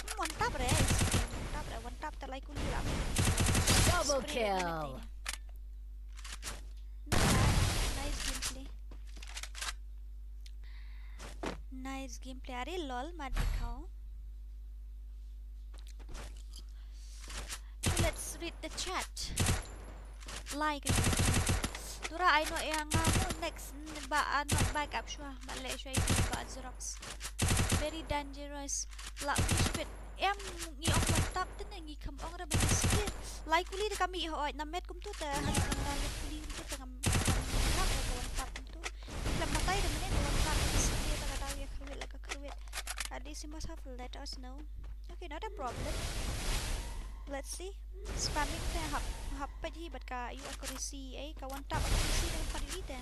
Hmm, one tap re, one tap re, one tap te lai kuli la. Double kill. Nice gameplay. Nice gameplay. Are lol, mar dikhao. So let's read the chat. Like. Dora, ai noh ïa nga mo next, ba, ah, not back up shuwa. Ba leh shuwa ïa ba Xerox. Very dangerous. La wish bit. Em, ngi ong one tap te ne ngi kham ong re ba ngi spray. Lai kuli te ka mih hooid, na met kumtu te, ha, na lai kuli kumtu te ngam, ngam lap re ba one tap kumtu. Ngi kham matai te mynne ba one tap te spray te ka dau ïa kharwit la ka kharwit. At least you must have let us know. Okay, not a problem. Let's see. Spamming te hap, hap peit hi bad ka ïoh accuracy, eh, ka one tap accuracy te ka pat ïohi te.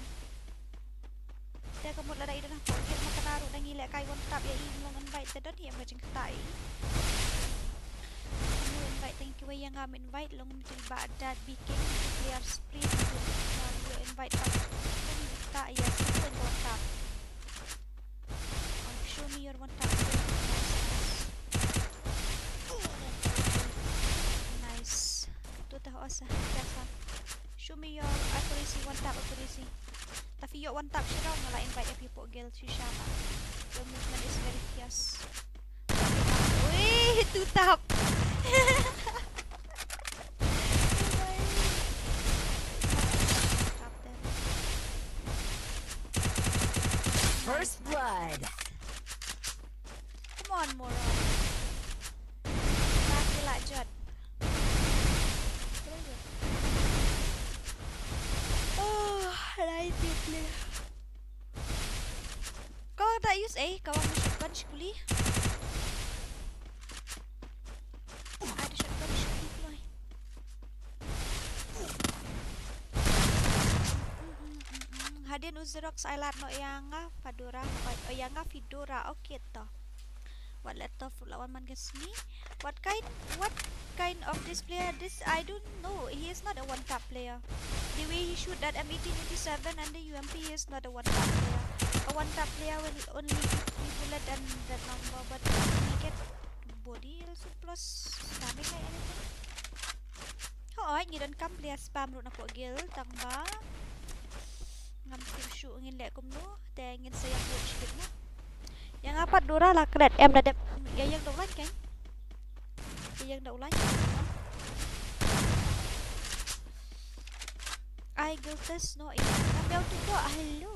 Te ka mut lada i don hapoh guild ma ka na ruh da ngi leh kai one tap ïa i, ym long invite te don hi em ka jingktah ïa i. Ym invite tang kiwei ïa nga, ym invite long, mut ba dat biking player sprint, ym invite pat. Ka jingktah ïa, sa ka one tap. Oh, show me your one tap. Nice, nice. Nice. Tu tah os, ah, biasa. Show me your accuracy, one tap accuracy. Ta phi ïoh one tap shi round nga la invite ïa phi hapoh guild shisha ba. Your movement is very fierce. Weh, two tap. First blood. Come on, moron. Ba ki la jot. Oh, lai tip leh. Ko da use, eh, ka wan shotgun shi kuli. Ada shotgun shi kuli kloi. Hadien u Xerox ai lad noh ïa nga Fedora, oh, ïa nga Fedora, okay to. Wat leh to, fruit la wan man ka sngi. What kind, what kind of this player? This, I don't know. He is not a one tap player. The way he shoot that M eighteen eighty-seven and the U M P, he is not a one tap player. A one tap player will only give three bullet and that number, but he get body also plus damage like anything. Hooid, ngi donkam player spam ruh napoh guild, tang ba ngam tip shuh ngin leh kumno, te ngin sa ïa vote shibit mo. Ïa nga pat Dora la klet em da dep ïa ïeng da u line kan. Ïa ïeng da u line. Ai guiltless no, ïa nga bel tu do, hello.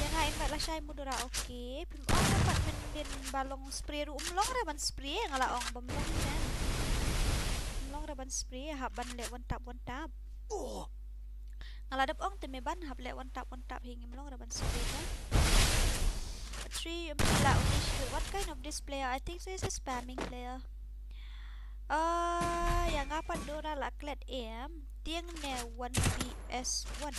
Ïa nga invite lashai mo Dora, okay. Phim ong pat men din ba long spray ruh, ym long re ban spray, nga la ong bym long re. Ym long re ban spray, hap ban leh one tap, one tap. Nga la dep ong te me ban hap leh one tap, one tap hi, ngim long re ban spray te. Three, ym phi la uni shi, what kind of this player? I think so is a spamming player. Ah, ïa nga pat Dora la klet em, tieng ne one V S one.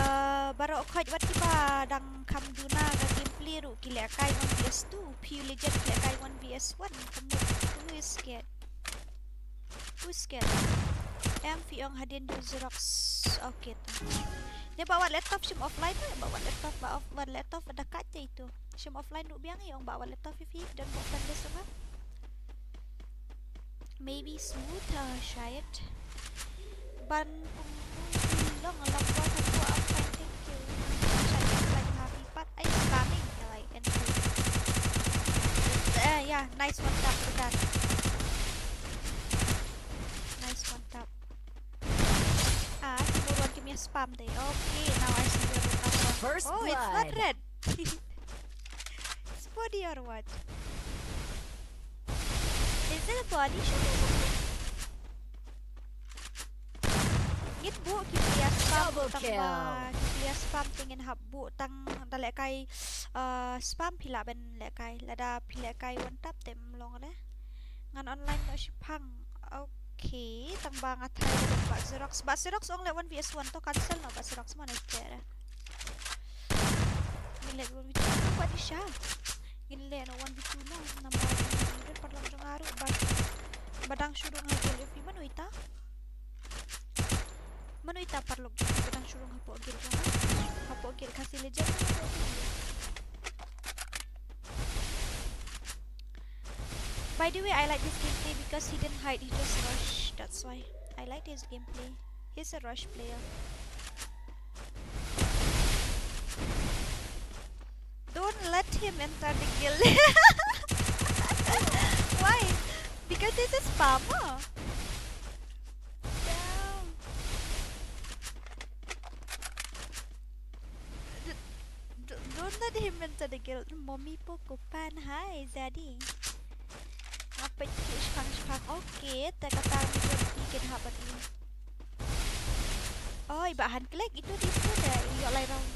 Ah, baroh khoit wat kiba dang kham duna ka gameplay ruh ki leh kai one V S two, pure legend ki leh kai one V S one, ka mut who is scared? Who is scared? Em phi ong hadien u Xerox. Okay to. Te ba wat laptop shim offline, ba wat laptop, ba off, wat laptop da kat te itu. Shim offline ruh biang ïa ong ba wat laptop ïa phi, don bok friend list ba. Maybe smooth, uh, shayad. Ban pung long long bol kan ko am fine, thank you. Shayad like happy pat ai spamming like and eh, yeah, nice one tap for that. Nice one tap. Ah, ki buruan kim ïa spam dei. Okay, now I see your red one. First blood. Oh, it's not red. It's body or what? Is it a body shot or something? Ngin buh ki player spam. Double kill. Tang ba ki player spam te ngin hap buh tang da lehkai, uh, spam phi lah ban lehkai. Lada phi lehkai one tap te ym long re. Ngan online noh shiphang. Okay, tang ba nga thai da Bah Xerox. Bah Xerox ong leh one v one to cancel noh Bah Xerox, mana ite re. Ngin leh one v one to Bah Disha. Ngin leh noh one v one noh. Namar ngin leh paralok jong nga ruh. Ba, ba dang shu rung ha guild ïa phi, mano ita? Mano ita paralok jong nga ba dang shu rung hapoh guild jong nga? Hapoh guild Khasi Legend. By the way, I like this gameplay because he didn't hide, he just rush. That's why I like his gameplay. He's a rush player. Don't let him enter the guild. Why? Because he's a spammer. Damn. D-, d-, don't let him enter the guild. Mommy Poco Pan, hi, Zaddy. Apa ki shpang shpang? Okay, te kata ni ki kin habat ni. Oi, ba han klik itu di situ deh. Ïoh lai round.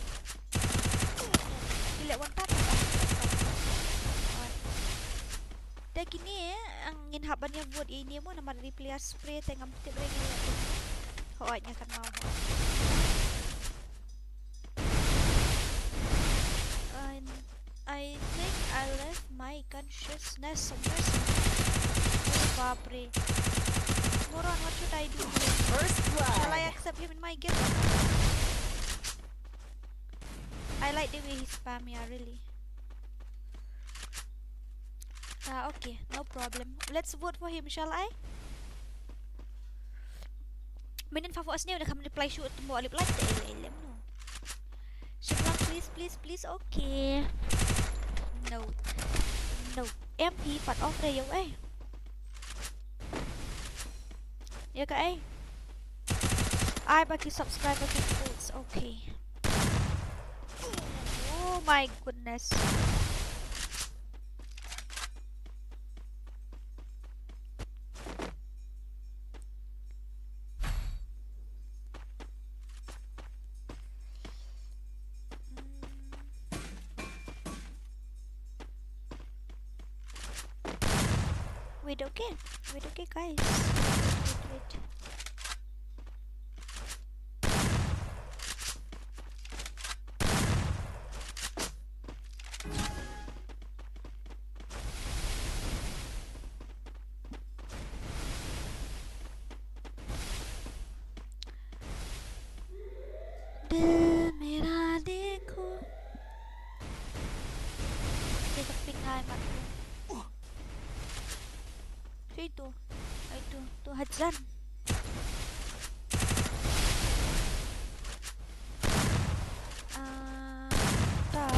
Ki leh one tap ba. Oi. Te kine, eh, ang ngin hap ban ïa vote ïa ine mo namar ri player spray te ngam tip re ngin leh. Hooid nga kan mau hooid. I, I think I left my consciousness somewhere, somewhere. Oh, bapre. Moron, what should I do here? First blood. Shall I accept him in my guild? I like the way he spam, yeah, really. Ah, okay, no problem. Let's vote for him, shall I? Mynnin fa fo sniew da kham reply shuh, tymmo lip like te ele ele no. Shimlang, please, please, please. Okay. No. No. M P pat off re ïa u, eh. Ïa ka, eh. Ai ba ki subscriber ki votes. Okay. Oh my goodness. Wait, okay. Wait, okay, guys. Wait, wait, wait. दिल मेरा देखो। Dia ka ping ai mat tu. Situ. Ai tu, tu hajan. Ah, tak.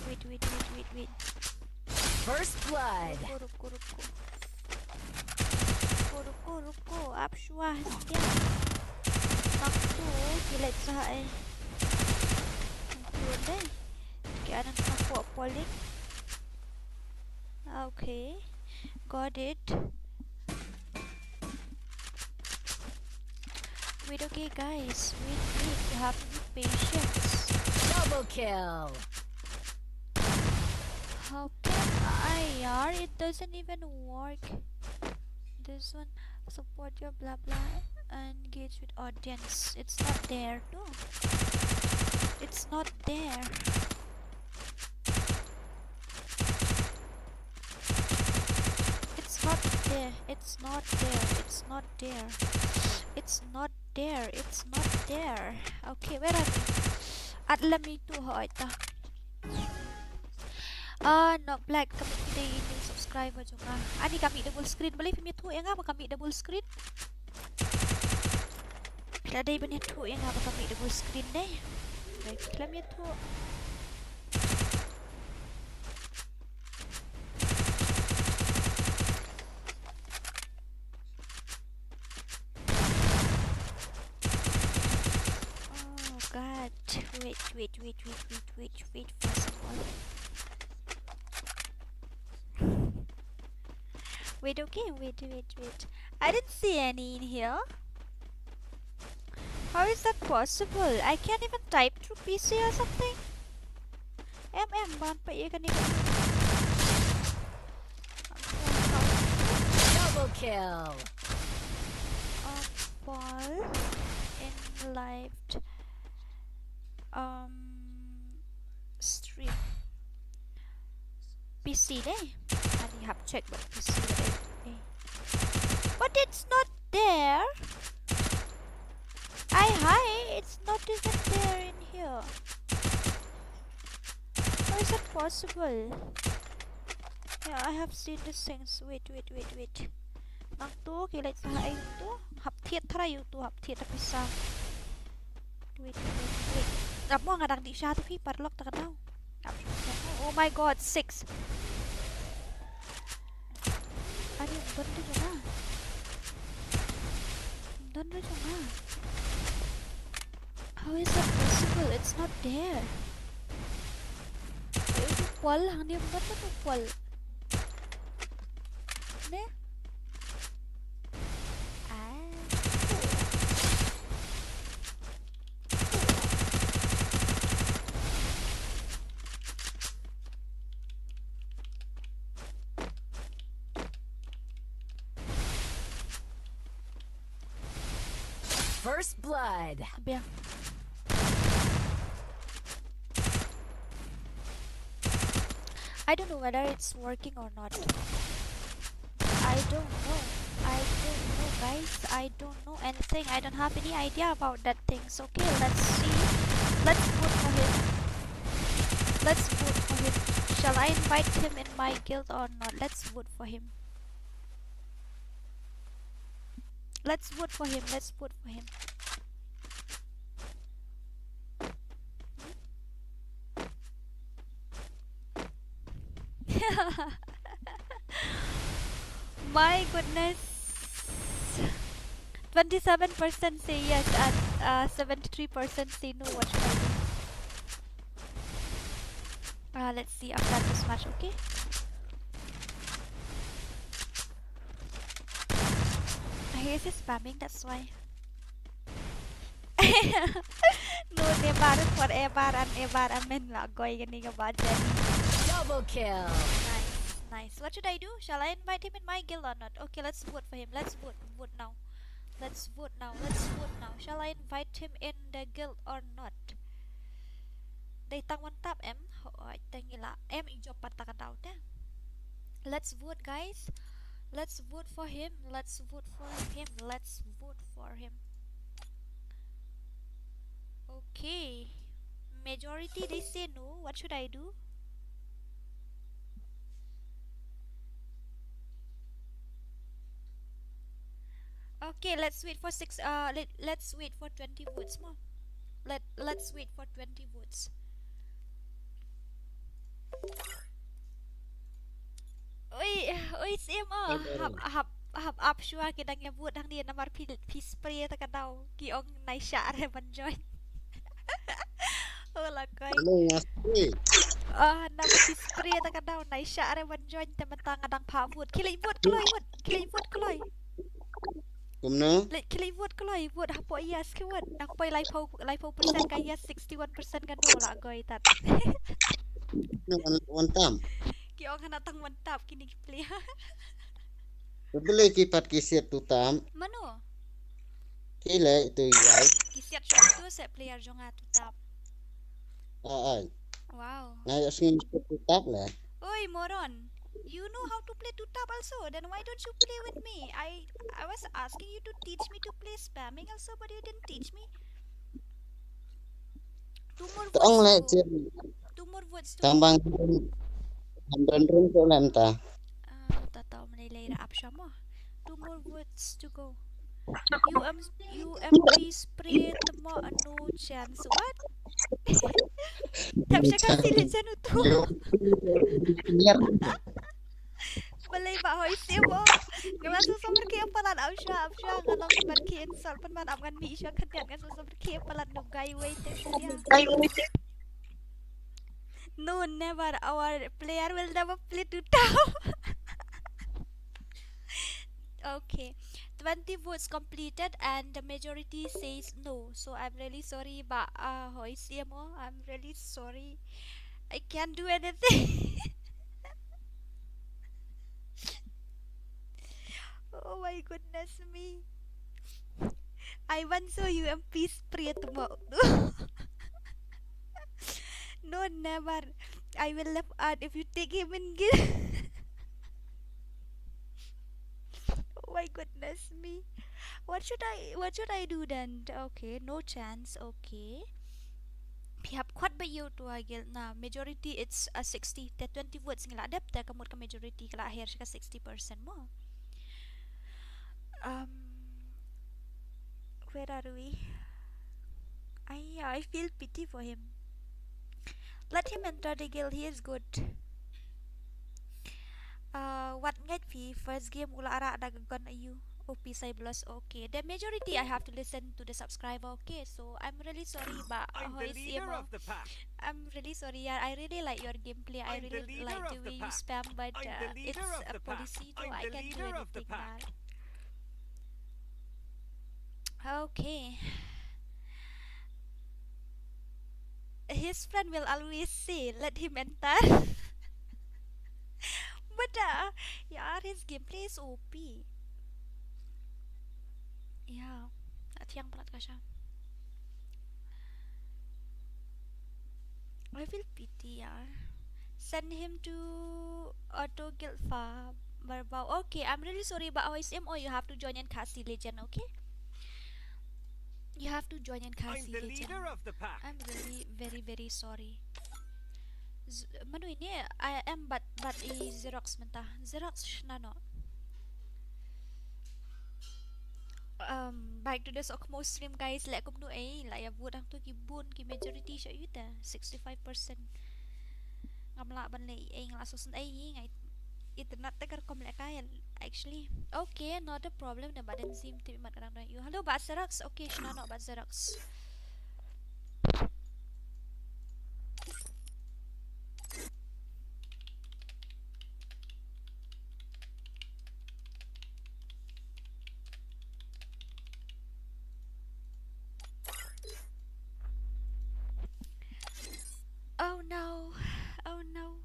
Wait, wait, wait, wait, wait. First blood. Ruko, ruko, ruko, ruko. Ruko, ruko, ruko. Ap shuwa hyndia. Nangtu ki leit sa ai. Nangtu dei. Ki anan ka po poling. Okay. Got it. Wait, okay, guys. Wait, wait. You have to be patient. Double kill. How can I, yaar? It doesn't even work. This one, support your blah blah, engage with audience. It's not there, no. It's not there. It's not there. It's not there. It's not there. It's not there. It's not there. Okay, where are we? At lami tu ho ita. Ah, Nok Black, ka mih phi dei new subscriber jong nga. Ani ka mih double screen, balei phim ïathuh ïa nga ba ka mih double screen? Phi la dei ban ïathuh ïa nga ba ka mih double screen ne? Balei phim ïathuh? Oh God. Wait, wait, wait for someone. Wait, okay, wait, wait, wait. I didn't see any in here. How is that possible? I can't even type through P C or something. Em, em, ban pa ye kani. Double kill. Um, Paul in live, um, stream. P C ne? Ani hap check ba P C ne. But it's not there. Ai hai, it's not even there in here. How is that possible? Yeah, I have seen these things. Wait, wait, wait, wait. Nangtu ki leit sa ha ïa utu. Hap thied trai ïa utu, hap thied da pisa. Wait, wait, wait. Ap mo nga dang dih sha tu phi, paralok ta ka daw. Ap sha. Oh my God, six. Ani, ym don ruh jong nga. Ym don ruh jong nga. How is that possible? It's not there. Utu pol hangne, ym don utu pol. Ne? Ah. First blood. Biang. I don't know whether it's working or not. I don't know. I don't know, guys. I don't know anything. I don't have any idea about that thing. So, okay, let's see. Let's vote for him. Let's vote for him. Shall I invite him in my guild or not? Let's vote for him. Let's vote for him. Let's vote for him. My goodness. Twenty-seven percent say yes and, uh, seventy-three percent say no. What should I do? Uh, let's see after this match, okay? He is spamming, that's why. No, never, forever and ever, amen la koi kani ka ba jani. Double kill. Nice, nice. What should I do? Shall I invite him in my guild or not? Okay, let's vote for him. Let's vote. Vote now. Let's vote now. Let's vote now. Shall I invite him in the guild or not? Dei tang one tap em? Hooid, te ngi la em i jop pat ta ka daw te. Let's vote, guys. Let's vote for him. Let's vote for him. Let's vote for him. Okay. Majority, they say no. What should I do? Okay, let's wait for six, uh, let, let's wait for twenty votes mo. Let, let's wait for twenty votes. Oi, oi, Sim, oh, hap, hap, hap, ap shuwa ki dang ïa vote hangne namar phi, phi spray ta ka daw, ki ong nai shah re ban join. Oh, la koi. Hello, nga spray. Ah, namar phi spray ta ka daw, nai shah re ban join te mynta nga dang phah vote. Ki leit vote kloi, vote, ki leit vote kloi. Kumno? Leit, ki leit vote kloi, vote hapoh yes ki vote. Nang poi laiphew, laiphew percent ka yes, sixty-one percent ka no, la koi tat. One, one tap. Ki ong hana tang one tap kini ki player. Balei ki pat ki siat two tap? Mano? Ki leh itu ïai. Ki siat shuh tu se player jong nga two tap. Ai, ai. Wow. Nga ïohsngew two tap leh. Oi, moron. You know how to play two tap also. Then why don't you play with me? I I was asking you to teach me to play spamming also, but you didn't teach me. Two more Tong le votes to chin go. Two more votes to tang go. bang. Hamren rung ko lem ta. Ah, ta ta mane le ap shamo. Two more votes to go. U M U M P spray temo, no chance. What? Tap sha Khasi Legend uto. Yer. Balei ba hoi sim o. Nga la shu sumar ki palat, am sha, am sha, nga long man ki insult pan man, am ngan mi sha khadiat, nga shu sumar ki palat, no guy wei te sha dia. No, never. Our player will never play two tap. Okay. Twenty votes completed and the majority says no. So I'm really sorry, ba, uh, hoi sim o. I'm really sorry. I can't do anything. Oh my goodness me. I want so U M P spray temo. No, never. I will left out if you take him in guild. Oh my goodness me. What should I, what should I do then? Okay, no chance. Okay. Phi hap khot ba ïa uto ha guild na. Majority it's a sixty. Te twenty votes ngi la dep, te ka mut ka majority ka la her sha ka sixty percent mo. Um, where are we? I I feel pity for him. Let him enter the guild. He is good. Uh, wat ngeit phi first game u la rah da ka gun aiu? O P Cyberlust. Okay. The majority I have to listen to the subscriber. Okay. So I'm really sorry, ba, I'm the hoi sim leader o. Of the pack. I'm really sorry, yeah. I really like your gameplay. I I'm the reallyleader like of the the way you pack. Spam, but I'm the uh, it's leader of a the pack. policy, so I'm I the can do leader of the anything pack. Now. Okay. His friend will always say, "Let him enter." But uh, yeah, his gameplay is O P. Yeah, I think palat ka sha. I feel pity, yeah. Send him to Auto Guild Farm, Barbau. Okay, I'm really sorry, ba hoi sim o, you have to join in Khasi Legend, okay? You have to join in I'm Khasi the Legend. Leader of the pack. I'm really very very sorry. Z- Manu ini I am but but i Xerox mynta. Xerox shna no. Um, back to the Sokmo stream, guys. Leh kumno ei, la ïa vote hangto ki bun, ki majority sha ïa ta, sixty-five percent. Ngam lah ban leh ei, nga la sosn ei hi, nga it-, internet te kar kom leh kai, actually. Okay, not a problem, da ba den zim te mat kadang dang ïa. Hello, ba Xerox. Okay, shna no ba Xerox. Oh no. Oh no.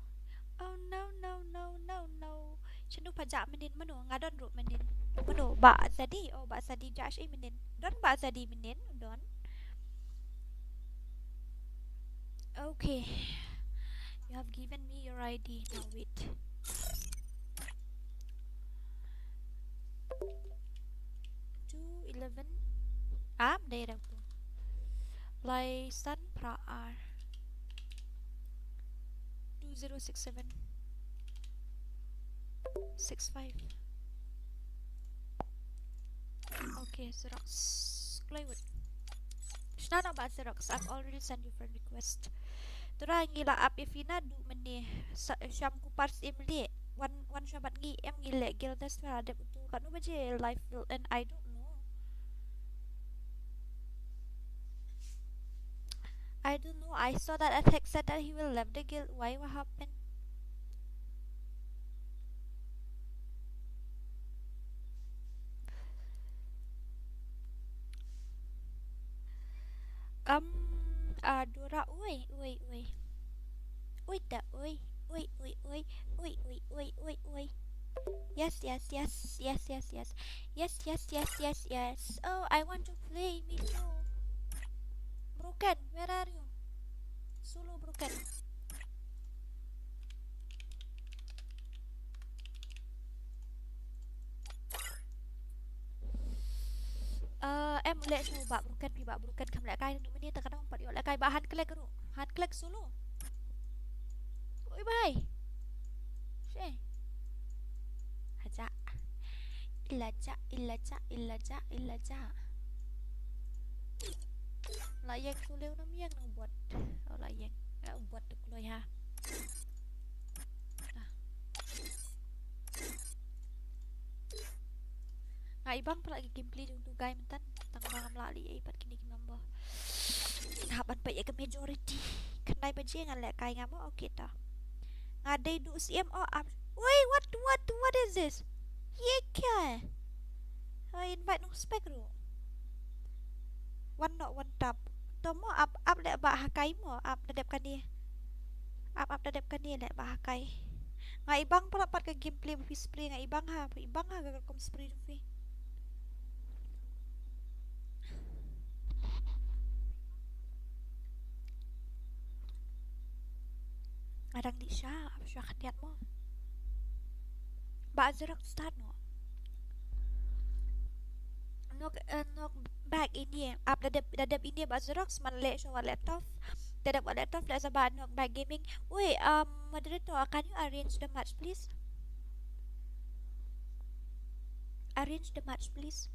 Oh no, no, no, no, no. Shano pha jah mynnin mano, nga don ruh mynnin. Mano, ba Zadi, oh ba Zadi jah shi mynnin. Don ba Zadi mynnin, don. Okay. You have given me your I D. Now wait. Two eleven. Am dai rabu. Lai san pra ar. Two zero six seven. Six five. Okay, Xerox. Plywood. Shna no ba Xerox. I've already sent you friend request. Tura ngi la ap ïa phi naduh mynne. Sa-, sham ku pars im leh. Wan, wan sham bad ngi em ngi leh guild test para dep tu. Katno baje live will end, I don't know. I don't know. I saw that Attack said that he will left the guild. Why? What happened? Um, uh, Dora, oi, oi, oi. Oi, da, oi, oi, oi, oi, oi, oi, oi, oi, oi. Yes, yes, yes, yes, yes, yes. Yes, yes, yes, yes, yes. Oh, I want to play, me too. Broken, where are you? Solo Broken. Em leh shu ba broken, phi ba broken kham lehkai, tu mini ta ka dang pat ïoh lehkai ba han klek ruh. Han klek solo. Ui bai. She. Haja. Ilaja, ilaja, ilaja, ilaja. La ïeng solo, nam ïeng nang bot. Oh, la ïeng. Eh, bot tu kloi ha. Ah. Nga ibang pala ki gameplay jong tu guy mynta. Tang ba ngam lah leh ei pat kine ki member. Nga hap ban peit ïa ka majority. Khyndai baje ngan lehkai, nga mo, okay ta. Nga dei duh C M o ap. Wait, what, what, what is this? Ye kya hai? Hai, invite nong spek ruh. One not one tap. To mo ap, ap leh ba ha kai mo, ap da dep kane. Ap, ap da dep kane leh ba ha kai. Nga ibang pala pat ka gameplay ba phi spray, nga ibang ha, ibang ha ka rukom spray jong phi. Nga dang dih sha, ap sha khyndiat mo. Ba Xerox start no. Nok, eh, nok back in ye. Ap da dep, da dep in ye ba Xerox, man leh sha wa laptop. Da dep wa laptop leh sa ba nok back gaming. Wait, um, moderator, can you arrange the match, please? Arrange the match, please.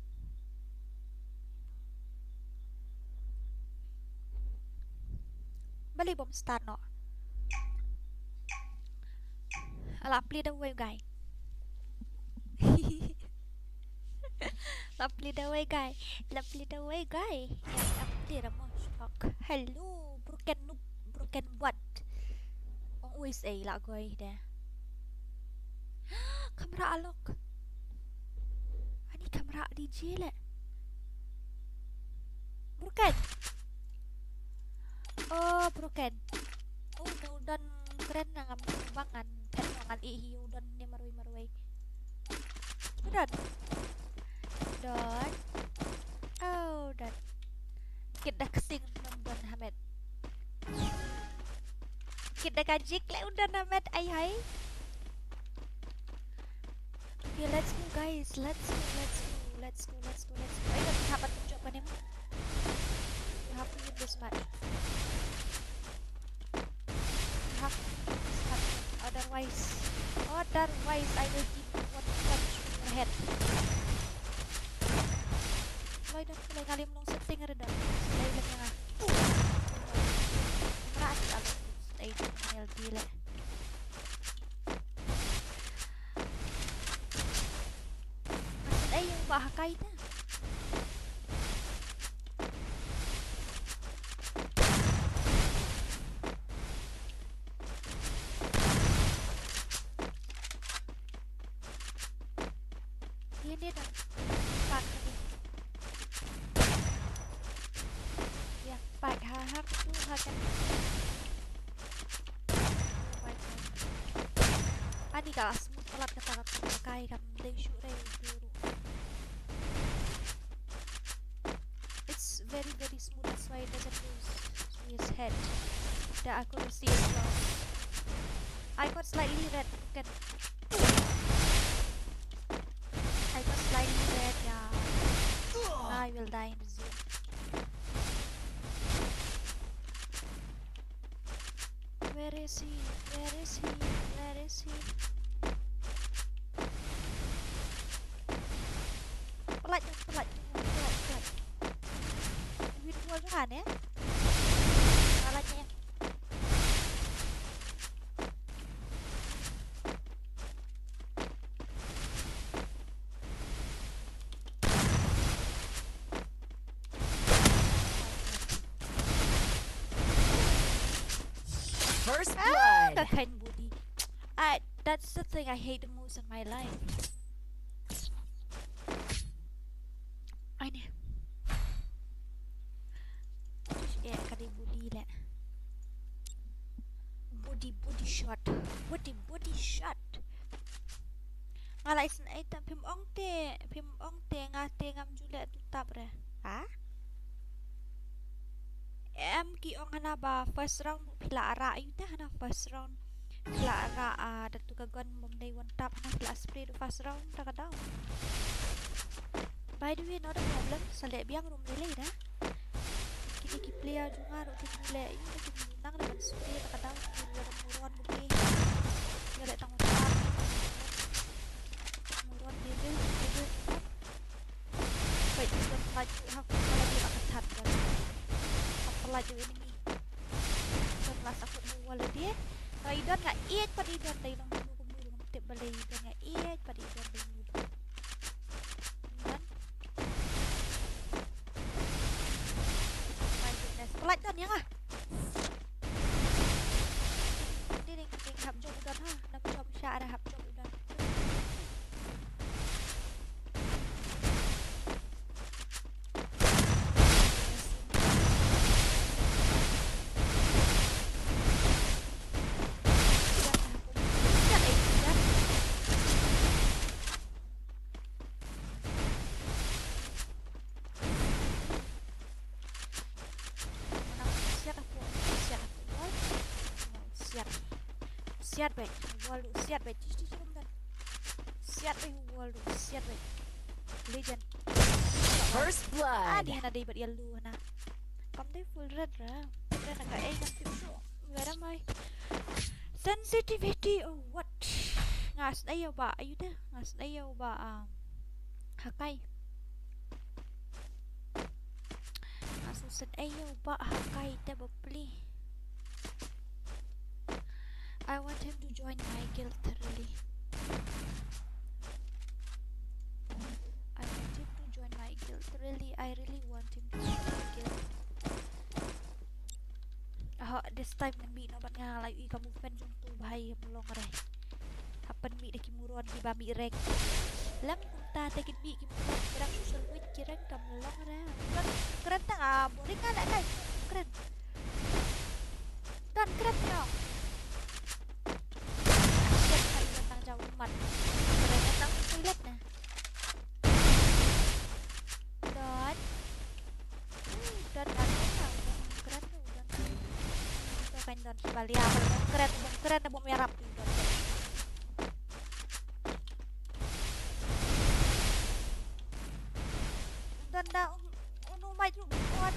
Balei bym start noh? Lah play da uwei u guy. Lah play da uwei u guy. Lah play da uwei u guy. Lah play da mo shok. Hello, broken noob, broken bot. Ong uwei sei lah goi da. Kamra alok. Ani kamra D J leh. Broken. Oh, broken. Oh, u don kren na ngam bang ngan phet ngan ih hi u don ne marwei marwei. U don. Don. Oh, don. Kit da ksing nang don hamet. Kit da kajik leh u don hamet ai hai. Okay, let's go, guys. Let's go, let's go, let's go, let's go, let's go. Ay, nang hap ban jump kan em. You have to win this match. You have to win this match. Otherwise, otherwise I will give you one punch in your head. Lai dan kulai ngalim long setting ada dah. Lai lagi nga. Mra di alu. Lai di L D leh. Maksud ai yung ba ha kai ta. Ïa, ïa, ïa. Pat ha, ha, tu, ha, kan. Oh my God. Ani ka smooth palat kata ka kai kam dei shu rei duru. It's very, very smooth, that's why it doesn't lose to his head. The accuracy is lost. I got slightly red, bukan. I got slightly red, yeah. I will die in the zone. Where is he? Where is he? Where is he? Pelat, pelat, pelat, pelat. Win wall jong nga, eh? Pelat, eh. First blood. Ah, that kind of body. I, that's the thing I hate the most in my life. Ai ne. Eh, ka dei body leh. Body, body shot. Body, body shot. Nga la isynei tam, phim ong te, phim ong te, nga te ngam ju leh tu tap re. Ha? Em ki ong hana ba first round phi la ara yu te hana first round. Phi la ara, ah, da tu ka gun bym dei one tap hana phi la spray tu first round ta ka down. By the way, not a problem. Sa leh biang ruh ym lei lei da. Kine ki player jong nga ruh ki leh, ïa ki nang da ban spray ta ka daw, ki leh da muron ruh ki. Ïa leh tang uta. Muron dia je, dia je. Wait, don laju ha ku lagi ba ka that don. Apa laju ini ni? Don la sa ku wall dia. Rai don nga iet pat i don dai long dulu kumno dulu tip balai don nga iet pat i don dai long. Don. My goodness. Pelat don ïa nga. Ding ding ding hap jump don ha. Nam jump sha arah hap jump don. Siat bek. Wall siat bek. Siat bek wall siat bek. Legend. First blood. Ani hana dei bad yellow hana. Kam dei full red ra. Red na ka ei kam tip su. Where am I? Sensitivity or what? Nga snei ïa ba ayu da. Nga snei ïa ba um, hakai. Nga snei ïa ba hakai te ba pli. I want him to join my guild, really. I want him to join my guild, really. I really want him to join my guild. Ah, this time ngan mih noh bad nga la ïohi ka movement jong tu bhai, ym long re. Happen mih da ki muron kiba mih rank. Lem kumta te kin mih ki muron ki rank, ki rank kam long re. Kren tang, ah, boring nga la kai. Kren. Don kren noh. Kren kai don tang jauh umat. Kren tang toilet na. Don. Uh, don, don, don, don. Kren tu, don. Tu kan don kiba lia, kalau don kren, don kren, don merap tu, don. Don da, um, unu mai tu, don.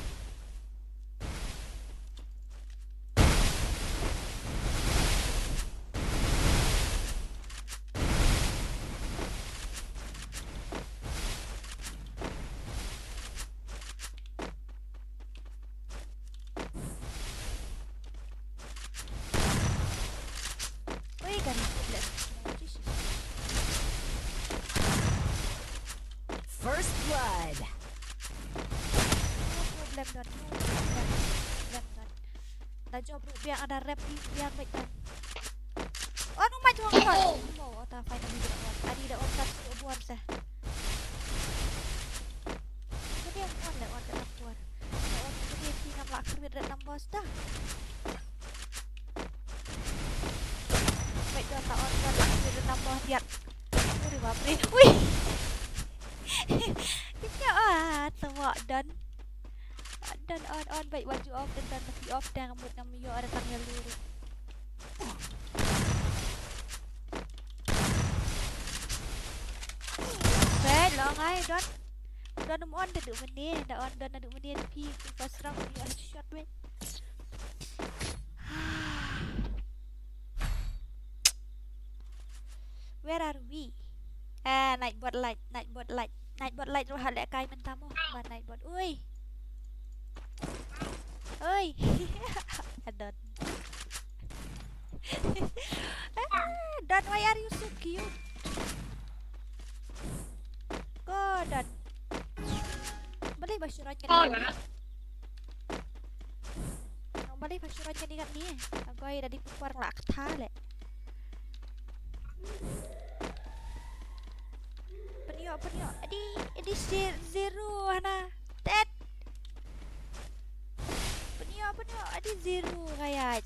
Oi, kan. First blood. No problem, don. No problem. Problem, don. Da job ruh biang, ada rep ruh biang, baik don. Oh, no, mai tuang, don. Oh, ta finally da on. Adi da on, kat su buan seh. Jadi yang on le on da buan. Da on jadi si ngam lak serwit red numbers dah. Baik don, da on, don lak serwit red numbers, diat. Uri, bapre. Ui. Kita ah, tawak don. Don on, on, baik baju off, don, don, mesti off, dah rambut ngam ïoh ada tang yellow. Weh, long ai, don. Don ym on, da duk mane, da on, don da duk mane, pi, pi first round, ïoh headshot, weh. Where are we? Ah, Nightbot Light, Nightbot Light, Nightbot Light ruh ha lehkai mynta mo. Ba Nightbot. Ui. Ui. Adon. Ah, Don, why are you so cute? Go, Don. Balei ba shu roit kane? Balei ba shu roit kane kat ni? Agoi, da dei pynpor la kata le. Pynïoh, pynïoh. Adi, adi ze-, zero hana. Tet. Pynïoh, pynïoh. Adi zero kaya.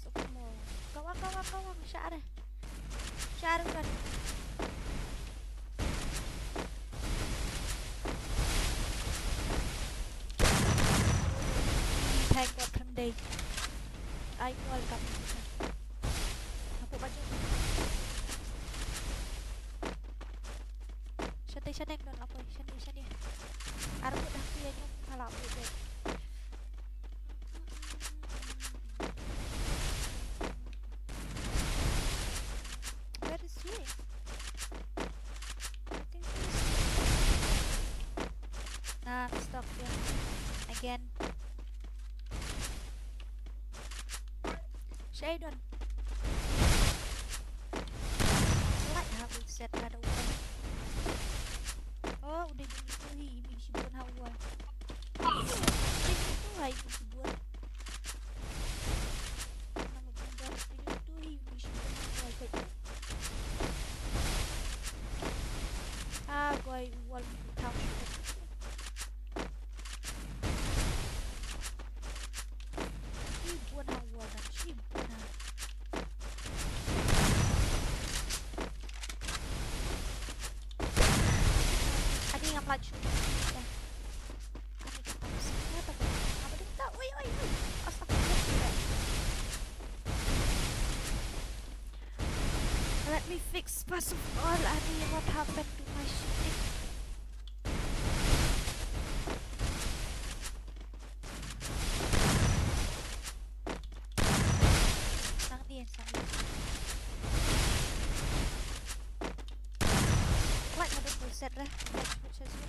Kawang, kawang, kawang. Share. Share kan. Thank God, thank day. Ai, welcome. Hapoh baju. Shane, shane, don lapoi. Shane, shane. Ar mut dah ku ïa nyum ka la mut deh. Where is he? I think he's... Nah, I'm stuck here. Again. Shaidon. Light ha u set la da u. Oh, u dei u dei u hi, u dei shibun ha u. U dei u hi, u dei shibun. Nang u dei u dei u hi, u dei shibun ha u. Ah, goi u wal u tau. Shibun ha u wal, shibun ha. Ani ngam lait shuh. Ani ka tang sini, apa tu? Apa dia minta? Oi, oi, oi. Astagfirullah. Let me fix first of all, ani, what happened to my shooting? Nang ni, nang ni. Light madu full set dah. Light full set semua.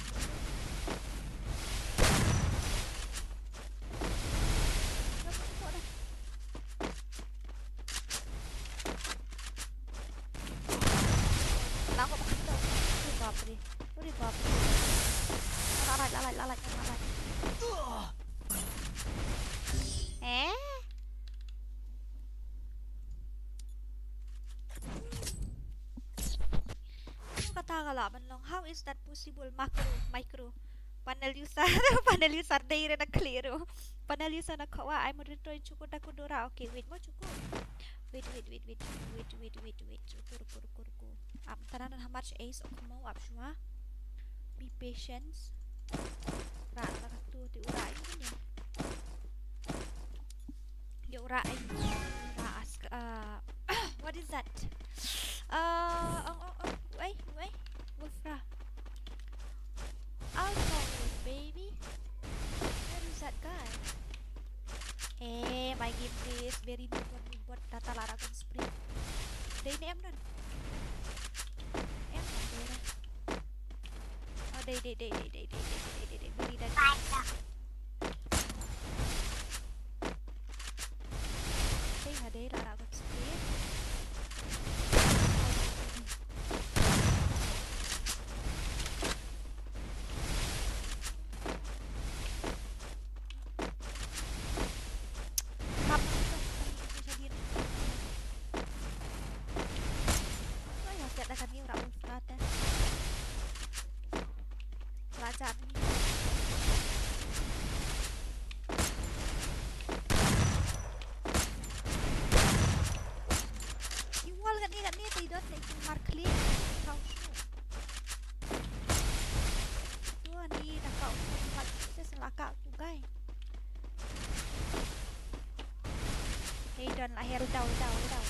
Dah masuk dah. Lah, kok makan tu? Uri bapre. Uri bapre. Lalai, lalai, lalai, lalai. Eh? Kata ka lah ban long. How is that possible? Macro, micro. Panel user, panel user dei re na clear. Panel user na khawa, ai moderator in chukur da ku dora. Okay, wait mo chukur. Wait, wait, wait, wait. Wait, wait, wait, wait. Chukur, kur, kur, kur. Ap tara nan hamar ace ok mo ap shwa. Be patience. Ra ra tu ti ura ini. Dia ura ai. Ura ask, uh, what is that? Uh, oh, oh, oh, wait, wait. Wolfra. Alcohol, baby. Where is that guy? Eh, my game is very new one, new one. Data la ragon sprint. Dei ne em don. Em don dei ra. Oh, dei, dei, dei. Very done. Dei ha dei la ragon sprint. Ïa u wall kane, kane te i don te i mar khlieh. Tau shu. Tu ani da ka u mat te sa la ka tu gai. Hei don la hel dau dau dau.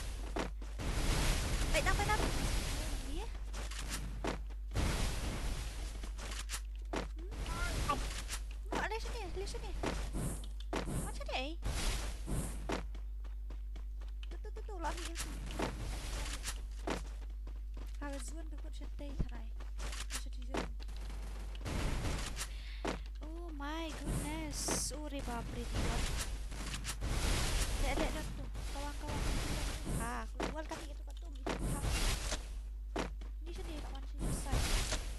Bai dau bai dau. Ni. Hmm? No, ale sini, ale sini. Macam ni. Tu tu tu tu la ni. Ka zone ka kut shatei tharai. Shatei zone. Oh my goodness. Uri bapre, Dion. Dek, dek, dek, tu. Kawang, kawang. Ha, keluar kami itu ketum, itu ketum. Ni sini, tak mana sini besar.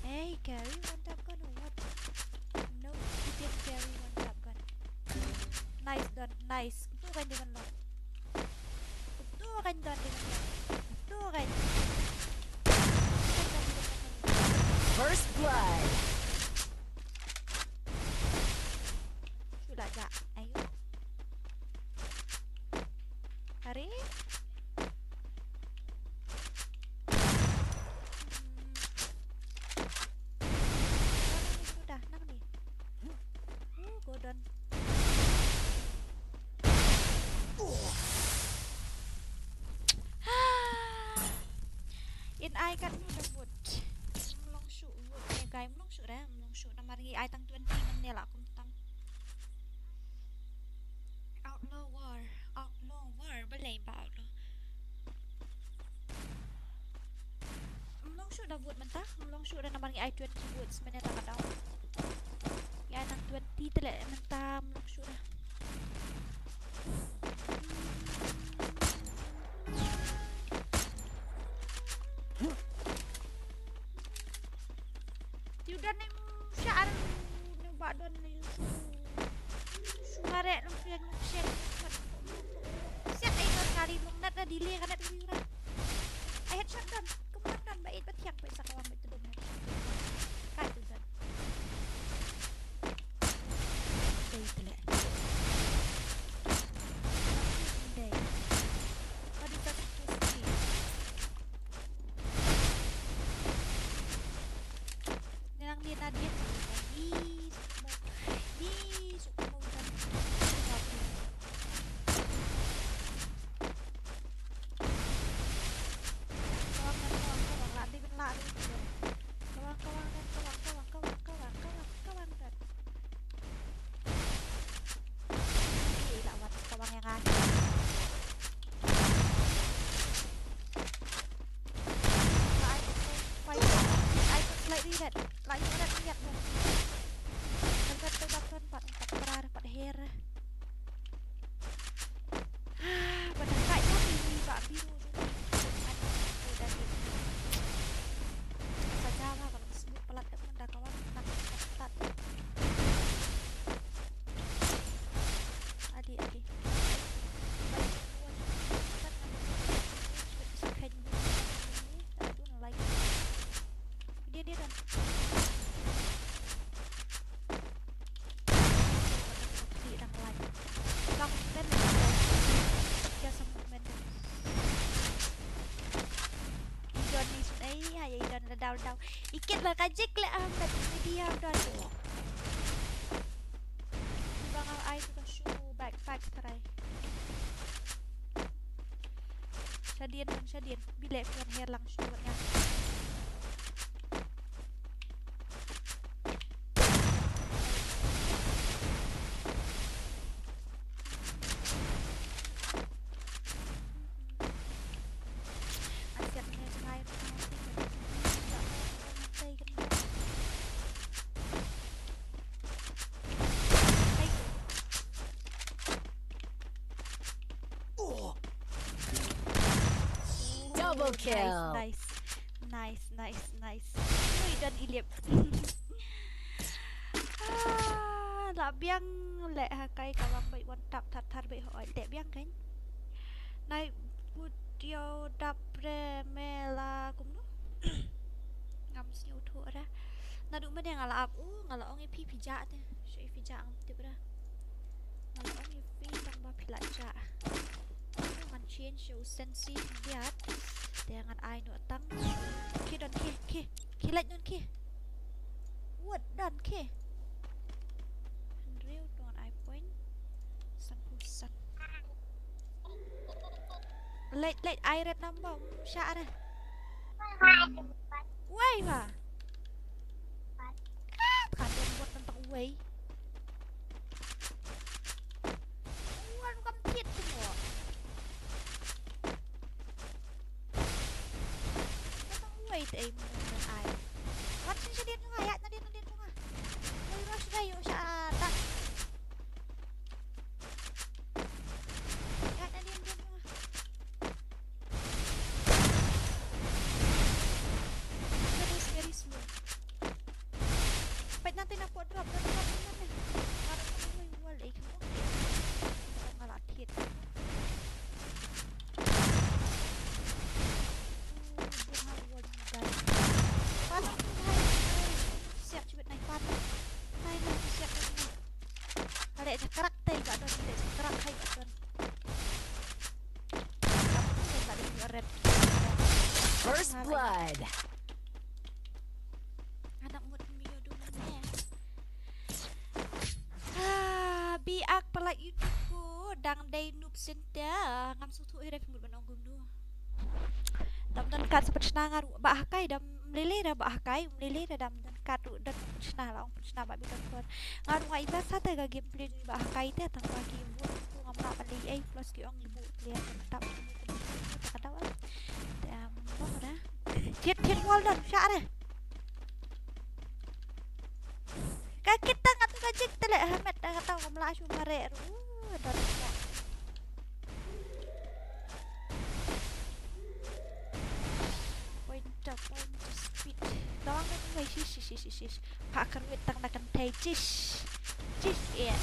Hey, carry one tap gun or what? No, he didn't carry one tap gun. Nice, Don, nice. Itu kan dia kan lo. Itu kan Don, dia kan lo. Itu kan. First blood. Shu la jah. Ayo. Hari. Hmm. Nang ni, sudah, nang ni. Uh, go down. In ai kat nu da vote. Mlong shu vote ne guy, mlong shu da, mlong shu namar ngi ai tang twenty. la kum tang. Outlaw War, Outlaw War, balei ba Outlaw. Ym long shuh da vote mynta, ym long shuh da namar ngi ai twenty votes mynta ka daw. Ngi ai nang twenty te leh mynta ym long shuh da. Te u don ne sha ar ne ba don ne shu. Shu mareh nong shu yang nong shu yang. Siat ai don kali nong nat na delay ka nat uri ura. Ai headshot don. Kum don don ba it ba thiang ba it sa kawang ba it tu don headshot. Ka tu don. Dei tu leh. Dei. What is that supposed to be? Nang ni na dia. Ni sukmo. Ni sukmo kan. Kawang kan, kawang, kawang, lah, di, lah, di. Kawang, kawang kan, kawang, kawang, kawang, kawang, kawang, kawang kan. Ih, lah, wat, kawang ïa nga. Lah, ai, ai, ai, slightly red. Lah, ïa red, ïa red. Red, red, red, red, pat, pat, pat, pat, her. Ba dang ka ïa ni ba biru jong ni. Ai da ni. Sa jawa ka long smooth palat da mun da ka wan da ka palat. Adi, adi. Bai wan palat na. Sa khain ni. I don't like. Dia, dia dah. Klik dang live. Long movement. Just a movement. I don ni sun ai, ha, i don la daw daw. I kit la ka jik le am, but i dia don. Ba nga ai tu ka shoe backpack try. Shadien, shadien. Bilek pynher lang shuh nya. Double kill. Nice, nice, nice, nice, nice. Ui, don Ilip. Ah, la biang le ha kai ka wang bai wan tap thar thar bai hoi le biang kan. Nai put yo dap re me la kumno. Ngam sngewthuh ra. Naduh mynne nga la ap u, nga la ong ïa phi phi jah te. Shu ïa phi jah ngam tip ra. Nga la ong ïa phi tang ba phi la jah. Ngan change ïa u sensi biat. Te ngan ai noh tang. Ki don ki, ki. Ki lait nun ki. Wot don ki. Hynriew to ngan ai point. Sanphew san. Leit, leit, ai red number. Sha are. Wei ba. Ka don bot tang tang wei. Wan kam thied tu mo. Ka tang wei te ai mo ai. Wat shisha dien jong nga, ïa na dien, na dien jong nga. Wei rush dai ïa sha ta. Ïa na dien jong nga. That is very slow. Peit nangta na pok drop, drop, drop, drop, drop. Nga la thied. Siap, siap, nai pat. Nai, nai, siap, nai. Ada jakrak tai ba don, ada jakrak hai ba don. First blood. Anak mut mio du mane. Ah, bi ak pelak YouTube ko dang dei noob senta. Ngam sngewthuh hi ref mut ban ong kumno. Dam don kat sepat sna nga ruh ba hakai dam Lele da ba hakai, lele da dam don kat u don pynshna la ong pynshna ba bi don kor. Nga ruh nga i ba sa te ka gameplay jong i ba hakai te tang ba ki vote tu ngam lah ban leh ei plus ki ong i vote player don tap i vote ka dau. Te am no da. Thied thied wall don sha re. Ka kit tang atu ka jik te le hamet da ka tau ngam lah shu mare ruh. Don. Pointer, pointer speed. Tawang ka bai shish shish shish shish. Pha kyrwit tang na kan thei shish. Shish eh.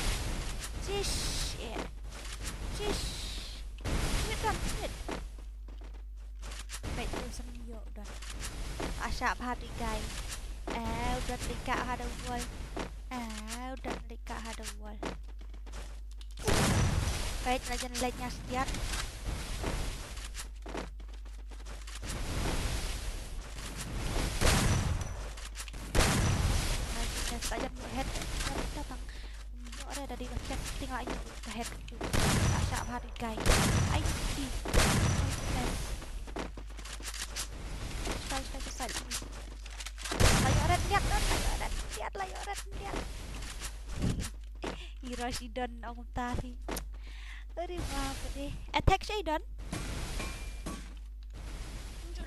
Shish eh. Shish. Wait, don't wait. Wait, do something yo, don't. Asha bha di guy. Eh, don't lika ha the wall. Eh, don't lika ha the wall. Wait, lajan lek nya setiat. Nice, nice. Ayan, head, head, head, datang. Yo, ada, ada di head, tinggal ayo, ke head tu. Tak syak hari, guys. Ayo, di. Nice. Stay, stay, stay. Layo red, lihat, red, layo red, lihat, layo red, lihat. Ira shi don ong tari. Ari ma pade. Attack shi don.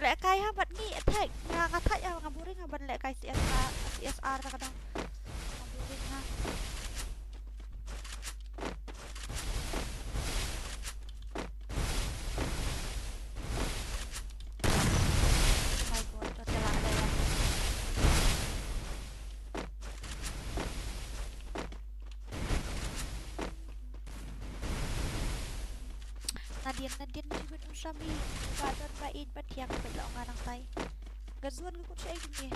Leh kai ha bat ni attack. Nga nga thai ha nga boring ha ban leh kai C S R, C S R ta kadang. Nga boring ha. Oh my god, jot jala ada ya. Nadien, nadien, jibet usami. Ba don ba id ba thiang pet la ong ngarang tai. Ga zuan ga kut sha id ni.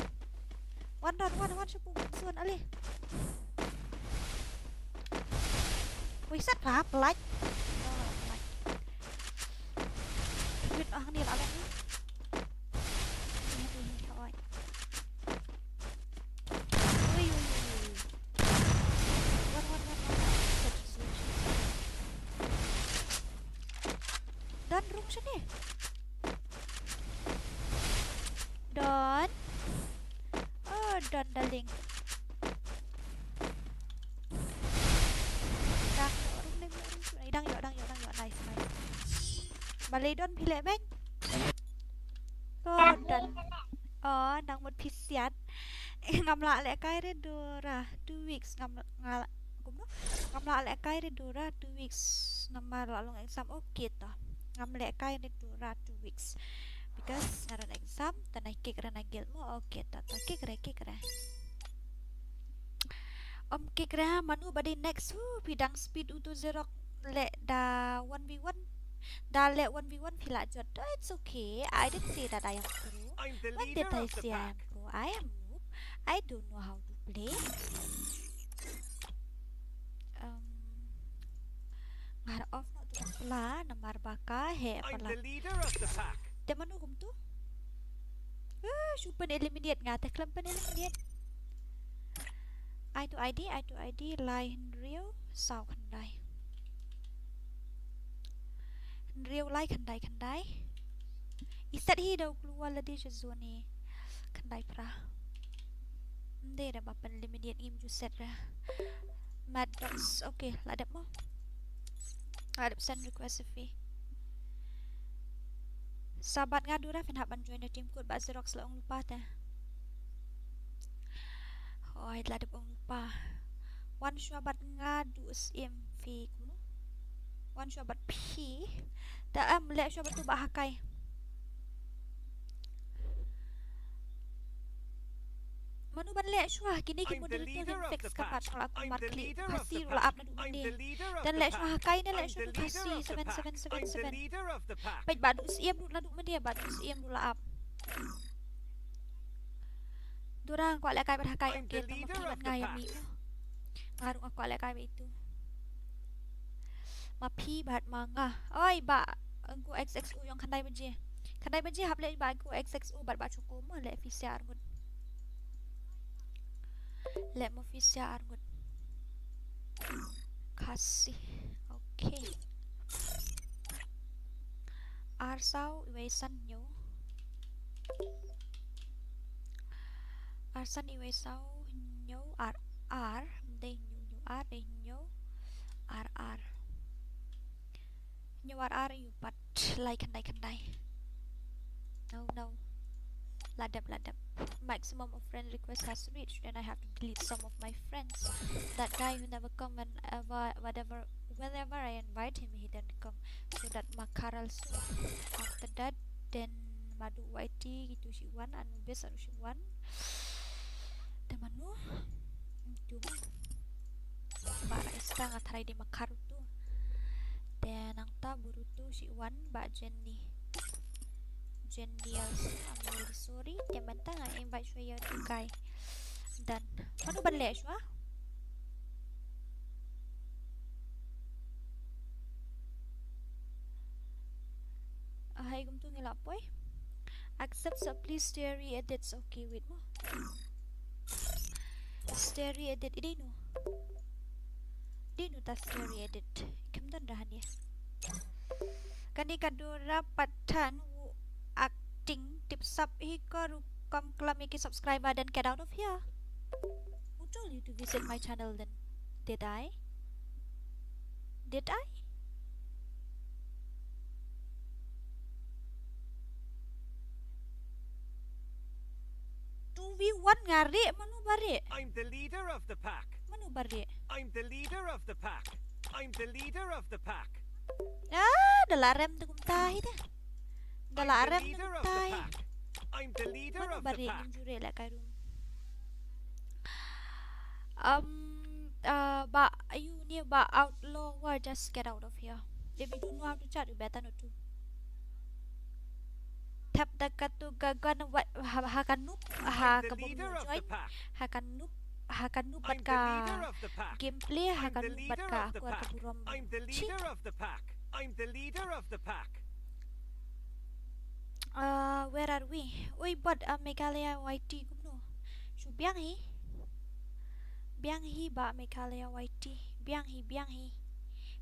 Wan don, wan, wan shapu ga zuan ali. Wih sat pa pelat. Oh, pelat. Jibet ah ni la long ni. Ni, ni, oi. Ui, ui, ui, ui. Wan, wan, wan, wan. Don rung sini. Don. Oh, don darling. Dang yo rung, dang yo rung. Dang yo, dang yo, dang yo. Nice, nice. Balei don phi leh beng. Ko don. Oh, nang mut phi siat. Ngam lah leh kai re Dora. Two weeks ngam nga kumno. Ngam lah leh kai re Dora two weeks. Namar la long exam. Okay to. Ngam leh kai re Dora two weeks. Because nga don exam, ta na kik re na guild mo. Okay to. Ta kik re, kik re. Om kik re, manu ba dei next. Hu, phi dang speed utu Zerok leh da one v one. Da leh one v one phi lah jot. Oh, it's okay. I didn't say that I am pro. When did I say I am pro? I am noob. I don't know how to play. Um, ngar off no tu pla namar ba ka he pla. Te manu kumtu? Ah, shu pyn eliminate nga te khlem pyn eliminate. Ai tu I D, ai tu I D, lai hynriew saw khyndai. Hynriew lai khyndai khyndai. I set hi da u klua lade sha zone hi. Khyndai phra. Ym dei da ba pyn eliminate ngim ju set ra. Mad Dogs. Okay, la dep mo. La dep send request phi. Sabat nga Dora phin hap ban join the team kut ba Xerox la ong lypa te. Oi, la dep ong lypa. Wan shuwa bad nga du syiem phi kumno. Wan shuwa bad phi. Ta em leh shuwa bad tu ba hakai. Manu ban leh shuwa kine ki moderator kin fix ka pat la kum mar kli. Khasi ruh la ap naduh mynne. Dan leh shuwa hakai ne leh shuwa tu Khasi seven seven seven seven. Peit ba du syiem ruh naduh mynne ba du syiem ruh la ap. Dora nga kwah leh kai bad hakai ong ke tang ma phi bad nga ïa mih mo. Nga ruh nga kwah leh kai bad itu. Ma phi bad ma nga. Oi ba. Engku X X U ïong khyndai baje. Khyndai baje hap leh ba engku X X U bad ba chukum mo leh phi sia arngut. Leh mo phi sia arngut. Khasi. Okay. Ar saw iwei san ñiew. Arsan iwei saw hynñiew ar ar, ym dei hynñiew hynñiew ar, dei hynñiew ar ar. Hynñiew ar ar ïa u pat lai khyndai khyndai. No, no. La dep, la dep. Maximum of friend request has reached, and I have to delete some of my friends. That guy who never come whenever, whatever, whenever I invite him, he didn't come. So that Makar also. After that, then Madu Y T, kitu shi wan, Anubis, anu shi wan. Te mano? Itu. Ba Raista nga tharai dei Makar utu. Te nangta Boruto shi wan, ba Jenny. Jenny also, I'm really sorry. Te mynta nga invite shuwa ïa utu guy. Done. Mano ban leh shuwa? Ah, hai kumtu ngi la poi. Accept, so please story edits. Okay, wait mo. Story edit. I dei no. Dei no ta story edit. Kam don da hangne. Kane ka Dora Pathan u acting tip sap hi ko rukom klam ïa ki subscriber, then get out of here. Who told you to visit my channel then? Did I? Did I? Two v one nga rieh, mano ba rieh? I'm the leader of the pack. Mano ba rieh? I'm the leader of the pack. I'm the leader of the pack. Ah, da la rem te kumta hi te. Da la rem te kumta hi. I'm the leader of the pack. Mano ba rieh, ngim ju rieh lehkai ruh. Um, uh, ba, ayu ni ba outlaw war, just get out of here. If you don't know how to chat, you better not to. Tap da katu gagan wa, ha, ha ka noob, ha ka bym join, ha ka noob, ha ka noob bad ka gameplay, ha ka noob bad ka akor ka burom. I'm the leader of the pack. I'm the leader of the pack. Uh, where are we? Oi, bad, uh, Meghalaya Y T kumno? Shu biang hi. Biang hi ba Meghalaya Y T. Biang hi, biang hi.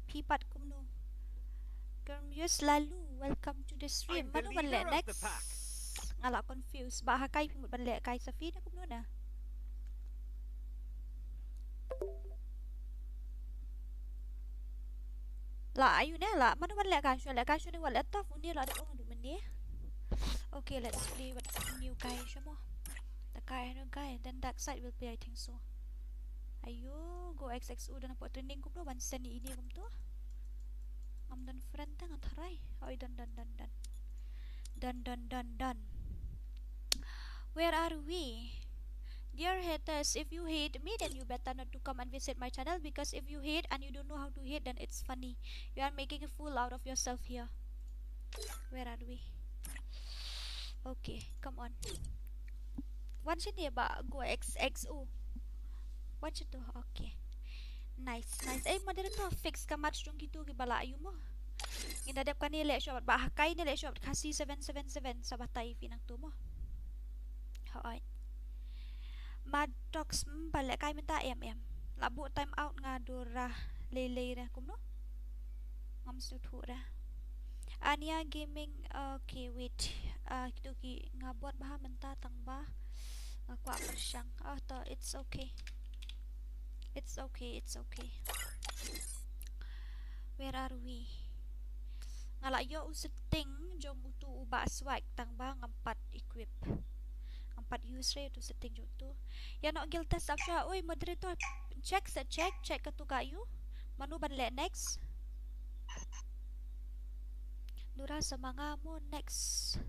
Phi pat kumno? Kermius Lalu, welcome to the stream. Mano ban leh next? Nga la confuse. Ba Hakai phi mut ban lehkai sa phi na kumno na? La ayu ne la, mano ban lehkai shuwa, lehkai shuwa ne wat leh tough, une la dep ong haduh mynne. Okay, let's play with new guy shuwa mo. The guy, new guy, then Dark Side will play, I think so. Ayo, Go X X O, don hapoh trending kumno ban send ine kumto. Ngam don friend te nga tharai. Oi, don, don, don, don. Don, don, don, don. Where are we? Dear haters, if you hate me, then you better not to come and visit my channel, because if you hate and you don't know how to hate, then it's funny. You are making a fool out of yourself here. Where are we? Okay, come on. Wan shane ba Go X X O. Wan shato, okay. Nice, nice. Eh, moderator, fix ka match jong kitu kiba la ayu mo. Ngin da dep kane leh shuwa bad ba Hakai ne leh shuwa bad Khasi seven seven seven, sa batai phi nangtu mo. Hooid. Maddox, mm, ba lehkai mynta, em, em. La buh time out nga Dora lei lei re kumno? Ngam sngewthuh re. Ania Gaming, okay, wait. Ah, kitu ki nga bot bha mynta tang ba nga kwah pyrshang. Oh, to, it's okay. It's okay, it's okay. Where are we? Nga la ïoh u setting jong utu u Bah Swag tang ba ngam pat equip. Ngam pat use re utu setting jong utu. Ïa noh guild test ap shuwa. Oi, moderator, check sa check, check katu ka ayu. Mano ban leh next? Nura sa ma nga mo next.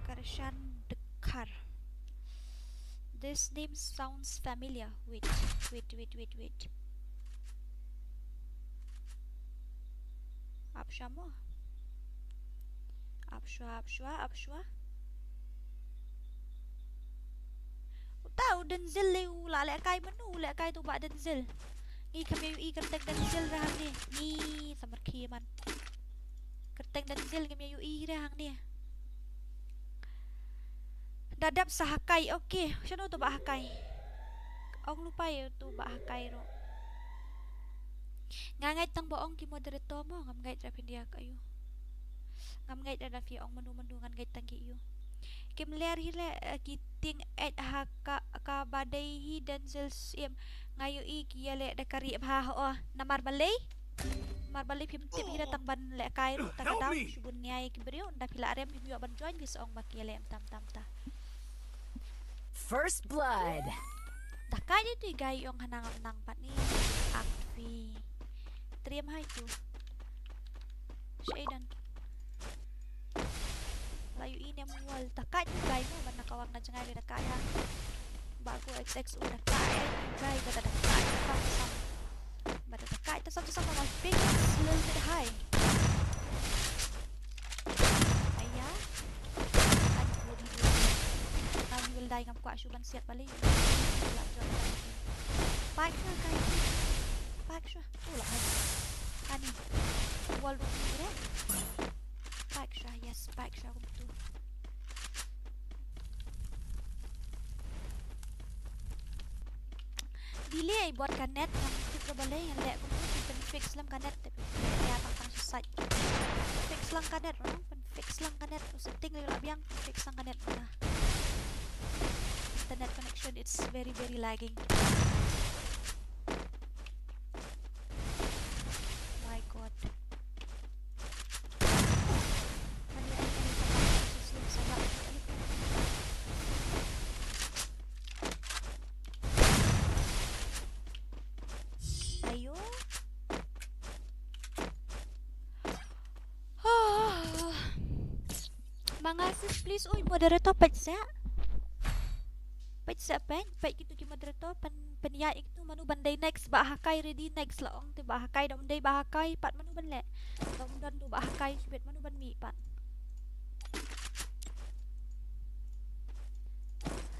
Karshan Dkhar. This name sounds familiar. Wait, wait, wait, wait, wait. Ap shuwa mo. Ap shuwa, ap shuwa, ap shuwa. Uta u Denzel le u la lehkai, mano u lehkai utu Bah Denzel? Ngi kam ïohi kyrteng Denzel re hangne. Ngi samar khie man. Kyrteng Denzel ngim ïohi re hangne. Da dep sa Hakai, okay. Shano utu Bah Hakai? Ong lypa ïa utu Bah Hakai ruh. Nga ngeit tang ba ong ki moderator mo, ngam ngeit ra phin ïa ka ayu. Ngam ngeit ra da phi ong mano mano, ngan ngeit tang ki ayu. Kim ler hi leh, eh, ki tieng eh ha ka, kaba dei hi Denzel Sim. Nga ïohi ki ïaleh da ka ri bha ho. Namar balei? Namar balei phim tip hi da tang ban lehkai ruh ta ka daw. Shu bun nia ïa ki briew, nda phi la rem phim ïoh ban join, phi sa ong ba ki ïaleh tam tam ta. First blood. Da ka ïa tu guy ong hanang am nang pat ni. Ak phi. Triam hai tu. Shaidan. La ïohi ne mo wal ta ka ïa guy mo ban na ka wang na jngai da ka ïa. Ba ko X X O da ka ïa guy ba da ka ïa sam sam. Ba da ka ïa ta sam sam ba ping is a little bit high. Aya. An ko di. Ngam ïohi dai ngam kwah shu ban siat bali. La jot. Paik sha kai. Paik sha. Oh, la hai. Ani. Wal ruh ni re. Paik sha, yes, paik sha kumtu. Delay bad ka net, ngam tip ba balei, ngan leh kumtu, phin fix lem ka net, te phin ïa tang tang shu sait. Fix lang ka net, no? Phin fix lang ka net, u setting leh la biang, fix lang ka net, na. Internet connection, it's very, very lagging. My God. Ayo. Ma nga sis, please, ui, moderator, peit seh. Peit seh, peit, peit kito ki moderator, pyn, pynïaid ïa kito mano ban dei next, Bah Hakai ready next la ong te Bah Hakai, da ym dei Bah Hakai pat mano ban leh. Da ym don tu Bah Hakai shibit mano ban mih pat.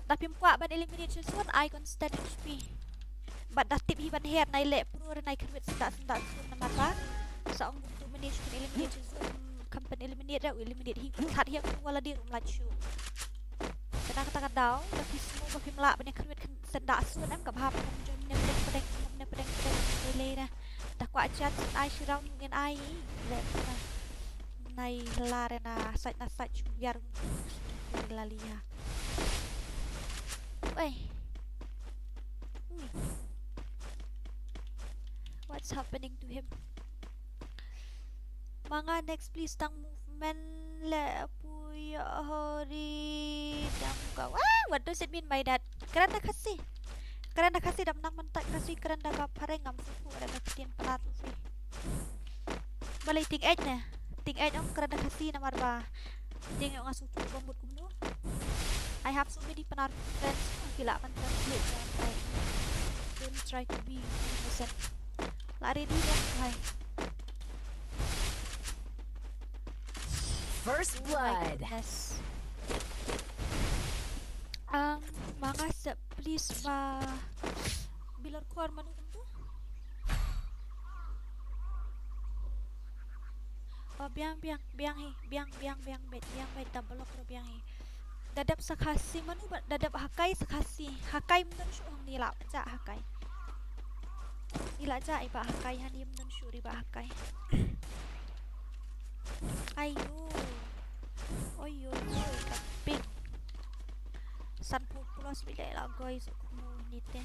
Da phim kwah ban eliminate shuh shuh, ai constant H P. Bad da tip hi ban her nai leh pro re nai kyrwit syndah syndah shuh namar ba sa ong tu manage pyn eliminate shuh shuh, kam pyn eliminate da u eliminate hi, khat hi kum wala di rum lait shuh. Kata kata ka daw da phi sngewbha phim lah ban ïa kyrwit syndah shuh em, ka bha pyn jom ne pdeng pdeng ne pdeng pdeng ne lei da. Da kwah chat ai shi round ngin ai leh na. Nai la re na sait na sait shu biar la liha. Oi. Ui. What's happening to him? Ma nga next please, tang movement le pui hori dam ka. Wah, what does it mean by that? Kren da Khasi. Kren da Khasi, dam nang mynta Khasi, kren da ka phareng ngam sngewthuh, kren da ktien Pnar ruh phi. Balei tieng eh ne? Tieng eh ong kren da Khasi namar ba tieng eh nga sngewthuh ba mut kumno. I have so many Pnar friends, ki lah ban translate, don't try, don't try to be innocent. La ready ne, bhai. First blood. Oh my goodness. Um, ma nga sa please ba bilor khor manu kumtu. Oh, biang, biang, biang hi, biang, biang, biang, bet, biang, bet, double lock ro biang hi. Da dep sa Khasi manu ba, da dep Hakai sa Khasi. Hakai ym don shuh hangne, la ja Hakai. I la ja i Bah Hakai, hangne ym don shuh ri Bah Hakai. Ayo. Oi, oi, oi, ka ping. Sanphew plus bile la goi sa kumno nite.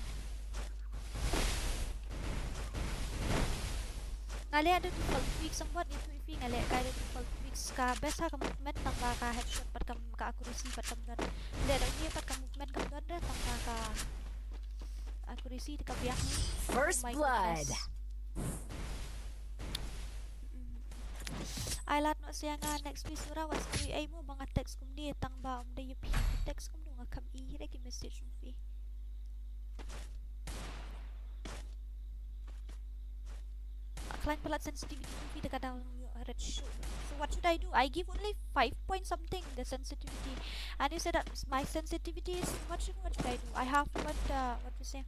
Nga leh da default tweaks, ang bot itu ifi nga leh kai da default tweaks, ka best ha ka movement tang ba ka headshot pat kam, ka accuracy pat kam don. Leh da uni pat ka movement kam don da tang ba ka accuracy te ka biang. First blood. Ai lad noh sia nga next pi sura wat sku ei mo ba nga text kumne tang ba ym dei ïa phi text kumno nga kham i hi re ki message jong phi. Khlaiñ palat sensitivity jong phi te ka dang red show. So what should I do? I give only five point something the sensitivity. And you said that my sensitivity is much. What should I do? I have what, uh, what to say?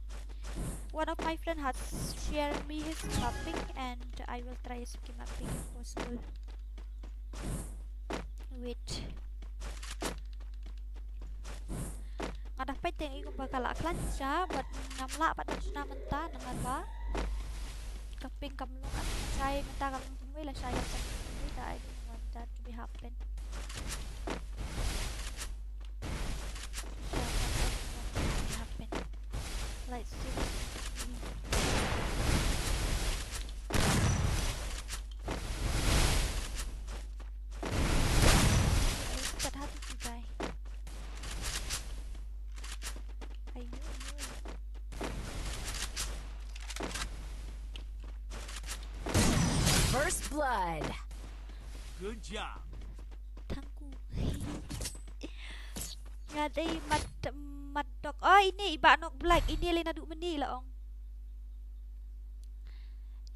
One of my friend has shared me his mapping and I will try his mapping if possible. Wait. Nga da peit te i kumba ka la khlaiñ sha, but ngam lah pat ban shna mynta namar ba ka ping kam long, at shai mynta ka long kumwei la shai ka long kumwei, ta, I don't want that to be happen. Blood. Good job. Thank you. Nga dei mat mat dok. Oh, ini i Bah Nok Black. Ini lei naduh mynne la ong.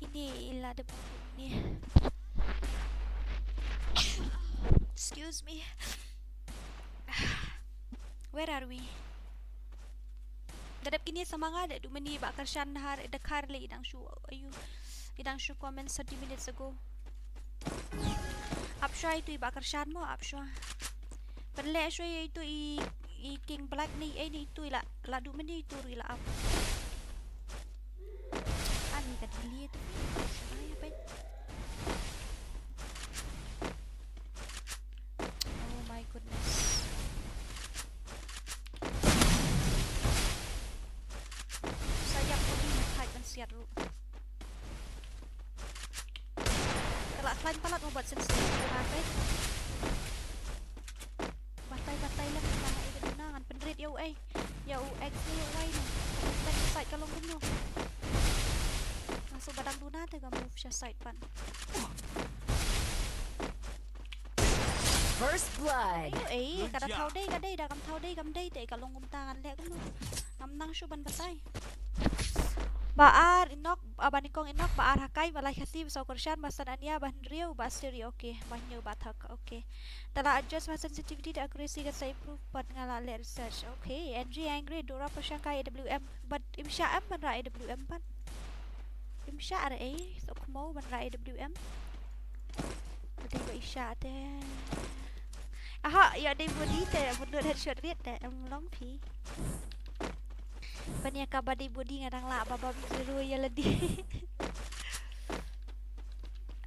Ini i la dep naduh mynne. Excuse me. Where are we? Da dep kine sa ma nga, da duh mynne Bah Kyrshan Dkhar, Dkhar lei i dang shu, ayu, i dang shu comment thirty minutes ago. Ap shuwa itu i Bah Kyrshan mo, ap shuwa. Pynleh shuwa itu i, i King Black ne, eh, ne itu i la, la duh mynne itu ruh i la ap. Ani ka delete. Shuwa ïa peit. Oh my goodness. Sa ïap ko, di na thait ban siat ruh. Ka la khlaiñ palat mo bad sensitivity ka, eh. Batai batai lem, ka la ai ka duna, ngan pynrit ïa u, eh. Ïa u X ne ïa u Y ne. Ban sait ka long kumno. Nga shu ba dang duna te ka move sha side pan. First blood. Ayo, eh, Good ka da job. Thaw dei, ka dei, da kam thaw dei, kam dei te ka long kumta, ngan leh kumno. Ngam nang shu ban batai. Ba ar i Nok, ah, ba nyngkong i Nok, ba ar Hakai, ba lai Khasi, ba saw Kyrshan, ba san Ania, ba hynriew, ba Siri, okay, ba hynñiew, ba Thak, okay. Te la adjust ba sensitivity, da accuracy ka sa improve, bad nga la leh research, okay. N G Angry, Dora Pyrshangkai, A W M, bad im shah em ban rah A W M pat. Im shah re, eh, so kmo ban rah A W M. Dei ba i shah te. Aha, ïa dei body te, bynnud headshot rit te, em long phi. Ban ïa kaba dei body nga dang lah ba bam zero ïa lade.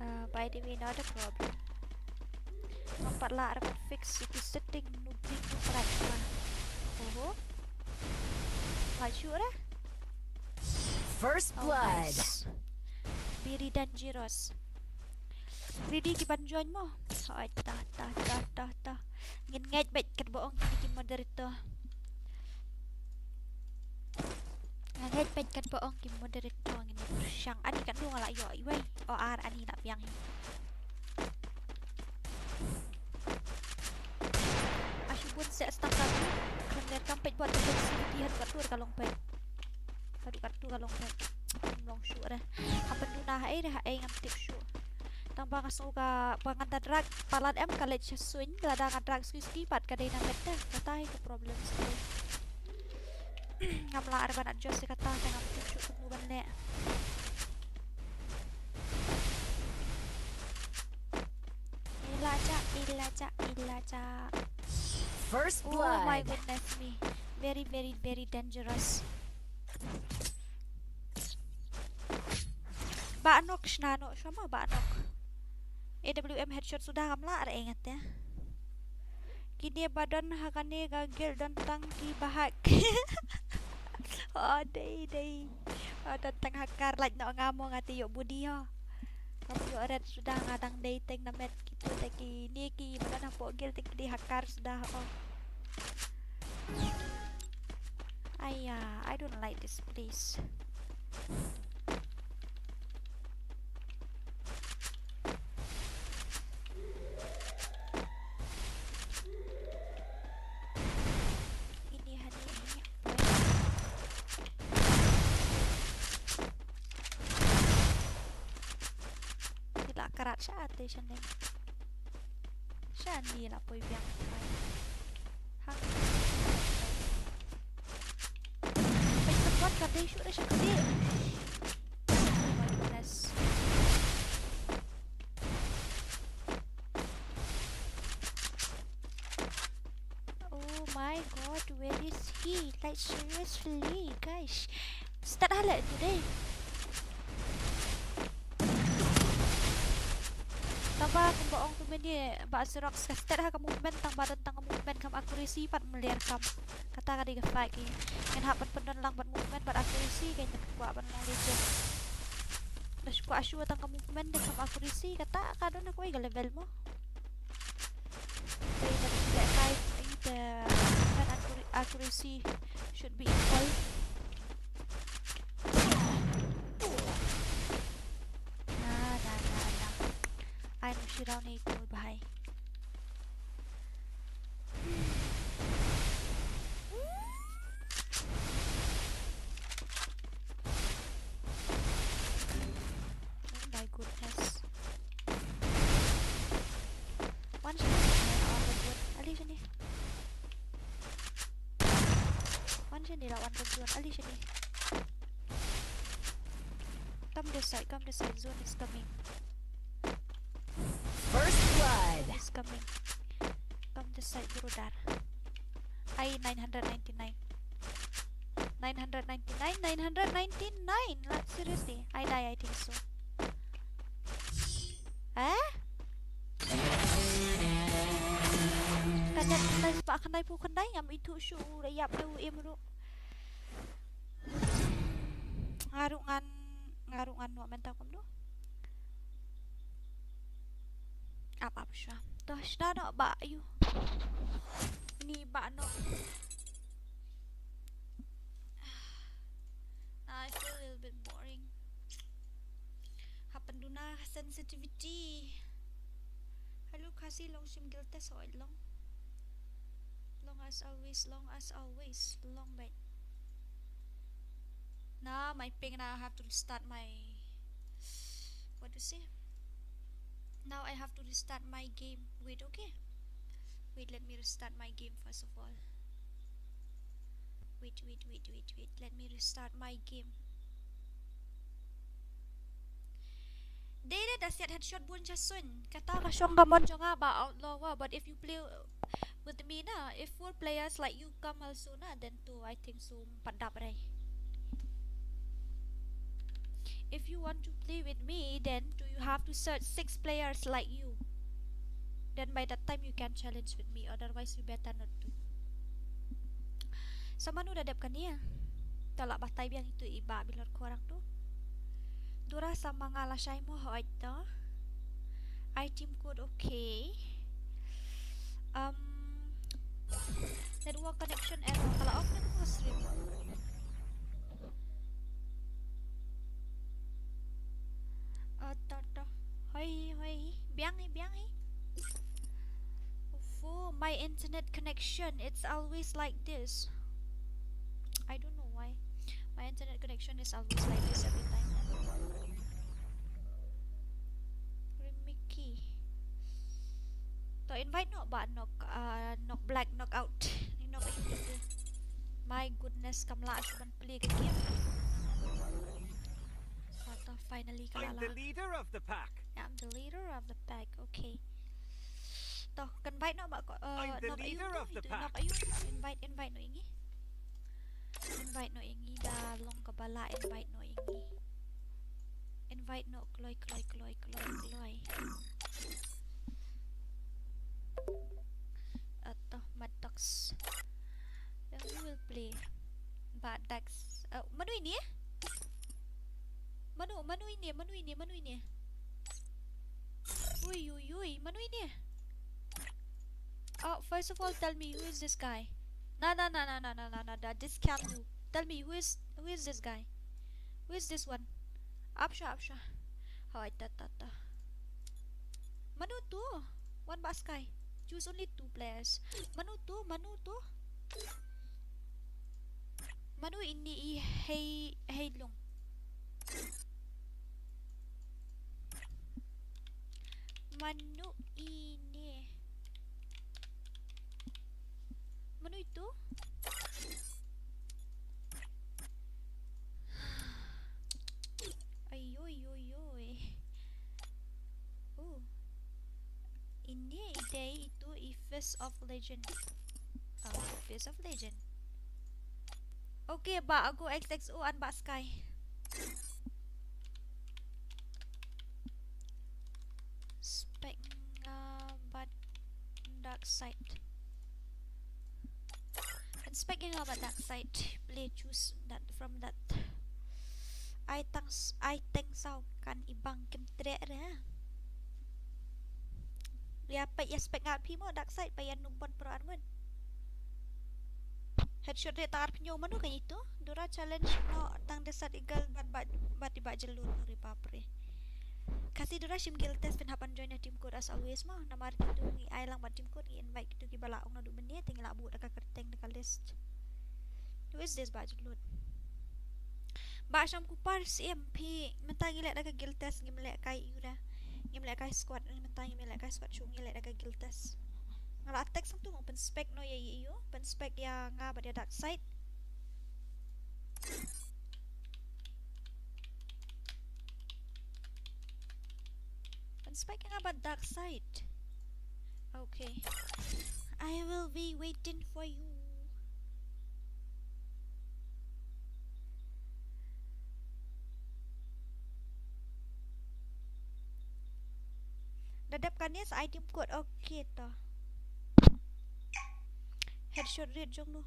Uh, by the way, not a problem. Ngam pat lah re ban fix ïa ki setting, no bring no bright ma. Oho. Lah shuh re? First Oh, blood. Nice. Very dangerous. Ready ki ban join mo? Hoi, ta, ta, ta, ta, ta. Ngin ngeit beit katba ong kine ki moderator. Nga ngeit beit katba ong ki moderator, ngin ïa pyrshang. Ani katno nga la ïoh iwei. O ar ani la biang hi. A shu bun seh stang ka tu. Khlem leh kam peit bad ka sensitivity haduh katto ka long peit. Haduh katto ka long peit. Ngam long shuh re. Ka pynduna ha ei re ha ei ngam tip shuh. Tang ba nga sngew ka ba ngan da drag palat em ka leit sha suiñ, lada nga drag suiñ suiñ pat ka dei na met te. Kata hi ka problem shuh. Ngam lah re ban adjust ïa kata te ngam tip shuh kumno ban leh. Ila ja, ila ja, ila ja. First Oh my blood. Goodness me. Very, very, very dangerous. Ba nok shna noh, shwa ma ba nok. A W M headshot suda ngam lah re ngat te. Kine ba don ha kane ka guild don tang ki ba hack. Oh, dei, dei. Oh, don tang hacker, lait noh nga mo, nga te ïoh body ho. Ngam ïoh red suda, nga dang dei teng na met, kito te kine ki ba don hapoh guild te ki dei hacker suda, oh. Aiya, I don't like this place. Ini hani ini. Ki la krat sha te shan dei. Shan ni la poi biang kai. Hang. Peit sa kwat ka dei shu dei sha ka dei. Oh my goodness. Oh my god, where is he? Like, seriously, guys. Start ha leh tu dei. Tang ba kumba ong tu mynne, ba Xerox ka start ha ka movement, tang ba don tang ka movement kam accuracy pat mlien kam. Kata ka dei ka fight ki. Ngan hap ban pyndon lang bad movement bad accuracy, ka ngan kwah ban long legend. Da shu kwah shu tang ka movement da kam accuracy, kata ka don ha kawei ka level mo. Dei da dei kai i te kan accura-, accuracy should be equal. Na, na, na, na. Drown ïa itu bhai. Oh my goodness. Wan shane, wan shane. Ali shane. Wan shane la, wan shane, wan. Ali shane. Come this side, come this side. Zone is coming. First blood. Is coming. Come this side, brother. Ai, nine hundred ninety-nine. Nine hundred ninety-nine, nine hundred ninety-nine. Like, seriously. I die, I think so. Eh? Kane khyndai spah khyndai phew khyndai, ngam ithuh shuh u da ïap da u im ruh. Nga ruh ngan, nga ruh ngan noh mynta kumno. Ap ap shuwa. To sdang noh bah ïa u. Ni bah noh. I feel a little bit boring. Hap pynduna sensitivity. Hello Khasi, long shim guild test, hooid long. Long as always, long as always, long bad. Now my ping, now I have to restart my, what to say? Now I have to restart my game. Wait, okay. Wait, let me restart my game first of all. Wait, wait, wait, wait, wait. Let me restart my game. Dei dei da siat headshot bun sha suiñ. Kata ka shong ka mon jong nga ba outlaw wa, but if you play with me na, if four players like you come also na, then two, I think so pat dap rai. If you want to play with me, then two, you have to search six players like you. Then by that time you can challenge with me, otherwise you better not to. Sa mano da dep kane? To lah batai biang itu i bah bilor korang tu. Dura sa ma nga lashai mo, hooid to. I team code, okay. Um, network connection error. Ka la off network stream. Uh, to to. Hoi hoi. Biang hi, biang hi. Fu, my internet connection, it's always like this. I don't know why. My internet connection is always like this every time. Remiki. To invite noh bah, knock, uh, knock black, knock out. Ni knock ïa u. My goodness, kam lah shuh ban play ka game. What the, finally ka la lah. I'm the leader of the pack. Yeah, I'm the leader of the pack. Okay. To, kan invite noh bah ko, uh, I'm the knock ïa u leader to, of the itu pack. Knock ïa u. Invite, invite noh ïa ngi. Invite noh ïa ngi da long kaba lah, invite noh ïa ngi. Invite noh kloi kloi kloi kloi kloi. Ato Mad Dogs. Then we will play Mad Dogs. Uh, mano ine? Mano, mano ine, mano ine, mano ine? Ui ui ui, mano ine? Oh, first of all, tell me who is this guy? Na na na na na na na na na. This can't do. Tell me who is, who is this guy? Who is this one? Ap shuwa, ap shuwa. Hooid, ta ta ta. Mano tu? Wan bah sky. Choose only two players. Mano tu? Mano tu? Mano ine i hei, hei lung? Mano ine? Mano itu? Ayoi yoi yoi. Oh. Ine i dei itu i Fist of Legend. Oh, Fist of Legend. Okay bah, aku X X O an bah sky. Spec nga bad Dark Side. Kan spec nga bad Dark Side. Play choose that from that. Ai tang s-, ai teng saw kan i bang kim treh re ha. Ïa peit ïa spec nga phi mo Dark Side, peit ïa Nubon Pro Armor. Headshot re tar pynïoh mano ka itu. Dura challenge no tang desat eagle bad bad bad i bah jelun ri bapre. Khasi Dura shim guild test, phin hap ban join ïa team code as always mo. Namar kito ngi ai lang bad team code, ngi invite kito kiba la ong naduh mynne, te ngi la buh da ka kyrteng da ka list. Who is this Bah Jlut? Bah Sham Kupar, siem phi, mynta ngi leh da ka guild test, ngim leh kai ïu re. Ngim leh kai squad, mynta ngim leh kai squad, shu ngi leh da ka guild test. Nga la text hangto, pynspec noh ïa ïu, pynspec ïa nga bad ïa Dark Side. Pynspec ïa nga bad Dark Side. Okay. I will be waiting for you. Da dep kane sa ai team code, okay to. Headshot rate jong no.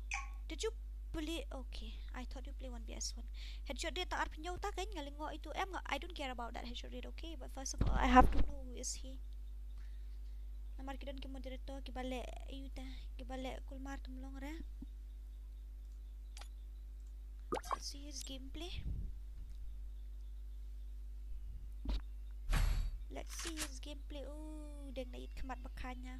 Did you play? Okay, I thought you play one v one. Headshot rate tang arphew ta kan nga lyngngoh itu em nga. I don't care about that headshot rate, okay? But first of all, I have to know who is he. Namar ki don ki moderator kiba leh ïu te, kiba leh kulmar tum long re. Let's see his gameplay. Let's see his gameplay. Ooh, deng na it khmat bakanya.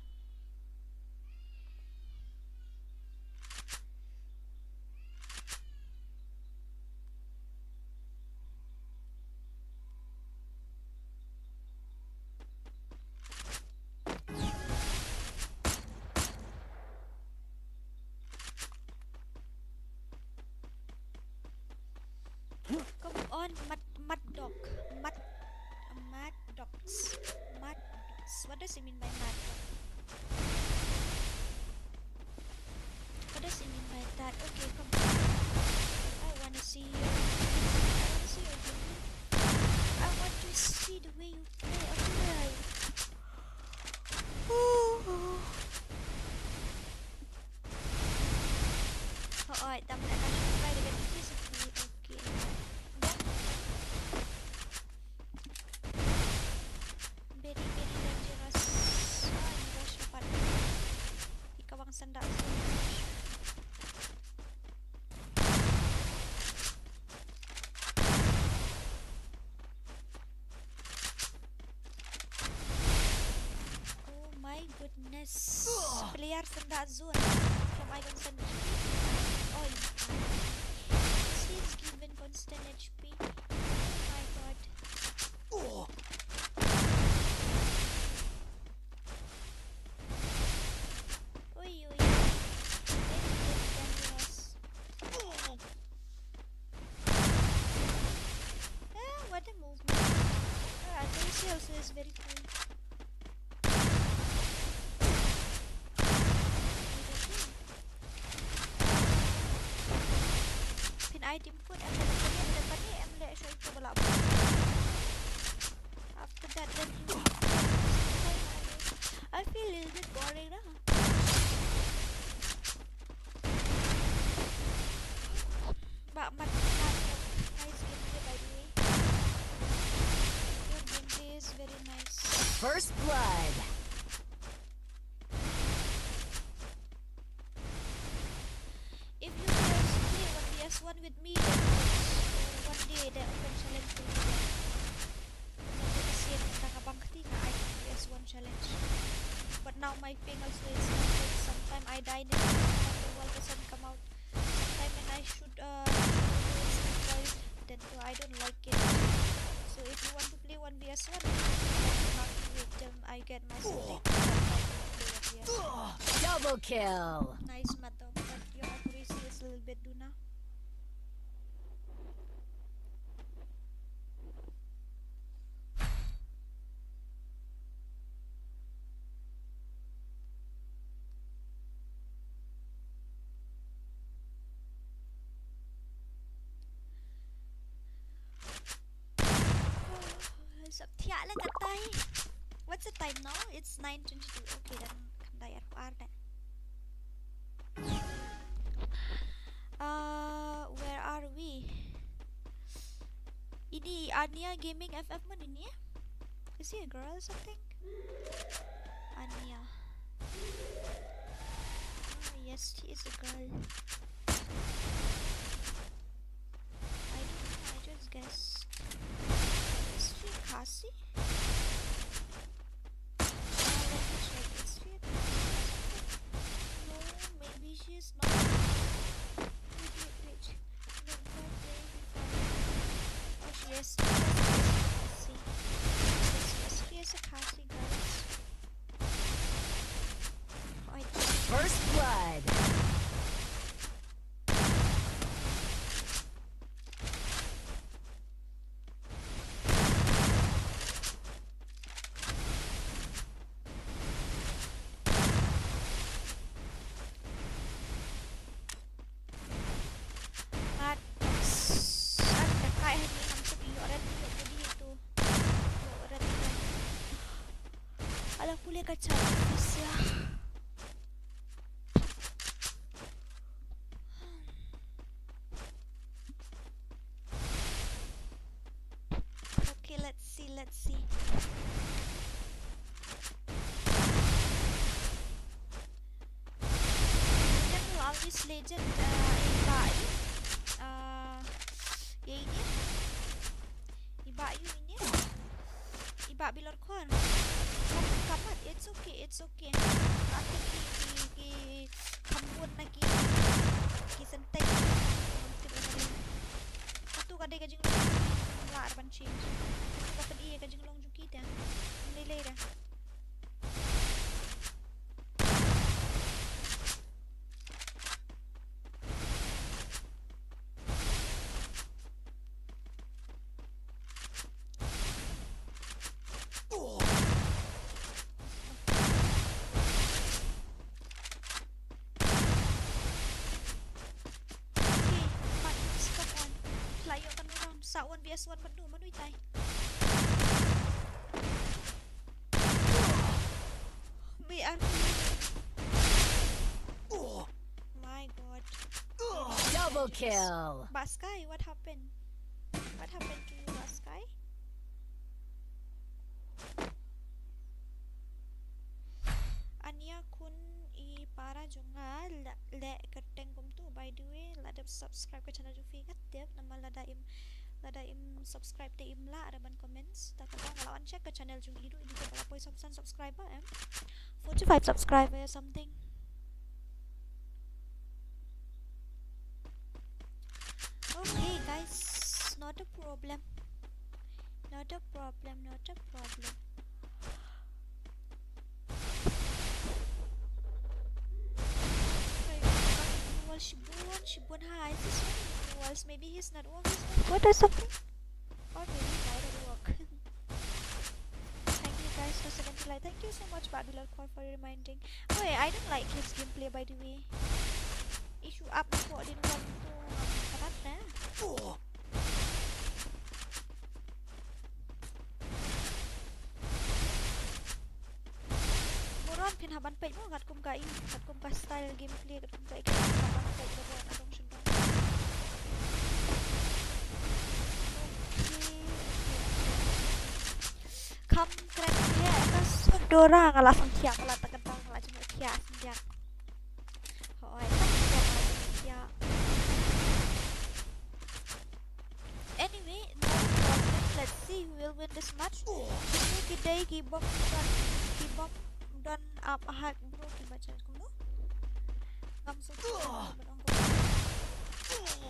Come on, Mad, Mad Dog. Mad, Mad Dogs. Mad Dogs. What does it mean by Mad Dog? What does it mean by that? Okay, come on. I wanna see you. I wanna see you again. I want to see the way you play. Okay. Ooh. Oi, tam na ka shukai da ka tiki siki. Okay. Very, very dangerous. Ah, ni rush dapat. Ika bang sendak. Oh my goodness. Player from that zone. From I don't send. Oh, he's given constant H P. Oh my god. Oi, oi. Very, very dangerous. Ah, what a movement. Ah, Acacia also is very cool. Phin ai team code, em leh kane, em leh kane, em leh shuwa ito ba lah. After that, then you, I feel a little bit boring, nah. But, but, but, nice gameplay, by the way. Your gameplay is very nice. First blood. If you guys play one v one with me, then, uh, one day the open challenge will be there. Kasi nang abang kti nga ai V S one challenge. But now my ping also is not good. Sometimes I die in it, sometimes the wall doesn't come out. Sometimes when I shoot, uh, shoot, it's recoil. Then, uh, I don't like it. So if you want to play one v one, you have to wait till I get my setting. Double kill. Nice, Madam, but your accuracy is a little bit duna. Sap thiah le katai. What's the time now? It's nine twenty-two. Okay, dan khandai arphew ar de. Uh, where are we? Ini Ania Gaming F F man ini, eh? Is he a girl or something? Ania. Oh, yes, she is a girl. I don't know, I just guessed. Is she Khasi? First blood. Ngat. Ngat ka kai hani ngam tip ïoh red ïoh body itu. Ïoh red itu. Ala pule ka cha office ya. Okay, let's see, let's see. Legend will always legend, uh, iba ïu, uh, ïa ini. Iba ïu ini. Iba bilor khon. Kamat, it's okay, it's okay. Atu ki, ki, ki khambun na ki, ki sentek. Atu ka dei ka jinglong jong ki, lah ban change. Atu ka pynïaid ka jinglong jong ki te. Lei lei da. Okay, fight is come on. Lah ïoh kan round sa one V S one, mano mano itai. Me and me. My God. Double kill. Bah Sky, what happened? What happened to you, Bah Sky? Ania khun, i para jong nga la, leh kyrteng kumtu. By the way, lada subscribe ka channel jong phi, nga tip namar lada im, lada im subscribe te im lah da ban comments. Ta kata nga la wan check ka channel jong i ruh, i ruh ka la poi sub-, san subscriber em. Forty-five subscriber or something. Okay, guys, not a problem. Not a problem, not a problem. Wait, wall, Shibun, Shibun, hi, is this one? Walls, maybe he's not always not good or something? Or maybe he might at work. Thank you guys for seventy like. Thank you so much, Babylon Core, for reminding. Oh, yeah, I don't like his gameplay, by the way. Issue up for din wall tu, um, karat na. Moron, phin hap ban peit mo, katkum ka i, katkum ka style gameplay, katkum ka i, katkum ka ban peit, katkum ka ban peit. Okay, okay, okay. Kham kren hi ka Sudora, nga la sngewthuh, nga la tak kata, nga la jingthuh sngewthuh. Hooid, tak kata nga la jingthuh. Anyway, no problem. Let's see who will win this match. Kine ki dei ki bym don, ki bym don up hack bro, ki ba jan kumno. Ngam sngewthuh ban ong kumno.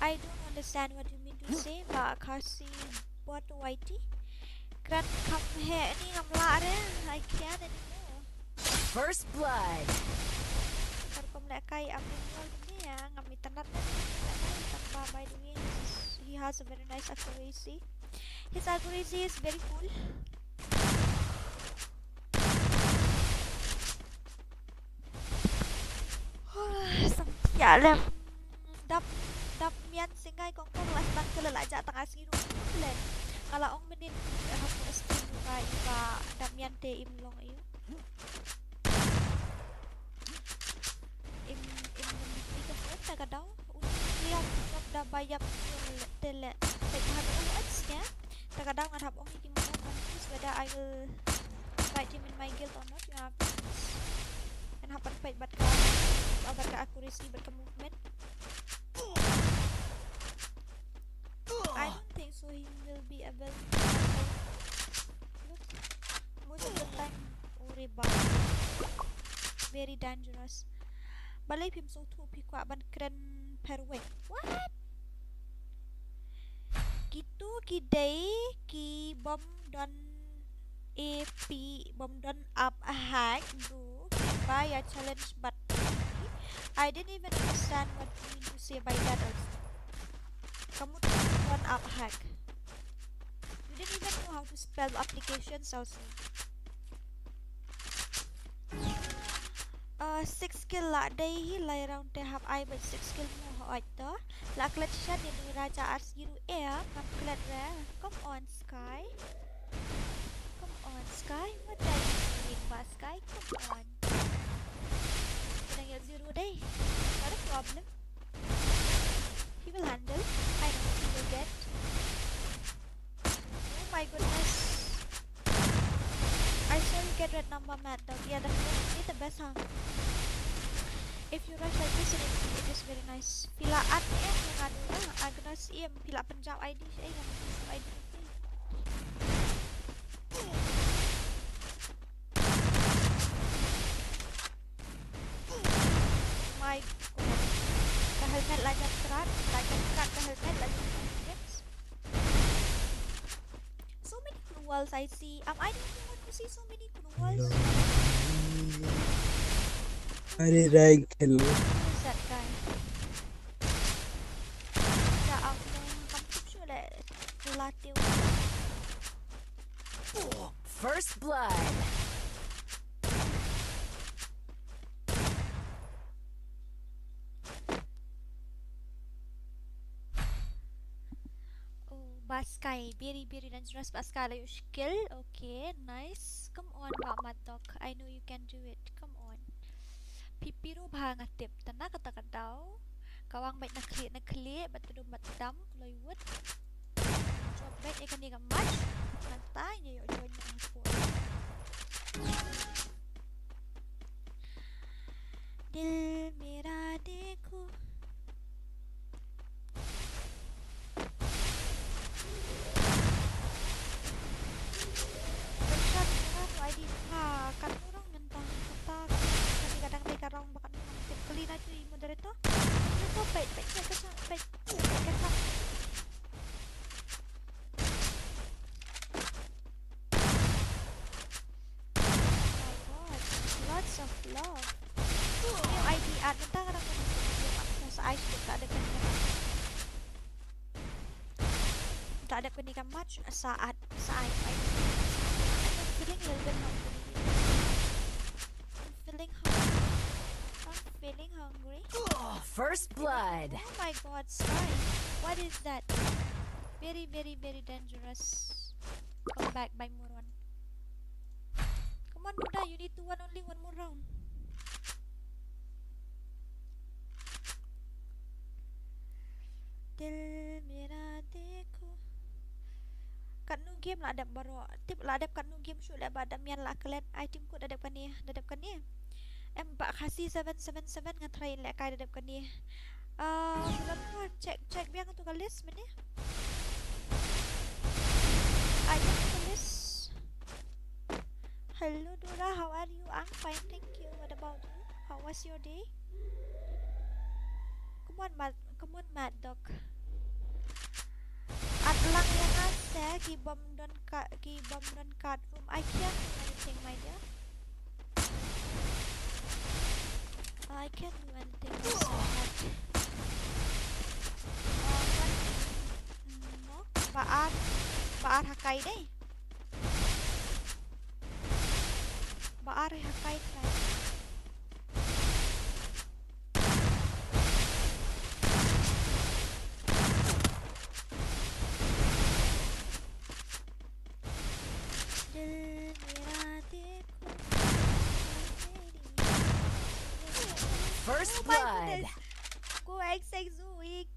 I don't understand what you mean to say, Bah Khasi Bot Y T. Kren kham heh ni ngam lah re, I can't anymore. First blood. Kar kum leh kai am ni ngol ni ya, ngam itynnad na ni, tang ba, by the way, he has a very nice accuracy. His accuracy is very cool. Sngewthuh lem. Dap, dap mian singai kong kong lah sdang kele lah ja tang asi ruh le. Nga la ong mynnin, eh, hap stream ka iba dap mian te im long ïu. Im, im, im, im, im, ta ka daw. Uni ïa da ba ïap te le. Te ka hap ong ach nya. Ta ka daw ngan hap ong ïa ki mo confuse whether I will invite him in my guild or not. Ïa, ngan hap ban peit bad ka, bad ka accuracy bad ka movement. I don't think so he will be able to. Look, most of the time, oh, rebound. Very dangerous. Balei phim sngewthuh phi kwah ban kren pyrshah. What? Kitu ki dei ki bym don A P, bym don app hack, bro. Ba ïa challenge bad A P. I didn't even understand what you mean to say by that also. Ka mut bym don app hack. You didn't even know how to spell applications also. Uh, six kill la dei hi, lai round te hap ai bad six kill mo ha oi to. La klet shan ïa Nura ja ar sgi ruh em, ngam klet re. Come on, Sky. Come on, Sky. What are you doing, ba Sky? Come on. Kena ïa zero dei. Not a problem. He will handle. I know he will get. Oh my goodness. I saw you get red number, Mad Dog. Yeah, the first is the best, huh? If you rush like this, it, it is very nice. Phi la at em ïa nga Nura, Agnes em, phi la pynjaw I D, eh, nga pynjaw I D. My God. Ka helmet la jan krat, la jan krat ka helmet, la jan krat. So many cruels I see. Am I the only one who sees so many cruels? Are rank hello. Who is that guy? Ja, ang kam chup shu le. Latiu. First blood. Oh, ba Sky, very, very dangerous. Ba Sky la ïoh skill. Okay, nice. Come on, ba Mad Dog. I know you can do it. Come on. Phi phi ruh ba nga tip. Tang na kata ka daw. Ka wang beit na khlieh na khlieh, bad tudum bad tam, Hollywood. Jop beit ïa kane ka match. Nangta ïa ïoh join ïa nga por. Dil mera dekho. Pyrshah ïa nga tu I D ha, katno round mynta, kata, kane ka dang dei ka round ba katno round, tip kylli na tu i moderator. Moderator, peit, peit, peit, peit, peit, peit, peit. Oh my God, lots of love. New I D ad, mynta ka dang kane ka sa ai sduk ka dep kane ka. Mynta dep kane ka match sa ad, sa ai, ai. I'm feeling a little bit hungry. I'm feeling hungry. I'm feeling hungry. First blood. Oh my God, Sky. What is that? Very, very, very dangerous. Come back by Muron. Come on, Muda, you need to win only one more round. Dil mera dekho. Katno game la dep baroh. Tip la dep katno game shuh leh ba da mian la klet. Ai tim kut da dep kane, da dep kane. Em ba Khasi seven seven seven nga try leh kai da dep kane. Ah, bulan ko check, check biang tu ka list mene. Ai tu ka list. Hello Dora, how are you? I'm fine, thank you. What about you? How was your day? Come on, Mad, come on, Mad Dog. At lang ïa nga se ki bym don ka, ki bym don card room. I can't do anything, my dear. I can't do anything. It's so hard. Uh, what? Mm, no. Ba ar, ba ar ha kai dei. Ba ar ha kai trai. First blood. Ko ek sek zu ik.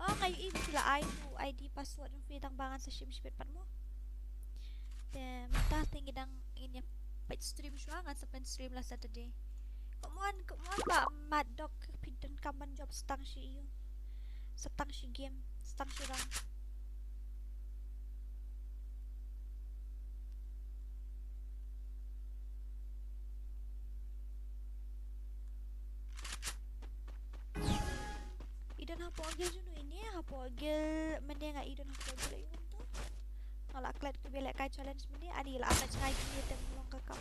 Oh, nga ïohi ba phi la ai tu I D password phi tang ba ngan sa shim shipet pat mo. Te mynta te ngi dang ngin ïa peit stream shuwa, ngan sa peit stream la Saturday. Come on, come on ba Mad Dog, phi donkam ban jop sa tang shi ïa u. Sa tang shi game, sa tang shi round. I don hapoh guild jong u ine, hapoh guild mane nga i don hapoh guild ïa u to. la klet kaba lehkai challenge mynne, ani la ka jngai kine te long ka kam.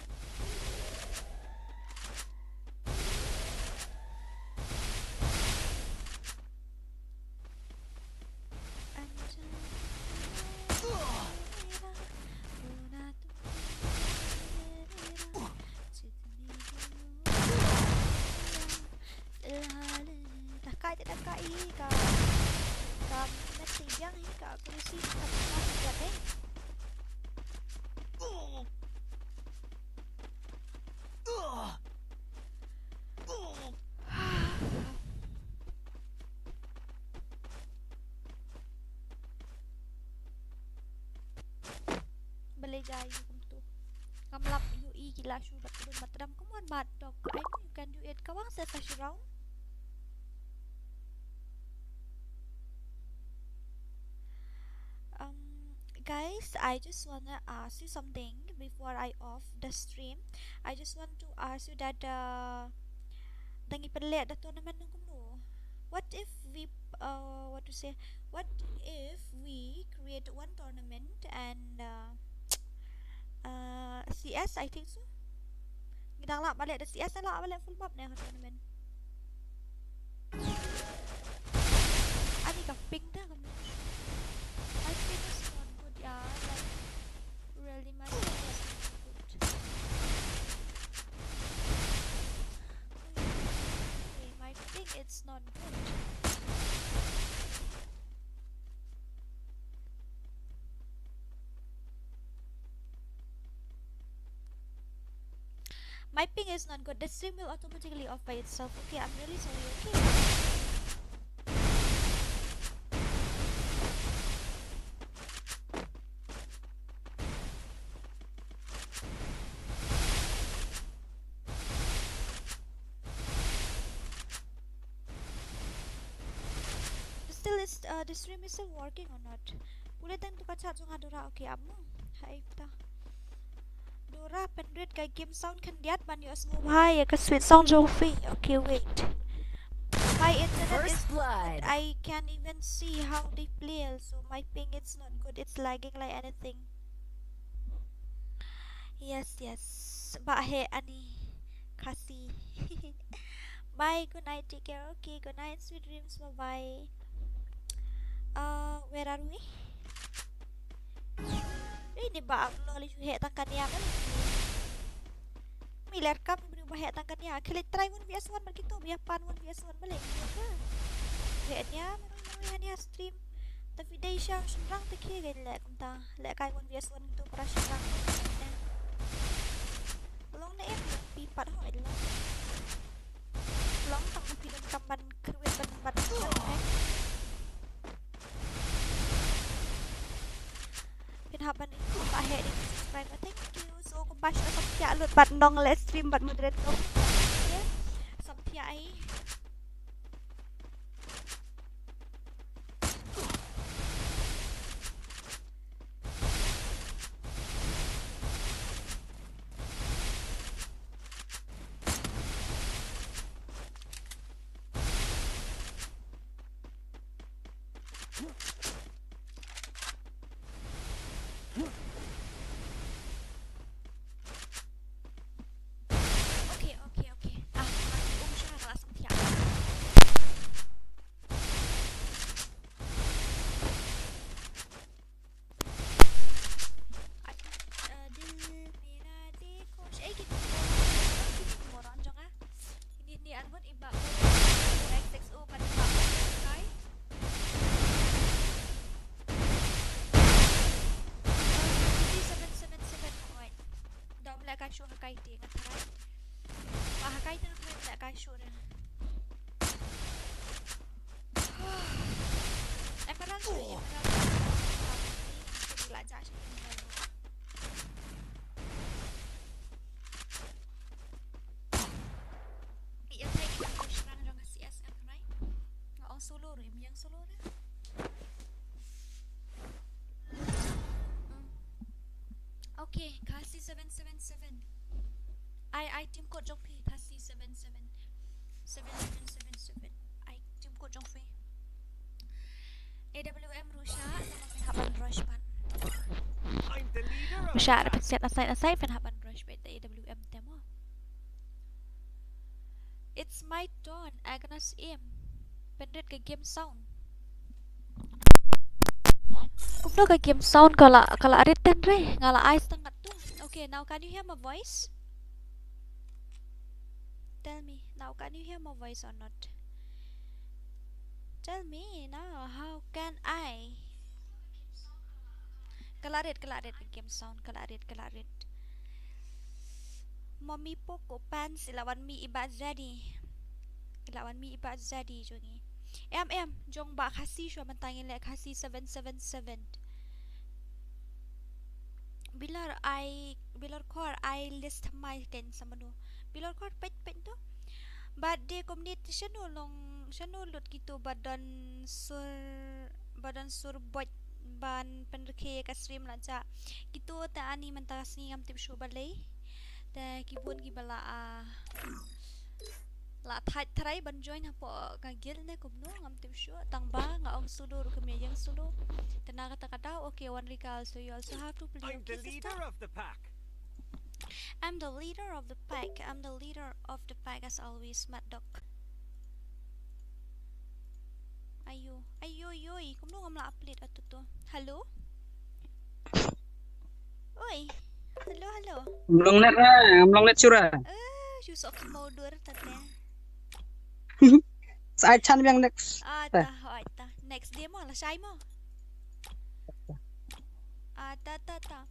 Dah kai, dah kai, ka, ka mesti yang hi ka kursi ka, ka, eh. Balei jai ïa kumtu. Ngam lap ïohi ki la shu lap dun matram. Come on, Mad Dog. I know you can do it. Ka wan sa sa shu round. Um, guys, I just wanna ask you something before I off the stream. I just want to ask you that, uh, da ngi pynleh da tournament nang kumno? What if we, uh, what to say? What if we create one tournament and, uh, uh, C S, I think so. Ngi dang lah ban leh da C S, lah ban leh full map ne ha tournament. Ani ka ping da ka. My ping is not good, yeah. Like, really, my ping is not good. Okay, my ping, it's not good. My ping is not good. The stream will automatically off by itself. Okay, I'm really sorry. Okay. Still is, uh, the stream is still working or not? Pule tang tu ka chat jong nga Dora, okay, amo. Hai ta. Dora, pynrit ka game sound khyndiat ban ïohsngew bha ïa ka sweet song jong phi. Okay, wait. My internet is, first blood. I can't even see how they play also. My ping, it's not good. It's lagging like anything. Yes, yes. Bah he ani. Khasi. Bye, good night, take care. Okay, good night, sweet dreams, bye bye. Uh, where are we? Eh, ni ba ang lo li he tang kania ba. Mi ler kam ni ba he tang kania. Khali try one V S one ba kito, biar pan one V S one balik. He nia, mana mana he nia stream. Tapi dei sha shynrang te khie gai leh kumta. Lehkai one V S one tu para shynrang. Long ne em pi pat hoi long. Long tang pi don kam ban kyrwit ban ban ban, eh. Phin hap ban ikut ba heh dei subscribe. Thank you. So kumba shu samthiah lut bad nong live stream bad moderator. Okay. Samthiah ai. Okay, okay, okay. Ah, um, sha ka la samthiah. Ai, eh, dil mera dekho. Ai, kini moron, kini moron jong nga. Kini ni anmut i Bah Moron X X O bad i Bah Moron Sky. Eh, seven seven seven, alright. Dom lehkai shuh ha kai te nga tharai. Ba ha kai te nga tharai lehkai shuh re. Emerald, emerald. La ja sha emerald. Ïa thai ki shynrang jong ka C S nga tharai. Nga ong solo re, ym ïeng solo re. Mm. Okay, Khasi seven seven seven. Ai, ai team code jong phi, Khasi seven seven. Seven seven seven seven. Ai team code jong phi. A W M Rusha, tang ma phi hap ban rush pat. Ba shah da pynsiat na site na site, phin hap ban rush beit da A W M te mo. It's my turn, Agnes M. Pynrit ka game sound. Kumno ka game sound ka la, ka la rit ten re, nga la ai stang ngat tu. Okay, now can you hear my voice? Tell me, now can you hear my voice or not? Tell me now, how can I? Ka la rit, ka la rit ka game sound, ka la rit, ka la rit. Mommy Poco Pants, i la wan mih i Bah Jadi. I la wan mih i Bah Jadi jong ngi. Em, em, jong Bah Khasi shuwa mynta ngin leh Khasi seven seven seven. Bilor ai, bilor khor ai list mai ken sa mano. Bilor khor peit, peit to. Bad de kumne te shano long, shano lut kito ba don sur, ba don sur bot ban pynrkhie ka stream la ja. Kito te ani mynta ka sngi ngam tip shuh balei. Te ki bun kiba la, ah, la thait trai ban join hapoh ka guild ne kumno ngam tip shuh, tang ba nga ong solo ruh kum ïa ïeng solo. Te na kata ka daw, okay, Wanrika also, you also have to play. I'm the leader of the pack. I'm the leader of the pack. I'm the leader of the pack as always, Mad Dog. Ayo, ayo, yo, kumno ngam la upload atu tu. Hello? Oi. Hello, hello. Mlong net ra, mlong net sura. Eh, shu sok mau dur tate. Sa chan biang next. Ah, ta, oh, ta. Next dia mo, la shai mo. Ah, ta, ta, ta.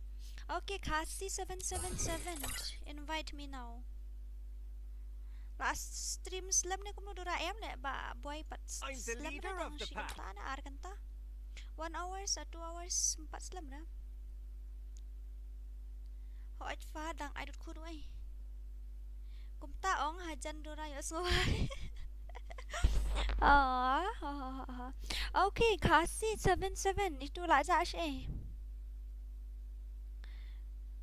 Okay, Khasi seven seven seven. Invite me now. Last stream slem ne kumno dura em ne ba boy pat slem ne tang shi kynta ne ar kynta. One hours or two hours pat slem ne. Hooid fa dang ai dut khun wei. Kumta ong hajan dura ïohsngew. Ah, ha, ha, ha, ha. Okay, Khasi seven seven itu la ja shi.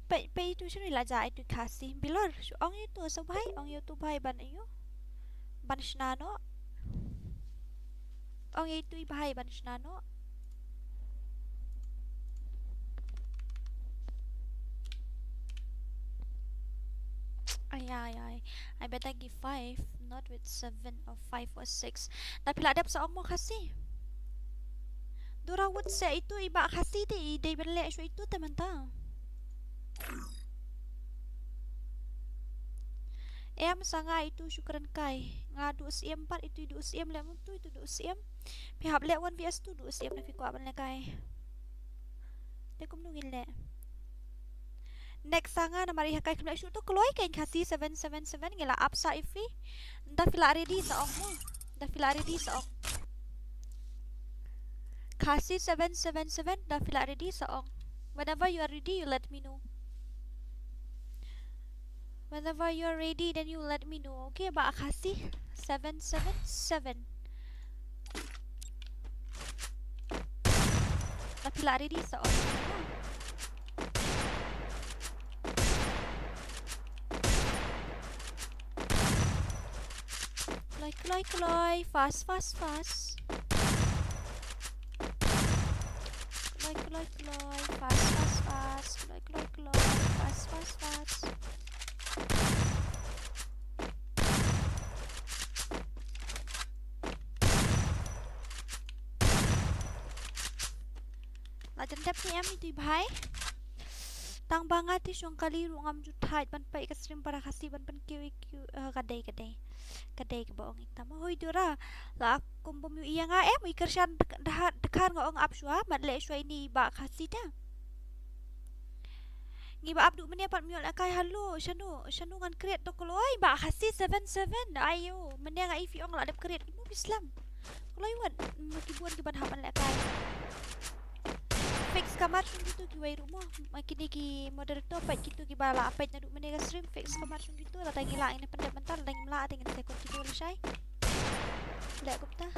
Peit, peit itu shini la ja itu Khasi. Bilor, ong itu sawai, ong itu bhai ban ayu. Ban shna noh. Ong itu i bhai ban shna noh. Ai, ai, ai. I better give five, not with seven or five or six. Da phi la dep sa ong mo Khasi. Dura wut se itu i Bah Khasi te i dei ban leh shuh itu te mynta. Em sa nga itu shu kren kai. Nga duh siem pat itu duh siem leh mut tu itu duh siem. Phi hap leh one V S two duh siem na phi kwah ban leh kai. Te kumno ngin leh. Next sa nga namar i ha kai kham leh shuh to kloi kein Khasi seven seven seven ngi la ap sa i phi. Da phi la ready sa ong mo. Da phi la ready sa ong. Khasi seven seven seven, da phi la ready sa ong. Whenever you are ready, you let me know. Whenever you are ready, then you let me know. Okay, Bah Khasi seven seven seven. Da phi la ready sa ong. Kloi, kloi, kloi. Fast, fast, fast. Kloi, kloi, kloi. Fast, fast, fast. Kloi, kloi, kloi. Fast, fast, fast. La jan dep ni em itu i bhai. Tang ba nga te shong kali ruh ngam ju thait ban peit ka stream para Khasi ban pynkiew i kiew, eh, ka dei, ka dei. Ka dei kaba ong ita ma hoi dura. La kum bym ïohi ïa nga em i kyrshan dkhar nga ong ap shuwa mat leh shuwa ini i Bah Khasi te. Ngi ba ap duh mynne pat miol akai halo shano, shano ngan create to kloi Bah Khasi seven seven. Ayo, mynne nga i phi ong la dep create kumno phi slem. Kloi wat, ma ki bun ki ban hap ban leh kai. Fix kamar shong kitu kiwei ruh mo. Ma kine ki moderator peit kitu kiba la peit naduh mynne ka stream, fix kamar shong kitu, lada ngi lah ngin pyndep mynta, lada ngim lah te ngin second kitu lashai. Leh kumta.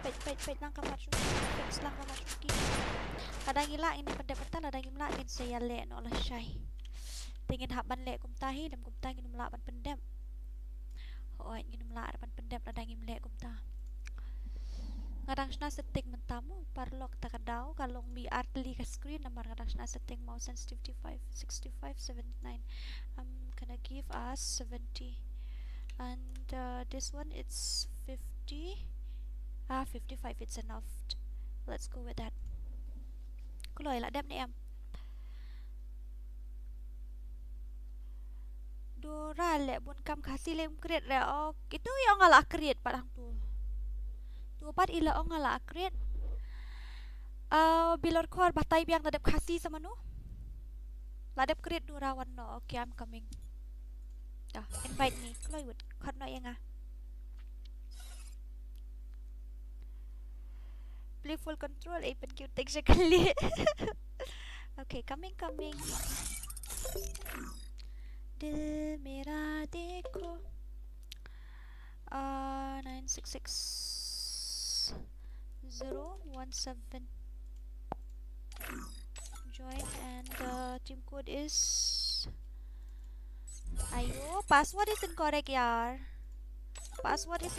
Peit, peit, peit lang kamar shong kitu, fix lang kamar shong kitu. Lada ngi lah ngin pyndep mynta, lada ngim lah ngin sa ïaleh noh lashai. Te ngin hap ban leh kumta hi, lym kumta ngin ym lah ban pyndep. Hooid, ngin ym lah ban pyndep lada ngim leh kumta. Nga dang shna setting mynta mo, paralok, ta ka daw ka long mi ar tylli ka screen namar nga dang shna setting mouse sensitivity five, sixty-five, seventy-nine. I'm gonna give us seventy. And uh, this one, it's fifty. Ah, fifty-five, it's enough. Let's go with that. Kloi, la dep ne em? Dora leh bun kam Khasi lem create re. Oh, itu ïa nga la create pat hangtu. Tu pat i la ong nga la create. Uh, Bilor Khor, batai biang, la dep Khasi sa mano? La dep create Dora wan no. Okay, I'm coming. Ah, invite me. Kloi wut. Khot no ïa nga. Play full control, eh, pynkyntiew shakali. Okay, coming, coming. Dil mera dekho. Uh, nine six six zero one seven. Join and the team code is, ayo, password is incorrect, yaar. Password is